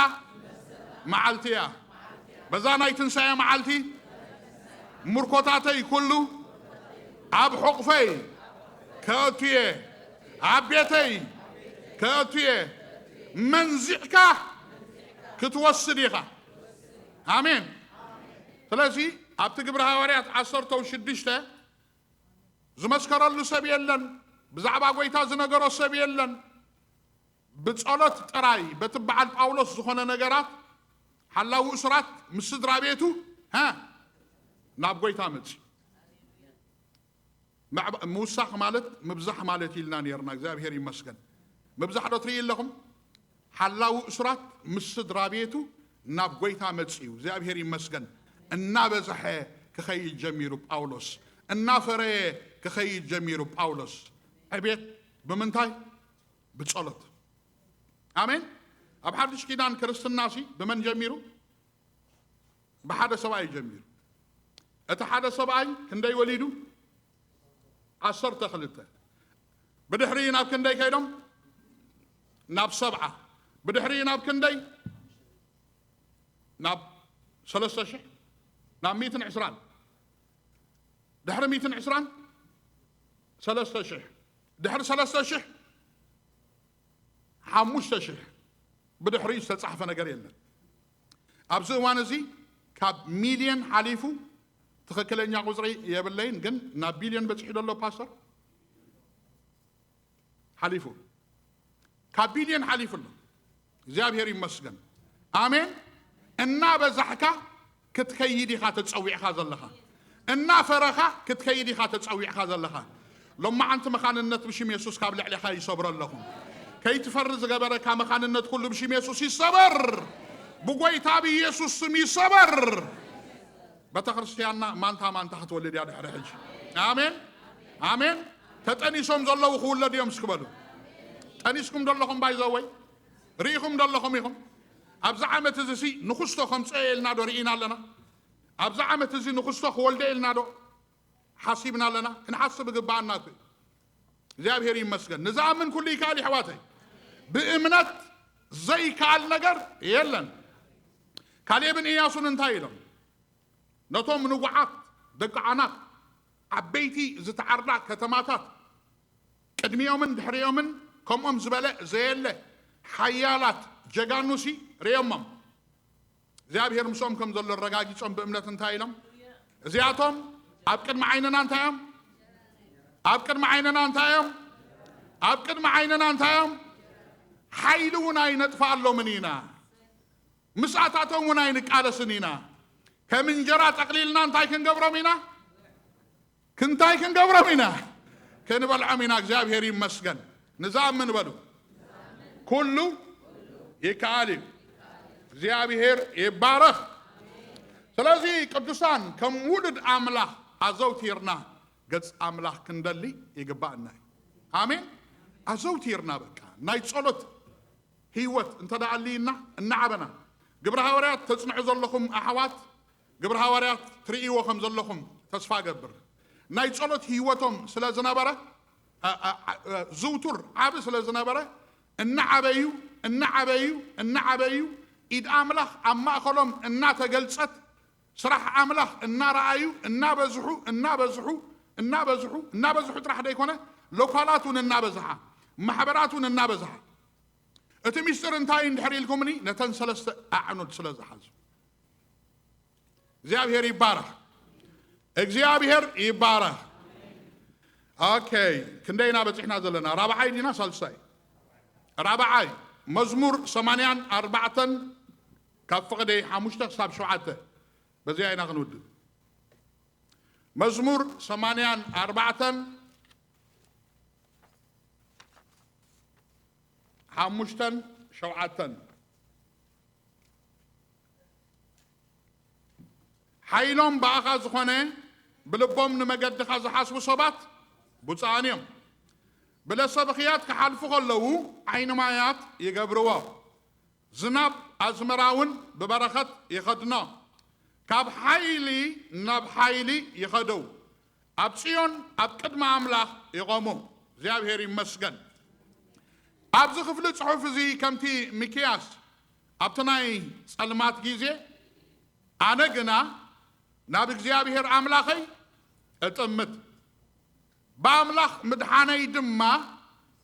መዓልቲ እያ። በዛ ናይ ትንሳኤ መዓልቲ ምርኮታተይ ኩሉ ኣብ ሕቑፈይ ከእቱየ፣ ኣብ ቤተይ ከእቱየ። መንዚዕካ ክትወስድ ኢኻ። ኣሜን። ስለዚ ኣብቲ ግብረ ሃዋርያት ዓሰርተው ሽዱሽተ ዝመስከረሉ ሰብ የለን፣ ብዛዕባ ጎይታ ዝነገሮ ሰብ የለን። ብጸሎት ጥራይ በቲ በዓል ጳውሎስ ዝኾነ ነገራት ሓላዊ እሱራት ምስ ስድራ ቤቱ፣ ሃ፣ ናብ ጎይታ መጺ። ምዕባ-፣ ምውሳኽ ማለት ምብዛሕ ማለት ኢልና ነርና። እግዚኣብሔር ይመስገን። ምብዛሕ ዶ ትርኢ ኣለኹም? ሓላዊ እሱራት ምስ ስድራ ቤቱ ናብ ጎይታ መጺኡ። እግዚኣብሔር ይመስገን። እናበዝሐ ክኸይድ ጀሚሩ ጳውሎስ። እናፈረየ ክኸይድ ጀሚሩ ጳውሎስ። ዕቤት ብምንታይ? ብጸሎት። ኣሜን። ኣብ ሓድሽ ኪዳን ክርስትናሲ ብመን ጀሚሩ? ብሓደ ሰብኣይ ጀሚሩ። እቲ ሓደ ሰብኣይ ክንደይ ወሊዱ? ዓሰርተ ክልተ። ብድሕሪ ናብ ክንደይ ከይዶም? ናብ ሰብዓ። ብድሕሪ ናብ ክንደይ? ናብ ሰለስተ ሽሕ፣ ናብ ሚእትን ዕስራን። ድሕሪ ሚእትን ዕስራን ሰለስተ ሽሕ። ድሕሪ ሰለስተ ሽሕ ሓሙሽተ ሽሕ። ብድሕሪኡ ዝተጻሕፈ ነገር የለን። ኣብዚ እዋን እዚ ካብ ሚልዮን ሓሊፉ፣ ትኽክለኛ ቁጽሪ የብለይን፣ ግን ናብ ቢልዮን በጺሑ ዘሎ ፓስተር ሓሊፉ፣ ካብ ቢልዮን ሓሊፉ ኣሎ። እግዚኣብሔር ይመስገን። ኣሜን። እናበዛሕካ ክትከይድ ኢኻ ተጸዊዕካ ዘለኻ። እናፈረኻ ክትከይድ ኢኻ ተጸዊዕካ ዘለኻ። ሎማዓንቲ መኻንነት ብሽም የሱስ ካብ ልዕሌኻ ይሰብሮ ኣለኹ። ከይትፈሪ ዝገበረካ መኻንነት ኩሉ ብሽም የሱስ ይሰበር። ብጎይታ ብኢየሱስ ስም ይሰበር። ቤተክርስትያንና ማንታ ማንታ ክትወልድ እያ ድሕሪ ሕጂ። ኣሜን፣ ኣሜን። ተጠኒሶም ዘለዉ ክውለዱ እዮም እስኪ በሉ። ጠኒስኩም ደለኹም ባይዘወይ፣ ርኢኹም ደለኹም ኢኹም። ኣብዚ ዓመት እዚ ሲ ንኽስቶ ከምፅኦ ኢልና ዶ ርኢና ኣለና? ኣብዚ ዓመት እዚ ንኽስቶ ክወልደ ኢልና ዶ ሓሲብና ኣለና? ክንሓስብ ይግባኣና እኮ እዩ። እግዚኣብሔር ይመስገን። ንዝኣምን ኩሉ ይከኣል ይሕዋተይ። ብእምነት ዘይከኣል ነገር የለን። ካሌብን ኢያሱን እንታይ ኢሎም? ነቶም ንጉዓት ደቂ ዓናት ዓበይቲ ዝተዓርዳ ከተማታት ቅድሚኦምን ድሕሪኦምን ከምኦም ዝበለ ዘየለ ሓያላት ጀጋኑሲ ርእዮሞም። እግዚኣብሔር ምስኦም ከም ዘሎ ኣረጋጊጾም ብእምነት እንታይ ኢሎም? እዚኣቶም ኣብ ቅድሚ ዓይንና እንታይ እዮም? ኣብ ቅድሚ ዓይንና እንታይ እዮም? ኣብ ቅድሚ ዓይንና እንታይ እዮም? ሓይሊ እውን ኣይነጥፍኣሎምን ኢና። ምስኣታቶም እውን ኣይንቃለስን ኢና። ከም እንጀራ ጠቕሊልና እንታይ ክንገብሮም ኢና? ክንታይ ክንገብሮም ኢና? ክንበልዖም ኢና። እግዚኣብሔር ይመስገን። ንዝኣምን በሉ። ኩሉ ይከኣል እዩ። እግዚኣብሔር ይባረኽ። ስለዚ ቅዱሳን ከም ውሉድ ኣምላኽ ኣዘውቲርና ገጽ ኣምላኽ ክንደሊ ይግባኣና እዩ። ኣሜን። ኣዘውቲርና በቃ ናይ ጸሎት ህይወት እንተ ደኣ ኣልይና እናዓበና። ግብረ ሃዋርያት ተጽንዑ ዘለኹም ኣሕዋት፣ ግብረ ሃዋርያት ትርእይዎ ከም ዘለኹም ተስፋ እገብር። ናይ ጸሎት ህይወቶም ስለ ዝነበረ፣ ኣ- ኣ- ኣ- ዝውቱር ዓቢ ስለ ዝነበረ፣ እናዓበዩ እናዓበዩ እናዓበዩ ኢድ ኣምላኽ ኣብ ማእኸሎም እናተገልጸት፣ ስራሕ ኣምላኽ እናረኣዩ እናበዝሑ እናበዝሑ እናበዝሑ እናበዝሑ ጥራሕ ደይኮነ፣ ሎካላት እውን እናበዝሓ፣ ማሕበራት እውን እናበዝሓ። እቲ ሚስጥር እንታይ እዩ እንድሕር ኢልኩምኒ፣ ነተን ሰለስተ ኣዕኑድ ስለ ዝሓዙ። እግዚኣብሔር ይባረኽ። እግዚኣብሔር ይባረኽ። ኦኬ፣ ክንደይና በፂሕና ዘለና? ራብዓይ ዲና ሳልሳይ? ራብዓይ። መዝሙር ሰማንያን ኣርባዕተን ካብ ፍቕዲ ሓሙሽተ ክሳብ ሸውዓተ። በዚኣ ኢና ክንውድእ። መዝሙር ሰማንያን ኣርባዕተን ሓሙሽተን ሸውዓተን። ሓይሎም ብኣኻ ዝኾነ፣ ብልቦም ንመገድኻ ዝሓስቡ ሰባት ብፁዓን እዮም። ብለሰብኽያት ክሓልፉ ከለዉ ዓይኒ ማያት ይገብርዎ። ዝናብ ኣዝመራ እውን ብበረኸት ይኸድኖ። ካብ ሓይሊ ናብ ሓይሊ ይኸዱ። ኣብ ጽዮን ኣብ ቅድሚ ኣምላኽ ይቖሙ። እግዚኣብሔር ይመስገን። ኣብዚ ክፍሊ ጽሑፍ እዚ ከምቲ ሚክያስ ኣብቲ ናይ ጸልማት ግዜ፣ ኣነ ግና ናብ እግዚኣብሔር ኣምላኸይ እጥምት፣ ብኣምላኽ ምድሓነይ ድማ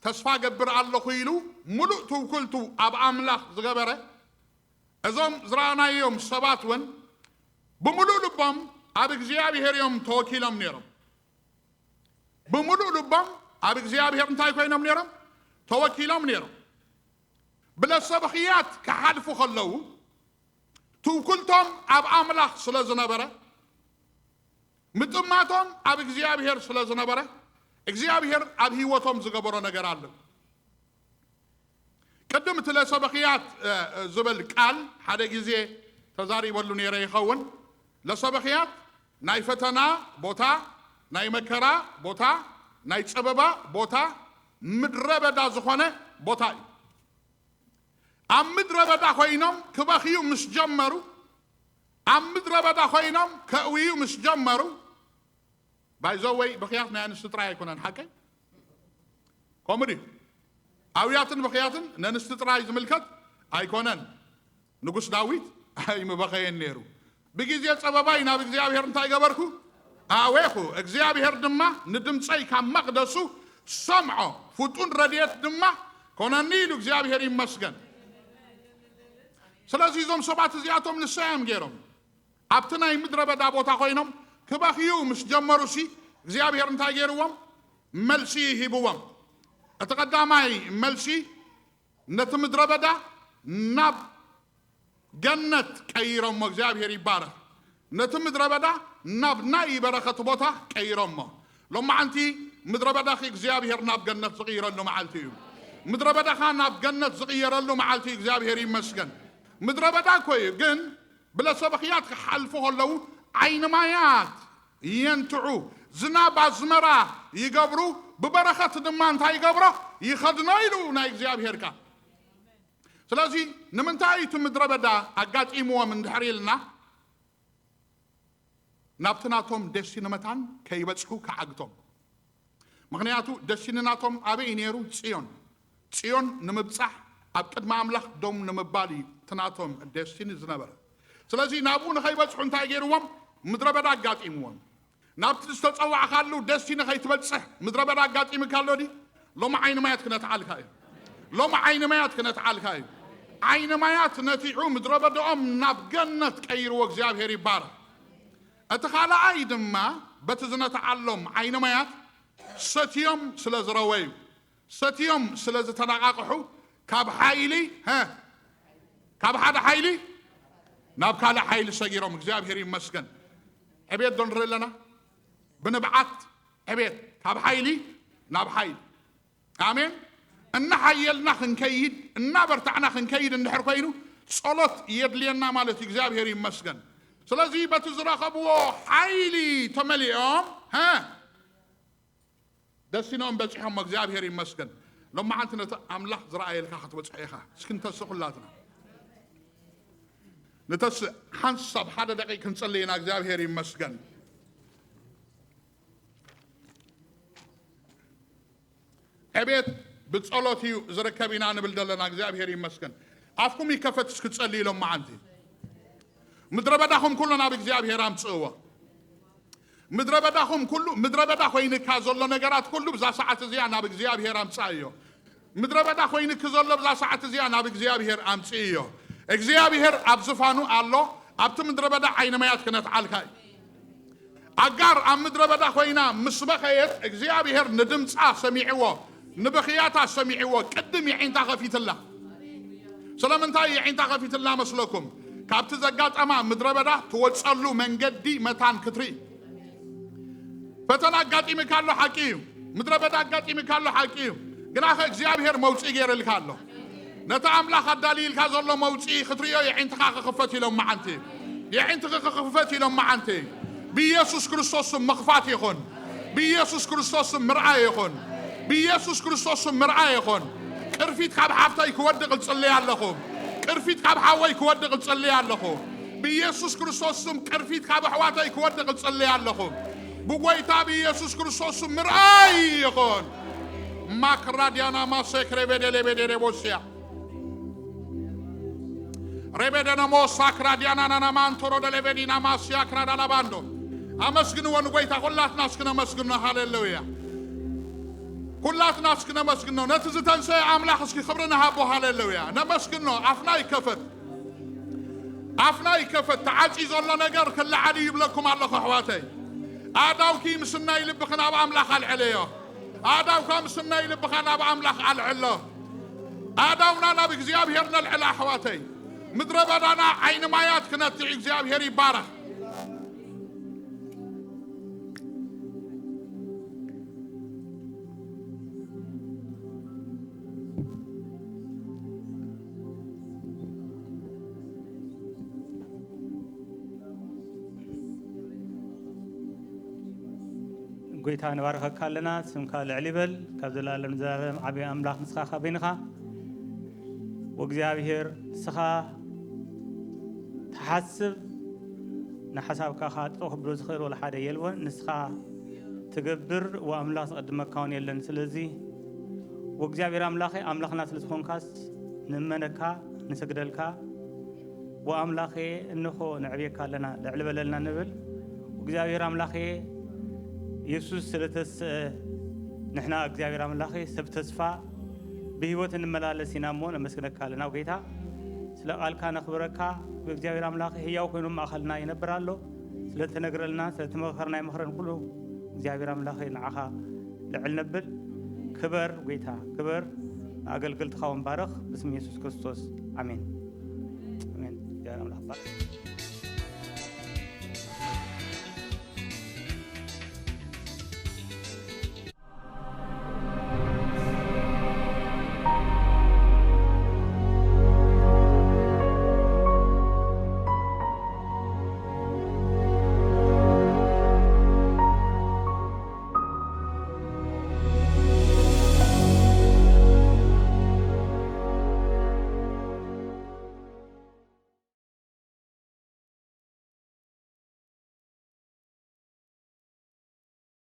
ተስፋ ገብር ኣለኹ ኢሉ ምሉእ ትውክልቱ ኣብ ኣምላኽ ዝገበረ፣ እዞም ዝረኣናዮም ሰባት እውን ብምሉእ ልቦም ኣብ እግዚኣብሔር እዮም ተወኪሎም ነይሮም። ብምሉእ ልቦም ኣብ እግዚኣብሔር እንታይ ኮይኖም ነይሮም? ተወኪሎም ነይሮም። ብለሰብኽያት ክሓልፉ ከለዉ ትውክልቶም ኣብ ኣምላኽ ስለ ዝነበረ፣ ምጥማቶም ኣብ እግዚኣብሔር ስለ ዝነበረ፣ እግዚኣብሔር ኣብ ህይወቶም ዝገበሮ ነገር ኣሎ። ቅድም እቲ ለሰበኽያት እ፣ እ፣ ዝብል ቃል ሓደ ግዜ ተዛሪበሉ ነይረ ይኸውን። ለሰበኽያት ናይ ፈተና ቦታ፣ ናይ መከራ ቦታ፣ ናይ ጸበባ ቦታ፣ ምድረ በዳ ዝኾነ ቦታ እዩ። ኣብ ምድረ በዳ ኮይኖም ክበኽዩ ምስ ጀመሩ፣ ኣብ ምድረ በዳ ኮይኖም ከእውዩ ምስ ጀመሩ፣ ባይዘወይ ብኽያት ናይ ኣንስቲ ጥራይ ኣይኮነን፣ ሓቀይ ከምኡ ድዩ? ኣውያትን ብኽያትን ነንስቲ ጥራይ ዝምልከት ኣይኮነን። ንጉስ ዳዊት ኣይምበኸየን ነይሩ። ብግዜ ጸበባይ ናብ እግዚኣብሔር እንታይ ገበርኩ? ኣዌኹ። እግዚኣብሔር ድማ ንድምፀይ ካብ መቕደሱ ሰምዖ፣ ፍጡን ረድኤት ድማ ኮነኒ ኢሉ። እግዚኣብሔር ይመስገን። ስለዚ እዞም ሰባት እዚኣቶም ንሳ እዮም ገይሮም። ኣብቲ ናይ ምድረ በዳ ቦታ ኮይኖም ክበኽዩ ምስ ጀመሩሲ እግዚኣብሔር እንታይ ገይርዎም? መልሲ ሂብዎም። እቲ ቀዳማይ መልሲ ነቲ ምድረ በዳ ናብ ገነት ቀይሮሞ። እግዚኣብሔር ይባረኽ። ነቲ ምድረ በዳ ናብ ናይ በረኸት ቦታ ቀይሮሞ። ሎማዓንቲ ምድረ በዳኺ እግዚኣብሔር ናብ ገነት ዝቕይረሉ መዓልቲ እዩ። ምድረ በዳኻ ናብ ገነት ዝቕየረሉ መዓልቲ እዩ። እግዚኣብሔር ይመስገን። ምድረ በዳ እኮ እዩ፣ ግን ብለሰብኽያት ክሓልፉ ከለዉ ዓይኒ ማያት የንትዑ፣ ዝናብ ኣዝመራ ይገብሩ፣ ብበረኸት ድማ እንታይ ይገብሮ? ይኸድኖ ኢሉ ናይ እግዚኣብሔር ቃል። ስለዚ ንምንታይ እቲ ምድረ በዳ ኣጋጢምዎም እንድሕር ኢልና፣ ናብቲ ናቶም ደስቲኒ መታን ከይበጽሑ ክዓግቶም። ምኽንያቱ ደስቲኒ ናቶም ኣበይ ነይሩ? ጽዮን። ጽዮን ንምብጻሕ ኣብ ቅድሚ ኣምላኽ ደው ንምባል እዩ እቲ ናቶም ደስቲኒ ዝነበረ። ስለዚ ናብኡ ንኸይበጽሑ እንታይ ገይርዎም? ምድረ በዳ ኣጋጢምዎም። ናብቲ ዝተጸዋዕካሉ ደስቲኒ ከይትበጽሕ ምድረ በዳ ኣጋጢምካ ኣሎ ድዩ? ሎሚ ዓይኒ ማያት ክነትዓልካ እዩ። ሎሚ ዓይኒ ማያት ክነትዓልካ እዩ። ዓይኒ ማያት ነቲዑ ምድረ በዳኦም ናብ ገነት ቀይርዎ። እግዚኣብሔር ይባረኽ። እቲ ካልኣይ ድማ በቲ ዝነትዓሎም ዓይኒ ማያት ሰትዮም ስለ ዝረወዩ፣ ሰትዮም ስለ ዝተነቓቕሑ ካብ ሓይሊ፣ ሀ፣ ካብ ሓደ ሓይሊ ናብ ካልእ ሓይሊ ሰጊሮም። እግዚኣብሔር ይመስገን። ዕቤት ዶ ንርኢ ኣለና? ብንብዓት ዕቤት፣ ካብ ሓይሊ ናብ ሓይሊ። ኣሜን። እናሓየልና ክንከይድ፣ እናበርታዕና ክንከይድ እንድሕር ኮይኑ ጸሎት የድልየና ማለት እዩ። እግዚኣብሔር ይመስገን። ስለዚ በቲ ዝረኸብዎ ሓይሊ ተመሊኦም፣ ሀ፣ ደሲኖም በጺሖም። እግዚኣብሔር ይመስገን። ሎማዓንቲ ነቲ ኣምላኽ ዝረኣየልካ ክትበጽሖ ኢኻ። እስኪ ንተስእ ኩላትና። ንተስእ ሓንሳብ ሓደ ደቂቅ ክንጸሊ ኢና። እግዚኣብሔር ይመስገን። ዕቤት ብጸሎት እዩ ዝርከብ ኢና ንብል ዘለና። እግዚኣብሔር ይመስገን። ኣፍኩም ይከፈት እስኪ ጸልዩ ሎማዓንቲ። ምድረ በዳኹም ኩሉ ናብ እግዚኣብሔር ኣምጽእዎ። ምድረ በዳኹም ኩሉ፣ ምድረ በዳ ኮይንካ ዘሎ ነገራት ኩሉ ብዛ ሰዓት እዚኣ ናብ እግዚኣብሔር ኣምጽኣዮ። ምድረ በዳ ኮይንኪ ዘሎ ብዛ ሰዓት እዚኣ ናብ እግዚኣብሔር ኣምጽእዮ። እግዚኣብሔር ኣብ ዝፋኑ ኣሎ። ኣብቲ ምድረ በዳ ዓይኒ ማያት ክነትዓልካ እዩ። ኣጋር ኣብ ምድረ በዳ ኮይና ምስ በኸየት እግዚኣብሔር ንድምጻ ሰሚዕዎ፣ ንብኽያታ ሰሚዕዎ። ቅድም የዒንታ ከፊትላ። ስለምንታይ የዒንታ ከፊትላ መስለኩም? ካብቲ ዘጋጠማ ምድረ በዳ ትወጸሉ መንገዲ መታን ክትርኢ። ፈተና ኣጋጢምካ ኣሎ፣ ሓቂ እዩ። ምድረ በዳ ኣጋጢምካ ኣሎ፣ ሓቂ እዩ። ግናኸ እግዚኣብሔር መውፅኢ ገይርልካ ኣሎ። ነቲ ኣምላኽ ኣዳልይልካ ዘሎ መውፅኢ ክትርእዮ የዒንትኻ ክኽፈት ኢሎም መዓንቲ። የዒንትኺ ክኽፈት ኢሎም መዓንቲ። ብኢየሱስ ክርስቶስ ስም ምኽፋት ይኹን። ብኢየሱስ ክርስቶስ ስም ምርኣይ ይኹን። ብኢየሱስ ክርስቶስ ስም ምርኣይ ይኹን። ቅርፊት ካብ ሓፍተይ ክወድቕ እጽልይ ኣለኹ። ቅርፊት ካብ ሓወይ ክወድቕ እጽልይ ኣለኹ። ብኢየሱስ ክርስቶስ ስም ቅርፊት ካብ ኣሕዋተይ ክወድቕ እጽልይ ኣለኹ። ብጎይታ ብኢየሱስ ክርስቶስ ስም ምርኣይ ይኹን። ማክራዲያና ማሴክ ሬቤዴ ሌቤዴ ሬቦስያ ሬቤደነሞ ሳክራዲያናናና ማንቶሮ ደለቤዲና ማስያ ክራዳላባንዶ። ኣመስግንዎ ንጎይታ። ኩላትና እስኪ ነመስግኖ። ሃሌሉያ። ኩላትና እስኪ ነመስግኖ። ነቲ ዝተንሰየ ኣምላኽ እስኪ ክብሪ ንሃቦ። ሃሌሉያ። ነመስግኖ። ኣፍና ይከፈት። ኣፍና ይከፈት። ተዓጽዩ ዘሎ ነገር ክለዓል እዩ ይብለኩም ኣለኹ ኣሕዋተይ። ኣእዳውኪ ምስናይ ልብኺ ናብ ኣምላኽ ኣልዕለዮ። ኣእዳውካ ምስናይ ልብኻ ናብ ኣምላኽ ኣልዕሎ። ኣእዳውና ናብ እግዚኣብሔር ነልዕል ኣሕዋተይ። ምድረ በዳና ዓይኒ ማያት ክነትዕ። እግዚኣብሔር ይባረኽ። ጎይታ ንባርኸካ ኣለና። ስምካ ልዕል ይበል። ካብ ዘላለም ዘላለም ዓብዪ ኣምላኽ ንስኻ ካበይንኻ? ወእግዚኣብሔር ንስኻ ትሓስብ፣ ንሓሳብካ ከጥፍኦ ከብሎ ዝኽእል ወላ ሓደ የልቦን። ንስኻ ትገብር፣ ወኣምላኽ ዝቐድመካ እውን የለን። ስለዚ ወእግዚኣብሔር ኣምላኸ ኣምላኽና ስለ ዝኾንካስ ንእመነካ፣ ንሰግደልካ። ወኣምላኸ እንኾ ነዕብየካ ኣለና፣ ልዕል በለልና ንብል። እግዚኣብሔር ኣምላኸ የሱስ ስለ ተስአ ንሕና እግዚኣብሔር ኣምላኸ ሰብ ተስፋ ብህይወት እንመላለስ ኢና እሞ ነመስግነካ ኣለና። ጌታ ስለ ቃልካ ነኽብረካ። እግዚኣብሔር ኣምላኸ ህያው ኮይኑ ኣብ ማእኸልና ይነብር ኣሎ። ስለ ተነግረልና፣ ስለ ተመኸርናይ መኽረን ኩሉ እግዚኣብሔር ኣምላኸ ንዓኻ ልዕል ነብል። ክበር ጌታ፣ ክበር። ንኣገልገልትኻ እውን ባርኽ። ብስም የሱስ ክርስቶስ ኣሜን። ኣሜን። እግዚኣብሔር ኣምላኽ ባርኽ።